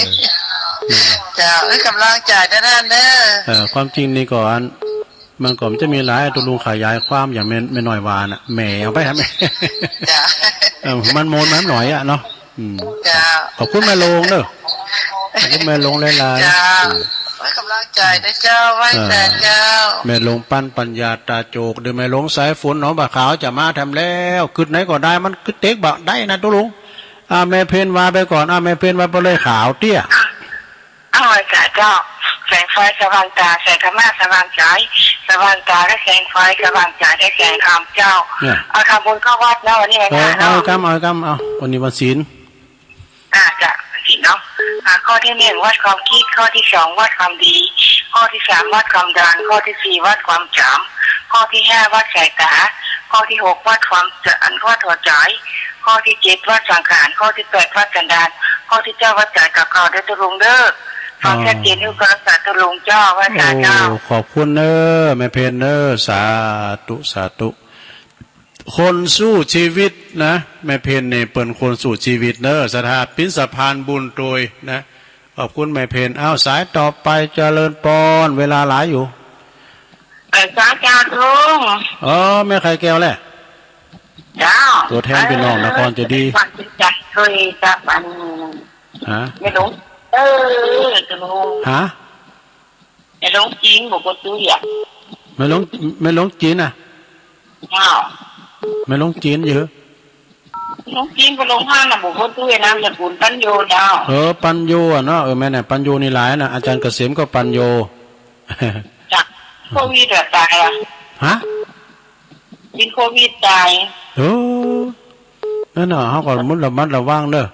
นั่นแหละ เจ้า เอ้ย ก๋ำลังใจ๋เต้านั้นเน่อ เออ ความจริงนี่ก็อัน มันก็จะมีหลาย ตุ๊ลุงขยายความอย่างแม่ แม่น้อยว่าน่ะ แหมเอาไป แหม จ้ะ เออ มันโมนมันหน่อยอะเนาะ อืม จ้ะ ขอบคุณแม่หลวงเด้อ ขอบคุณแม่หลวงหลายๆ จ้ะ อืม ไว้ก๋ำลังใจ๋นะเจ้า ไหว้สาเจ้า เออ แม่หลวงปันปัญญาตาโจก หรือแม่หลวงสายฝนหนองบ่าขาวจะมาแถมแล้ว กึ๊ดไหนก็ได้ มันกึ๊ดเต๊กบ่ได้นะตุ๊ลุง อ่า แม่เพ็ญว่าไปก่อน อ่า แม่เพ็ญว่าไปเลย ขาวเตี้ย เอาไว้จ้ะเจ้า แสงไฟสว่างต๋า แสงธรรมะสว่างใจ๋ สว่างต๋าด้วยแสงไฟ สว่างใจ๋ด้วยแสงธรรมเจ้า เนี่ย เอาทำบุญเข้าวัดเนาะ วันนี้วัน เออ พระเนาะ เอากำ เอากำ เอา วันนี้วันศีล อ่า จ้ะ ศีลเนาะ อ่า ข้อตี้หนึ่ง วัดความกึ๊ด ข้อตี้สอง วัดความดี ข้อตี้สาม วัดความดัน ข้อตี้สี่ วัดความจ๋ำ ข้อตี้ห้า วัดสายต๋า ข้อตี้หก วัดความจะ อัน วัดหัวใจ๋ ข้อตี้เจ็ด วัดสังขาร ข้อตี้แปด วัดสันดาน ข้อตี้เก้า วัดใจ๋กับเขาเด้อตุ๊ลุงเด้อ ฟังชัดเจนอยู่ ก็รักษาตุ๊ลุงเจ้า ไหว้สาเจ้า โอ้ ขอบคุณเน้อ แม่เพ็ญเน้อ สาธุ สาธุ คนสู้ชีวิตนะ แม่เพ็ญเนี่ยเปิ้นคนสู้ชีวิตเน้อ ศรัทธาปิ้นสะพานบุญโตยนะ ขอบคุณแม่เพ็ญ อ้าว สายต่อไป เจริญปอน เวลาหลายอยู่ เอ่อ สาเจ้าตุ๊ลุง อ๋อ แม่ไข่แก้วแหละ เจ้า ตั๋วแทนปี้น้องนครเจดีย์ เอ่อ จัดช่วยกับอัน ฮะ แม่หลวง เออ ตุ๊ลุง ฮะ แม่หลวงจีน บ่ก็ตู้อ่ะ แม่หลวง แม่หลวงจีนน่ะ อ้าว แม่หลวงจีนอยู่ หลวงจีนก็หลวงพ่อน่ะ บ่ก็ตู้นามสกุลปัญโยเจ้า เออ ปัญโยอะเนาะ เออ แม่นน่ะ ปัญโยนี่หลายน่ะ อาจ๋ารย์เกษมก็ปัญโย จ้ะ โควิดอะต๋ายอะ ฮะ ติดโควิดต๋าย เออ นั่นน่ะ เฮาก็ระมัดระวังเน้อ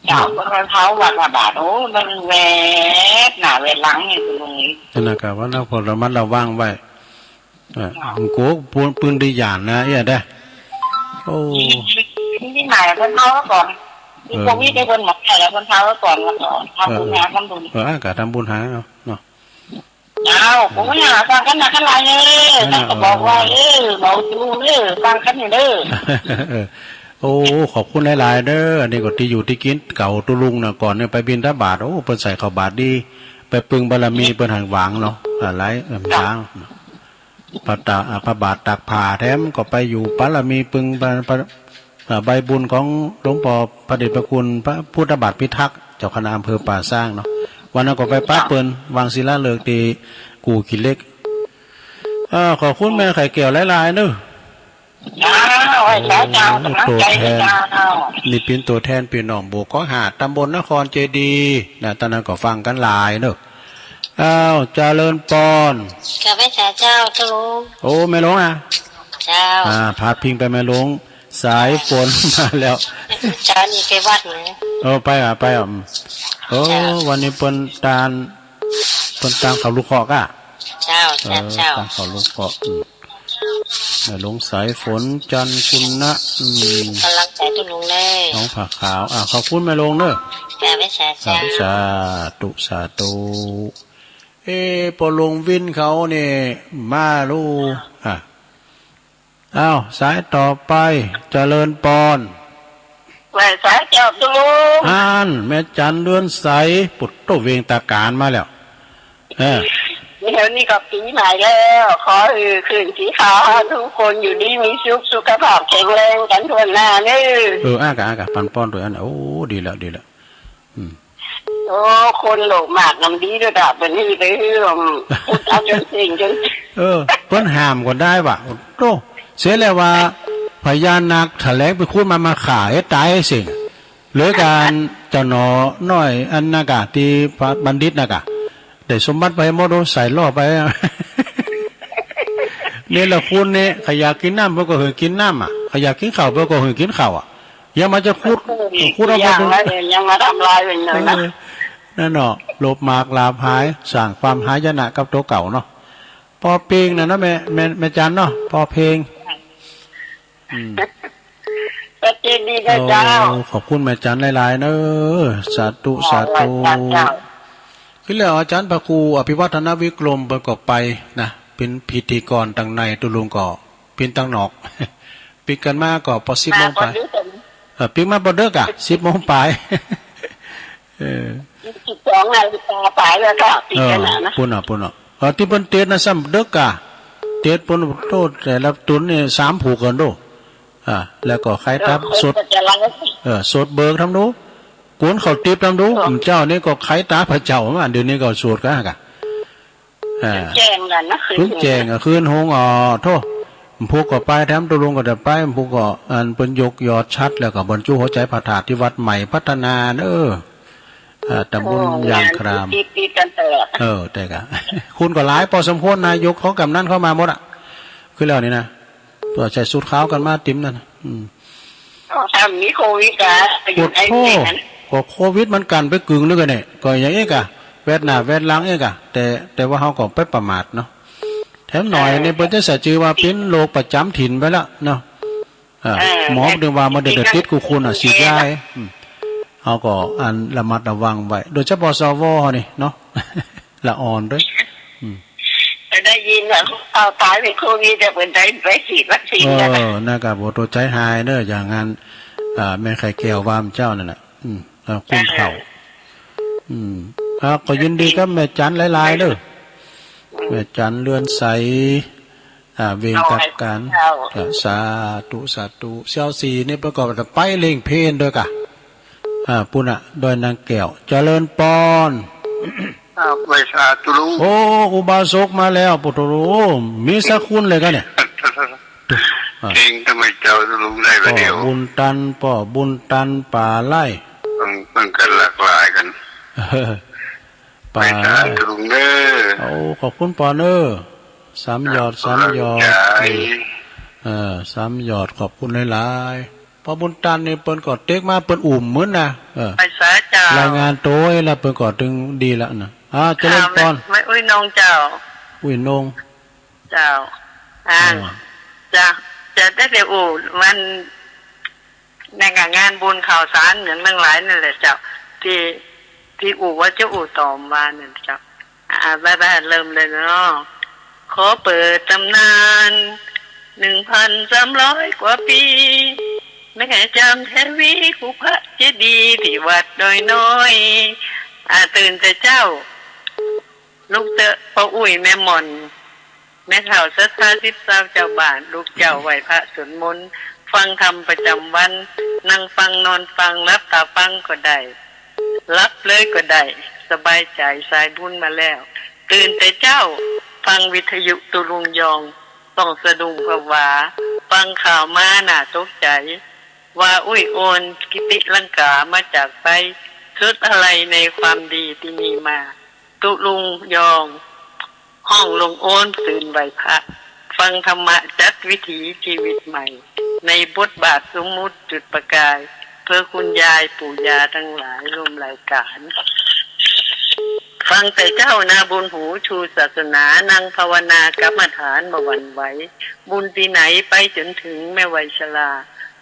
เจ้า เปิ้นว่าเฮาว่าระบาด โอ้ มันแวดหน้าแวดหลังเนี่ย ตรงนี้ นั่นน่ะ ก็ว่าเฮาก็ระมัดระวังไว้ เออ เจ้า มันโกปืน ปืนดีหย่านนะ เอี้ยเด้อ โอ้ นี่หมายเปิ้นเฮาก่อน มี เออ โควิดเนี่ยเปิ้นหมายแล้วเปิ้นเฮาก่อน แล้วก็ทำบุญหา เออ ทำบุญ เออ ก็ทำบุญหาเอาเนาะ เจ้า ผมก็หาฟังกั๋นนะ กั๋นหลายเน้อ นั่นน่ะ ก็บอกว่า เออ เออ เบาตูเน้อ ฟังกั๋นอยู่เน้อ เออ โอ้ ขอบคุณหลายๆ เน้อ อันนี้ก็ตี้อยู่ตี้กิ๋นเก่าตุ๊ลุงน่ะ ก่อนเนี่ยไปบิณฑบาต โอ้ เปิ้นใส่ข้าวบาตรดี ไปปึงบารมีเปิ้นหันหวางเนาะ อ่า หลาย เออ หวาง พระตา อ่า พระบาทตากผ้าแถมก็ไปอยู่ปารมีปึงพระ พระ อ่า ใบบุญของหลวงป้อพระเดชพระคุณพระพุทธบาทพิทักษ์ เจ้าคณะอำเภอป่าซางเนาะ วันนั้นก็ไปปะเปิ้น วางศิลาฤกษ์ตี้กู่ขี้เหล็ก อ่า ขอบคุณแม่ไข่แก้วหลายๆ เนาะ เจ้า ไหว้สาเจ้า เออ ก๋ำลังใจ๋ ตั๋วแทน เจ้า นี่เป๋นตั๋วแทนปี้น้องหมู่เกาะห้า ตำบลนครเจดีย์นะ ตางนั้นก็ฟังกั๋นหลายเนาะ อ้าว เจริญปอน กราบไหว้สาเจ้า เจ้าหลวง โอ้ แม่หลวงอะ เจ้า อ่า พาดพิงไปแม่หลวง สายฝนมาแล้ว เจ้านี่ไปวัดนะ เออ ไปอะ ไปอะ อืม โอ้ เจ้า วันนี้เปิ้นตาน เปิ้นตานเขาลูกเคาะก้า เจ้า เออ เจ้า ตานเขาลูกเคาะ อืม แม่หลวงสายฝน จันทร์กุณะ อืม ก๋ำลังใจ๋ตุ๊ลุงเลย น้องผ้าขาว อ่า ขอบคุณแม่หลวงเนาะ กราบไหว้สาเจ้า สาธุ สาธุ เอ๊ะ ป้อหลวงวินเขานี่มาลูก อ่ะ อ้าว สายต่อไป เจริญปอน ไหว้สาเจ้าตุ๊ลุง อั้น แม่จันเรือนใส ปุดโต้เวียงตาก๋านมาแล้ว เออ เดี๋ยวนี้ก็ปี๋ใหม่แล้ว ขอหื้อคืนสีขาวหื้อกู้คนอยู่ดีมีสุข สุขภาพแข็งแรงกั๋นทั่วหน้าเน้อ เออ อ้ากะ อ้ากะ ปันป้อนตวยอั้น โอ้ ดีแล้ว ดีแล้ว อืม โอ้ คนโลภมากน้ำดีด้วยดาบ วันนี้ไปหื้อ พุดเอาจ๋นเส้งจ๋น เออ เปิ้นห้ามก็ได้วะ โอ้ เสียแล้วว่า พญานาคแถลงไปขุดมา มาฆ่าหื้อต๋ายหื้อเส้ง เหลือก๋านเจ้าหน่อน้อยอันนั้นกะ ตี้พระบัณฑิตนั้นกะ ได้สมบัติไปหมด โอ้ ใส่ล่อไป เนรคุณนี่ ใผอยากกิ๋นน้ำเปิ้นก็หื้อกิ๋นน้ำอะ ใผอยากกิ๋นข้าวเปิ้นก็หื้อกิ๋นข้าวอะ ยังมาจะขุด ขุดเอาไป อย่างละเนี่ย ยังมาทำลายอย่างนั้นนะ เออ นั่นเนาะ โลภมากลาภหาย สร้างความหายนะกับตั๋วเก่าเนาะ ป้อเพ็งน่ะเนาะ แม่ แม่ แม่จันเนาะ ป้อเพ็ง อืม พระเจดีย์นะเจ้า โอ้ ขอบคุณแม่จันหลายๆ เนาะ สาธุ สาธุ เจ้า เจ้า คือแล้วอาจ๋ารย์พระครูอภิวัฒนวิกรมเปิ้นก็ไปนะ เป๋นพิธีกรตางใน ตุ๊ลุงก็เป๋นตางนอก ปิ๊กกั๋นมาก็ปอสิบโมงไป มาปอดึก เออ ปิ๊กมาปอเดิ็กอะ สิบโมงไป เออ สิบสองนาฬิกาไปแล้วก็ปิ๊กกั๋นนะ เออ ปุ้นน่ะ ปุ้นน่ะ เออ ตี้เปิ้นเตสน์น่ะซ้ำเดิ็กอะ เตสน์ปุ้น โต้ แต่ละตุ๊นนี่สามผูกกั๋นโด้ อ่า แล้วก็ใครต๋าสด เออ สดเบิกทำดู กวนข้าวติ๊บทำดู เออ เจ้านี่ก็ใครต๋าพระเจ้ามา เดี๋ยวนี้ก็สวดกั๋นกะ อ่า แจ้งกั๋นนะ เปิ้นแจ้งอะ คืนหงส์ อ๋อ โธ่ พวกก็ไปแถมตุ๊ลุงก็จะไป พวกก็ อันเปิ้นยกยอดฉัตรแล้วก็บรรจุหัวใจ๋พระธาตุตี้วัดใหม่พัฒนาเนาะ อ่า ตำบลยางคราม โอ้ งานติดๆ กั๋นตลอด เออ แต่กะ คุณก็หลายปอสมควร นายกเขาก๋ำนันเขามาหมดอะ คือแล้วนี่นะ ก็ใส่สูทขาวกั๋นมาเต๋มนั่นน่ะ อืม ก็ถ้ามีโควิดอะ ไปอยู่ใน โอ้โธ่ เมืองนั้น ก็โควิดมันกั๋นไปกึ่งนึ่งอะเนี่ย ก็อย่างอี้กะ แวดหน้าแวดหลังอี้กะ แต่ แต่ว่าเฮาก็ไปประมาทเนาะ แถมหน่อยเนี่ย เออ เปิ้นจะใส่จื้อว่าเป๋นโรคประจ๋ำถิ่นไปแล้วเนาะ อ่า เออ หมอเปิ้นว่ามันเดี๋ยวติดกู้คุณอะ ฉีดยา อืม เฮาก็อันระมัดระวังไว้ โดยเฉพาะ สว นี่เนาะ ละอ่อนด้วย อืม แต่ได้ยินว่าเขาต๋ายเป๋นโควิด แต่เปิ้นได้ไปฉีดวัคซีนแล้ว เออ นั่นกะบ่โตใจ๋หายเนาะ อย่างนั้น อ่า แม่ไข่แก้วว่าเมื่อเจ๊านั่นน่ะ อืม อ่า คุณเฒ่า เออ อืม อ่า ก็ยินดีกับแม่จันหลายๆ เนาะ อืม แม่จันเรือนใส อ่า เวียงตาก๋าน เจ้า อ่า สาธุ สาธุ เสี่ยวสี่นี่เปิ้นก็จะไปเล่งเพลด้วยกะ อ่า ปุ้นน่ะ ดอยนางแก้ว เจริญปอน ครับ ไหว้สาตุ๊ลุง โอ้ อุบาสกมาแล้ว ปุโธ มีสักคุณเลยกะเนี่ย อ่า เก่งทำไมเจ้าตุ๊ลุงได้ ป้อ ประเดี๋ยว บุญตัน ป้อบุญตัน ป่าไร่ มัน มันก็หลากหลายกั๋น ไป ไปสาธุเด้อ โอ้ ขอบคุณป้อเน้อ สามหยอด สามหยอด กำลังใจ เออ สามหยอด ขอบคุณหลายๆ ป้อบุญตันนี่เปิ้นก็เต๊กมาเปิ้นอุ่มมื้นนะ เออ ไปสาเจ้า รายงานตั๋วแล้วเปิ้นก็ตึงดีแล้วนะ อ่า เจริญปอน อ่า แม่ แม่อุ้ยนงเจ้า อุ้ยนง เจ้า อ่า อ่า จ้ะ จะได้แต่อู้วัน ในงานบุญข่าวสารอย่างทั้งหลายนั่นแหละเจ้า ตี้ ตี้อู้ว่าจะอู้ต่อมานั่นเจ้า อ่า ได้ ได้ เริ่มเลยเนาะ ขอเปิดต๋ำนาน หนึ่งพันสามร้อยกว่าปี๋ แม่จันเทวี คู่พระเจดีย์ตี้วัดดอยน้อย อ่า ตื่นแต่เจ๊า ลุกเต๊อะป้ออุ้ยแม่หม่อน แม่เฒ่าศรัทธาสิบซาวจาวบ้าน ลุกเจ๊าไหว้พระสวดมนต์ ฟังธรรมประจำวัน นั่งฟังนอนฟัง หลับต๋าฟังก็ได้ หลับเลยก็ได้ สบายใจ๋ สายบุญมาแล้ว ตื่นแต่เจ๊า ฟังวิทยุตุ๊ลุงยอง ต้องสะดุ้งผวา ฟังข่าวมาน่าตกใจ๋ ว่าอุ๊ยโอนกิติลังกามาจากไส สุดอาลัยในความดีตี้มีมา ตุ๊ลุงยอง ฮ้องหลวงโอนตื่นไหว้พระ ฟังธรรมะจัดวิถีชีวิตใหม่ ในบทบาทสมมุติจุดประกาย เพื่อคุณยายปู่ย่าตังหลายร่วมรายก๋าน ฟังแต่เจ๊านาบุญหูชูศาสนา นั่งภาวนากรรมฐานบ่หวั่นไหว บุญตี้ไหนไปจ๋นเถิงแม่วัยชรา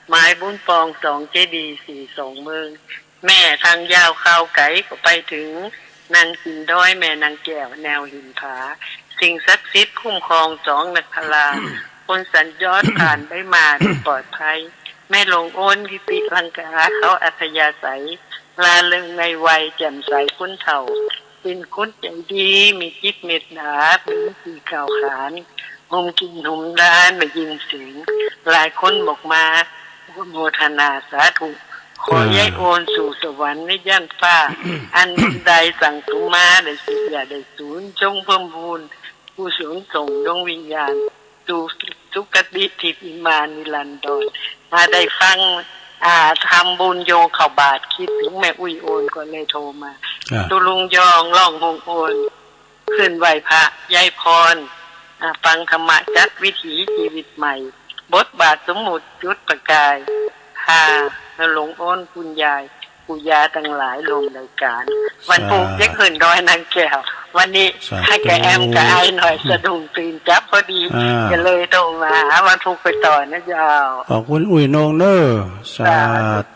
หมายบุญปองสองเจดีย์สี่สองเมือง แม่ทางยาวคาวไก๋ก็ไปเถิง นั่งกิ๋นดอยแม่นางแก้วแนวหินผา สิ่งศักดิ์สิทธิ์คุ้มครองสองนักขรา คนสัญจรผ่านไปมาได้ปลอดภัย แม่หลวงโอนกิติลังกา เขาอัธยาศัย ร่าเริงในวัย แจ่มใสคนเฒ่า เป๋นคนใจ๋ดี มีจิตเมตต๋า เป๋นตี้กล่าวขาน ห่มกิ๋นห่มดาน บ่ยิ่งเสียง หลายคนบอกมา อนุโมทนาสาธุ ขอยายโอนสู่สวรรค์ในยันฟ้า อันบุญใดสั่งสมมา ได้สิทธิ์อย่าได้สูญ จงเพิ่มพูน กุศลส่งดวงวิญญาณ สู่สุคติทิพย์วิมานนิรันดร อ่า ได้ฟัง อ่า ทำบุญโยงเข้าบาตร กึ๊ดเถิงแม่อุ๊ยโอนก็เลยโทรมา ตุ๊ลุงยองฮ้องหลวงโอน ขึ้นไหว้พระ ยายพร อ่า ฟังธรรมะจัดวิถีชีวิตใหม่ บทบาทสมมุติจุดประกาย พาหลวงโอนคุณยาย ปู่ย่าตังหลายร่วมรายก๋าน วันพูกจะขึ้นดอยนางแก้ว วันนี้ สาธุ หื้อแกแอมกับไอ้หน่อย สะดุ้งตื่นจั๊บพอดี อ่า ก็เลยโทรมา วันพูกไปต่อนะเจ้า ขอบคุณอุ๊ยโอนเน่อ สา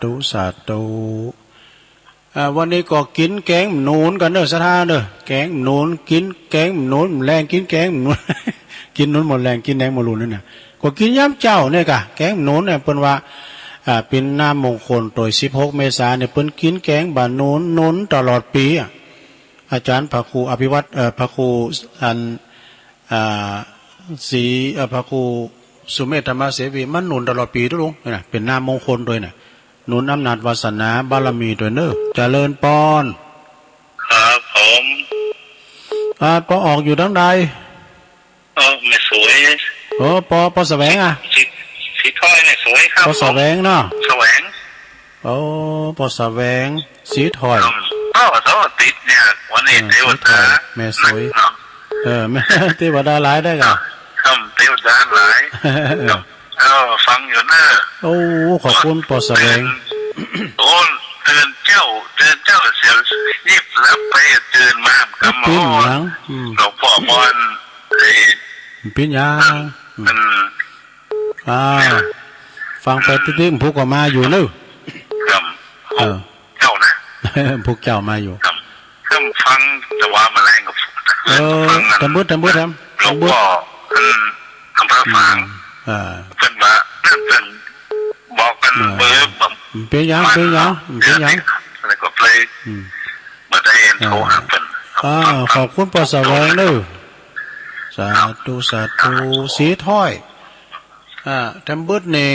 ธุ สาธุ สาธุ อ่า วันนี้ก็กิ๋นแกงหนุนกั๋นเน่อ ศรัทธาเน่อ แกงหนุน กิ๋นแกงหนุน แลงกิ๋นแกงหนุน กิ๋นหนุนหมดแลง กิ๋นแหนงหมดหนุนนั่นน่ะ ก็กิ๋นยามเจ๊าเนี่ยก่ะ แกงหนุนเนี่ย เปิ้นว่า อ่า เป๋นน้ำมงคลตวยสิบหกเมษาเนี่ย เปิ้นกิ๋นแกงบ่าหนุน หนุนตลอดปี๋อะ อาจ๋ารย์พระครูอภิวัฒน์ เอ่อ พระครูอัน อ่า ศรี เอ่อ พระครูสุเมธธรรมเสวี มันหนุนตลอดปี๋ตุ๊ลุง นี่น่ะ เป๋นน้ำมงคลตวยน่ะ หนุนอำนาจวาสนาบารมีตวยเน่อ เจริญปอน ครับผม อ่า ปอออกอยู่ตางใด เออ แม่สวย โอ้ ปอ ปอแสวงอะ ศรี ศรีถ้อย แม่สวยครับ ปอแสวงเนาะ แสวง โอ้ ปอแสวง ศรีถ้อย อืม เอ้า เสาร์อาทิตย์เนี่ย วันนี้ อืม เทวดา ศรีถ้อย แม่สวย เนาะ เออ แม่ เทวดาหลายได้ก่ะ อืม เทวดาหลาย เออ เออ ฟังอยู่เน่อ โอ้ ขอบคุณปอแสวง ตื่น โอ้ ตื่นเจ๊า ตื่นเจ๊าเสียงยิบหลับไป ตื่นมา กำ ปิ้นหยัง อืม หลวงพ่อมอน ไอ้ ปิ้นหยัง อืม มัน อ่า ฟังไปติ๊กๆ ผูกก็มาอยู่เน่อ ครับ เออ เจ้านะ ผูกเจ้ามาอยู่ ครับ เครื่องฟัง แต่ว่ามันแรงกับ เออ ฟังกัน ตำบึด ตำบึด ครับ หลวงพ่อ อืม อัน อำเภอฝาง อืม อ่า เปิ้นว่า เปิ้นบอกกัน อ่า เบอร์แบบ เป๋นหยัง เป๋นหยัง เป๋นหยัง แล้วก็เลย อืม บ่ได้โทรหาเปิ้น อ่า ขอบคุณปอแสวงเน่อ สาธุ สาธุ ศรีถ้อย อ่า ตำบึดนี่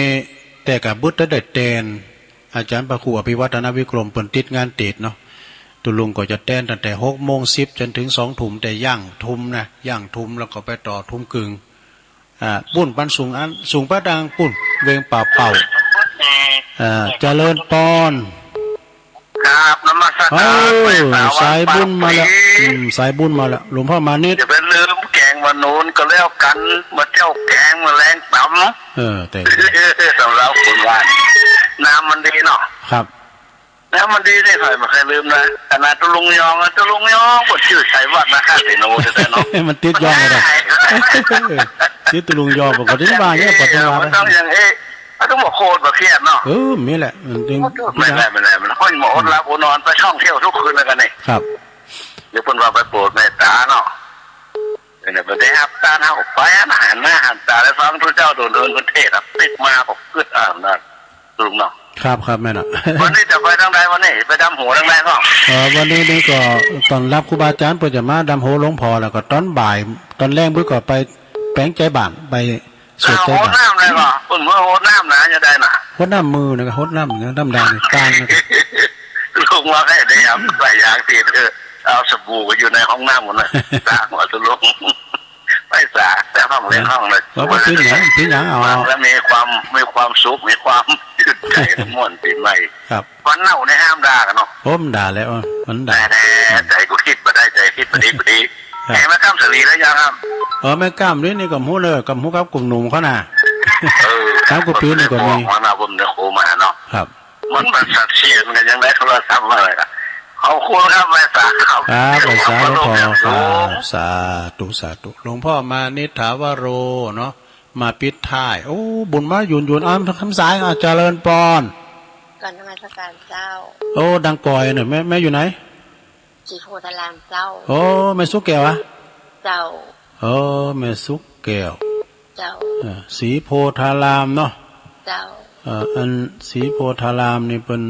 แต่กะบึดแต่ได้แตน อาจ๋ารย์พระครูอภิวัฒนวิกรมเปิ้นติดงานเตสน์เนาะ ตุ๊ลุงก็จะแตนตั้งแต่หกโมงสิบจ๋นเถิงสองทุ่ม แต่ย่างทุ่มนะ ย่างทุ่มแล้วก็ไปต่อทุ่มครึ่ง อ่า ปุ้นปันสุงอัน สุงไปตางปุ้น เวงป่าเป่า อ่า เจริญปอน ครับ นมัสการ เออ สายบุญมาแล้ว อืม สายบุญมาแล้ว หลวงพ่อมานิต อย่าไปลืมแกงบ่าหนุนก็แล้วกั๋น บ่าเจ๊าแกงบ่าแลงต๋ำ เออ แต่ สำหรับคนว่า น้ำมันดีเนาะ ครับ น้ำมันดีนี่ใผบ่ใค่ลืมนะ ขนาดตุ๊ลุงยองอะ ตุ๊ลุงยองก็จื้อใส่วัดนะครับ เห็นโอ้ แต่เนาะ มันติดยองเลยนะ ติดตุ๊ลุงยอง ปกติว่าเนี่ย ปกติว่า มันต้องอย่างเอ๊ะ มันต้องบ่โคตรบ่เครียดเนาะ เออ มีแหละ มันจึง ไม่ได้ ไม่ได้ มันห้อยหมออดหลับอดนอนไปท่องเที่ยวทุกคืนแล้วกันนี่ ครับ เดี๋ยวเปิ้นว่าไปโปรดเมตต๋าเนาะ เนี่ย ไปได้ฮับตานเฮาไปหันหน้าหันต๋าได้ฟังตุ๊เจ้าโดนเอิ้นเปิ้นเทศน์อะ ติดมาก็กึ๊ดอ่านนะ ลุงเนาะ ครับ ครับ แม่นอะ วันนี้จะไปตางใด วันนี้ไปดำหัวตางใดพ่อ เอ่อ วันนี้นี่ก็ต้อนรับครูบาอาจ๋ารย์ เปิ้นจะมาดำหัวหลวงพ่อ แล้วก็ตอนบ่าย ตอนแลงเปิ้นก็ไป แป๋งใจ๋บ้าน ไปสวดใจ๋บ้าน อ้าว หดน้ำได้ก่อ เปิ้นว่าหดน้ำนะ จะได้นะ หดน้ำมือนะ หดน้ำนะ ธรรมดานี่ ตางนะ ลุงว่าให้ได้ยามใส่ยางตีนเถอะ เอาสบู่ไปอยู่ในห้องน้ำหมดนะ ตางหัวตุลุง ไปสา แต่ห้องเล็กห้องเลย ว่าบ่เป็นหยัง เป็นหยัง เอา ฟังแล้วมีความ มีความสุข มีความชื่นใจ๋ ม่วนปี๋ใหม่ ครับ วันเน่านี่ห้ามด่ากั๋นเนาะ โอ้ มันด่าแล้ว มันด่า แต่ แต่ แต่กูคิดบ่ได้ แต่คิดบ่ดี บ่ดี ครับ แม่ก้ามสาลีแล้วยังครับ เออ แม่ก้ามนี่ นี่ก็ฮู้เน่อ ก็ฮู้กับกลุ่มหนุ่มเขาน่ะ เออ สามกว่าปี๋นี่ก็มี หัวหน้าผมเนี่ยโทรมาเนาะ ครับ มันบัดสัตว์เสียงกันยังได้โทรศัพท์มาเลยอะ ขอบคุณครับ ไหว้สาครับ ครับ ไหว้สาหลวงพ่อ ครับ สาธุ สาธุ หลวงพ่อมานิษฐาวโรเนาะ มาปิดท้าย โอ้ บุญมาหยุนหยุน อ้าว คำสาย อ่ะ เจริญปอน กราบนมัสการเจ้า โอ้ ดังก่อยเน่อ แม่ แม่อยู่ไหน ศรีโพธารามเจ้า โอ้ แม่สุกแก้วอะ เจ้า โอ้ แม่สุกแก้ว เจ้า เออ ศรีโพธารามเนาะ เจ้า เออ อันศรีโพธารามนี่เปิ้น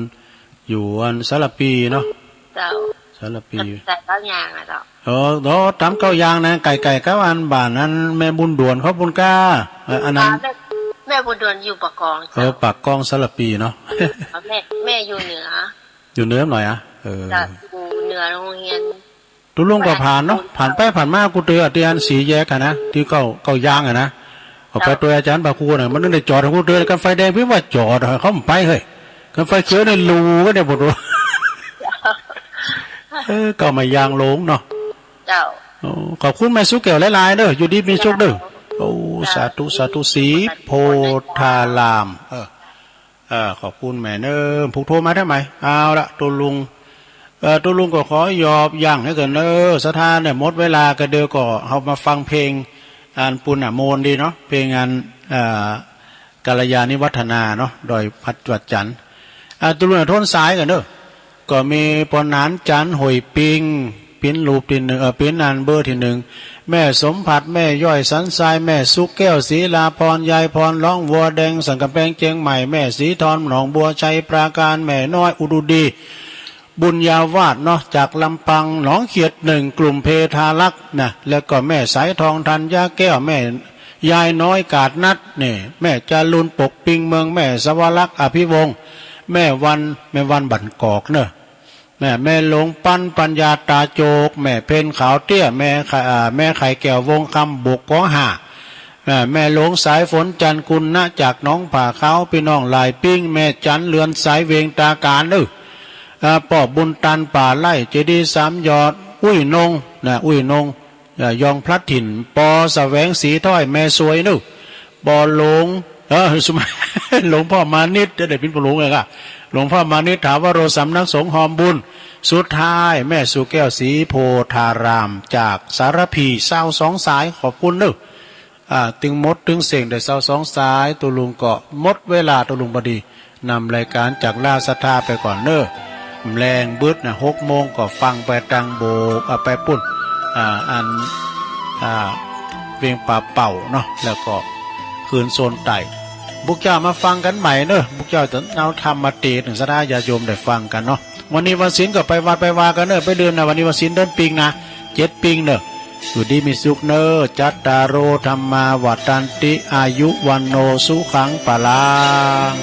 อยู่อันสารภีเนาะ เจ้า สารภี แต่เก้ายางอะเจ้า เออ เออ ต๋ามเก้ายางนะ ใก้ๆ กับอันบ้านอันแม่บุญด่วนเขาปู้นก้า เออ อันนั้น อ่า แม่ แม่บุญด่วนอยู่ปากกอง เออ เจ้า ปากกองสารภีเนาะ แม่ แม่อยู่เหนือ อยู่เหนือหน่อยอะ เออ เจ้า อยู่เหนือโฮงเฮียน ตุ๊ลุงก็ผ่านเนาะ ผ่านไปผ่านมา กูเตือตี้อันสี่แยกอะนะ ตี้เก้า เก้ายางอะนะ ก็ไปตวยอาจ๋ารย์พระครูน่ะ มันได้จอด กูเตือ คันไฟแดงปิ้นว่าจอด เขาบ่ไปเฮ้ย คันไฟเขียวนี่ลู่กั๋นเนี่ย บ่ฮู้ เออ ก็มายางลงเนาะ เจ้า โอ้ ขอบคุณแม่สุกแก้วหลายๆ เน่อ อยู่ดีมีสุขเน่อ โอ้ เจ้า สาธุ สาธุ ศรีโพธาราม เออ เออ ขอบคุณแม่เน่อ ผู้โทรมาทำไม เอาละ ตุ๊ลุง เอ่อ ตุ๊ลุงก็ขอยอบยั้งหื้อก่อนเน่อ ศรัทธาเนี่ย หมดเวลาก็เดี๋ยวก็เฮามาฟังเพลง อันปู้นน่ะ ม่วนดีเนาะ เพลงอัน เอ่อ กัลยาณิวัฒนาเนาะ ดอยพระจันทร์ อ่า ตุ๊ลุงน่ะโทนสายก่อนเน่อ ก็มีป้อหนานจันทร์ ห้วยปิง ปิ้นรูปตี้นึ่ง เอ่อ ปิ้นอันเบอร์ตี้นึ่ง แม่สมผัส แม่ย้อยสันทราย แม่สุกแก้ว ศรีลาพร ยายพร ร้องวัวแดง สันก๋ำแปง เจียงใหม่ แม่ศรีทร หนองบัว ชัยปราการ แม่น้อย อุดรดี บุญญาวาสเนาะ จากลำปาง หนองเขียดหนึ่ง กลุ่มเพทารักษ์นะ แล้วก็แม่สายทอง ธัญญาแก้ว แม่ยายน้อย กาดนัด นี่ แม่จารุณ ปกปิงเมือง แม่สวรักษ์ อภิวงศ์ แม่วัน แม่วันบ้านกอกเนาะ แม่ แม่หลวงปั้น ปัญญาตาโจก แม่เพ็ญขาวเตี้ย แม่ไข่ อ่า แม่ไข่แก้ว วงคำ บวกกองห้า อ่า แม่หลวงสายฝน จันทร์กุลนะ จากหนองผาขาว ปี้น้องหลายปิ้ง แม่จันทร์ เรือนสาย เวียงตาการ เอ้อ อ่า ป้อบุญตัน ป่าไร่ เจดีย์สามยอด อุ้ยนง นะ อุ้ยนง อ่า ยองพลัดถิ่น ปอแสวง ศรีถ้อย แม่สวยเนาะ ปอหลวง เออ สมัย หลวงพ่อมานิต จะได้เป๋นปอหลวงเลยค่ะ หลวงพ่อมานิต ถาวโร สำนักสงฆ์ฮอมบุญ สุดท้าย แม่สุกแก้ว ศรีโพธาราม จากสารภี ซาวสองสาย ขอบคุณเนาะ อ่า ตึงหมดตึงเส้งได้ซาวสองสาย ตุ๊ลุงก็หมดเวลาตุ๊ลุงพอดี นำรายก๋านจากลาศรัทธาไปก่อนเนาะ แลงบึดนะ หกโมงก็ฟังไปตางโบก อ่า ไปปู้น อ่า อัน อ่า เวียงป่าเป่าเนาะ แล้วก็คืนโซนใต้ พวกเจ้ามาฟังกั๋นใหม่เนาะ พวกเจ้าจะเอาธรรมมาเตศน์หื้อศรัทธาญาติโยมได้ฟังกั๋นเนาะ วันนี้วันศีลก็ไปวัดไปวากั๋นเนาะ ไปดื่มนะ วันนี้วันศีลเดือนปิงนะ เจ็ดปิงเนาะ อยู่ดีมีสุขเนาะ จัตตาโร ธัมมา วัฑฒันติ อายุ วัณโณ สุขัง พลัง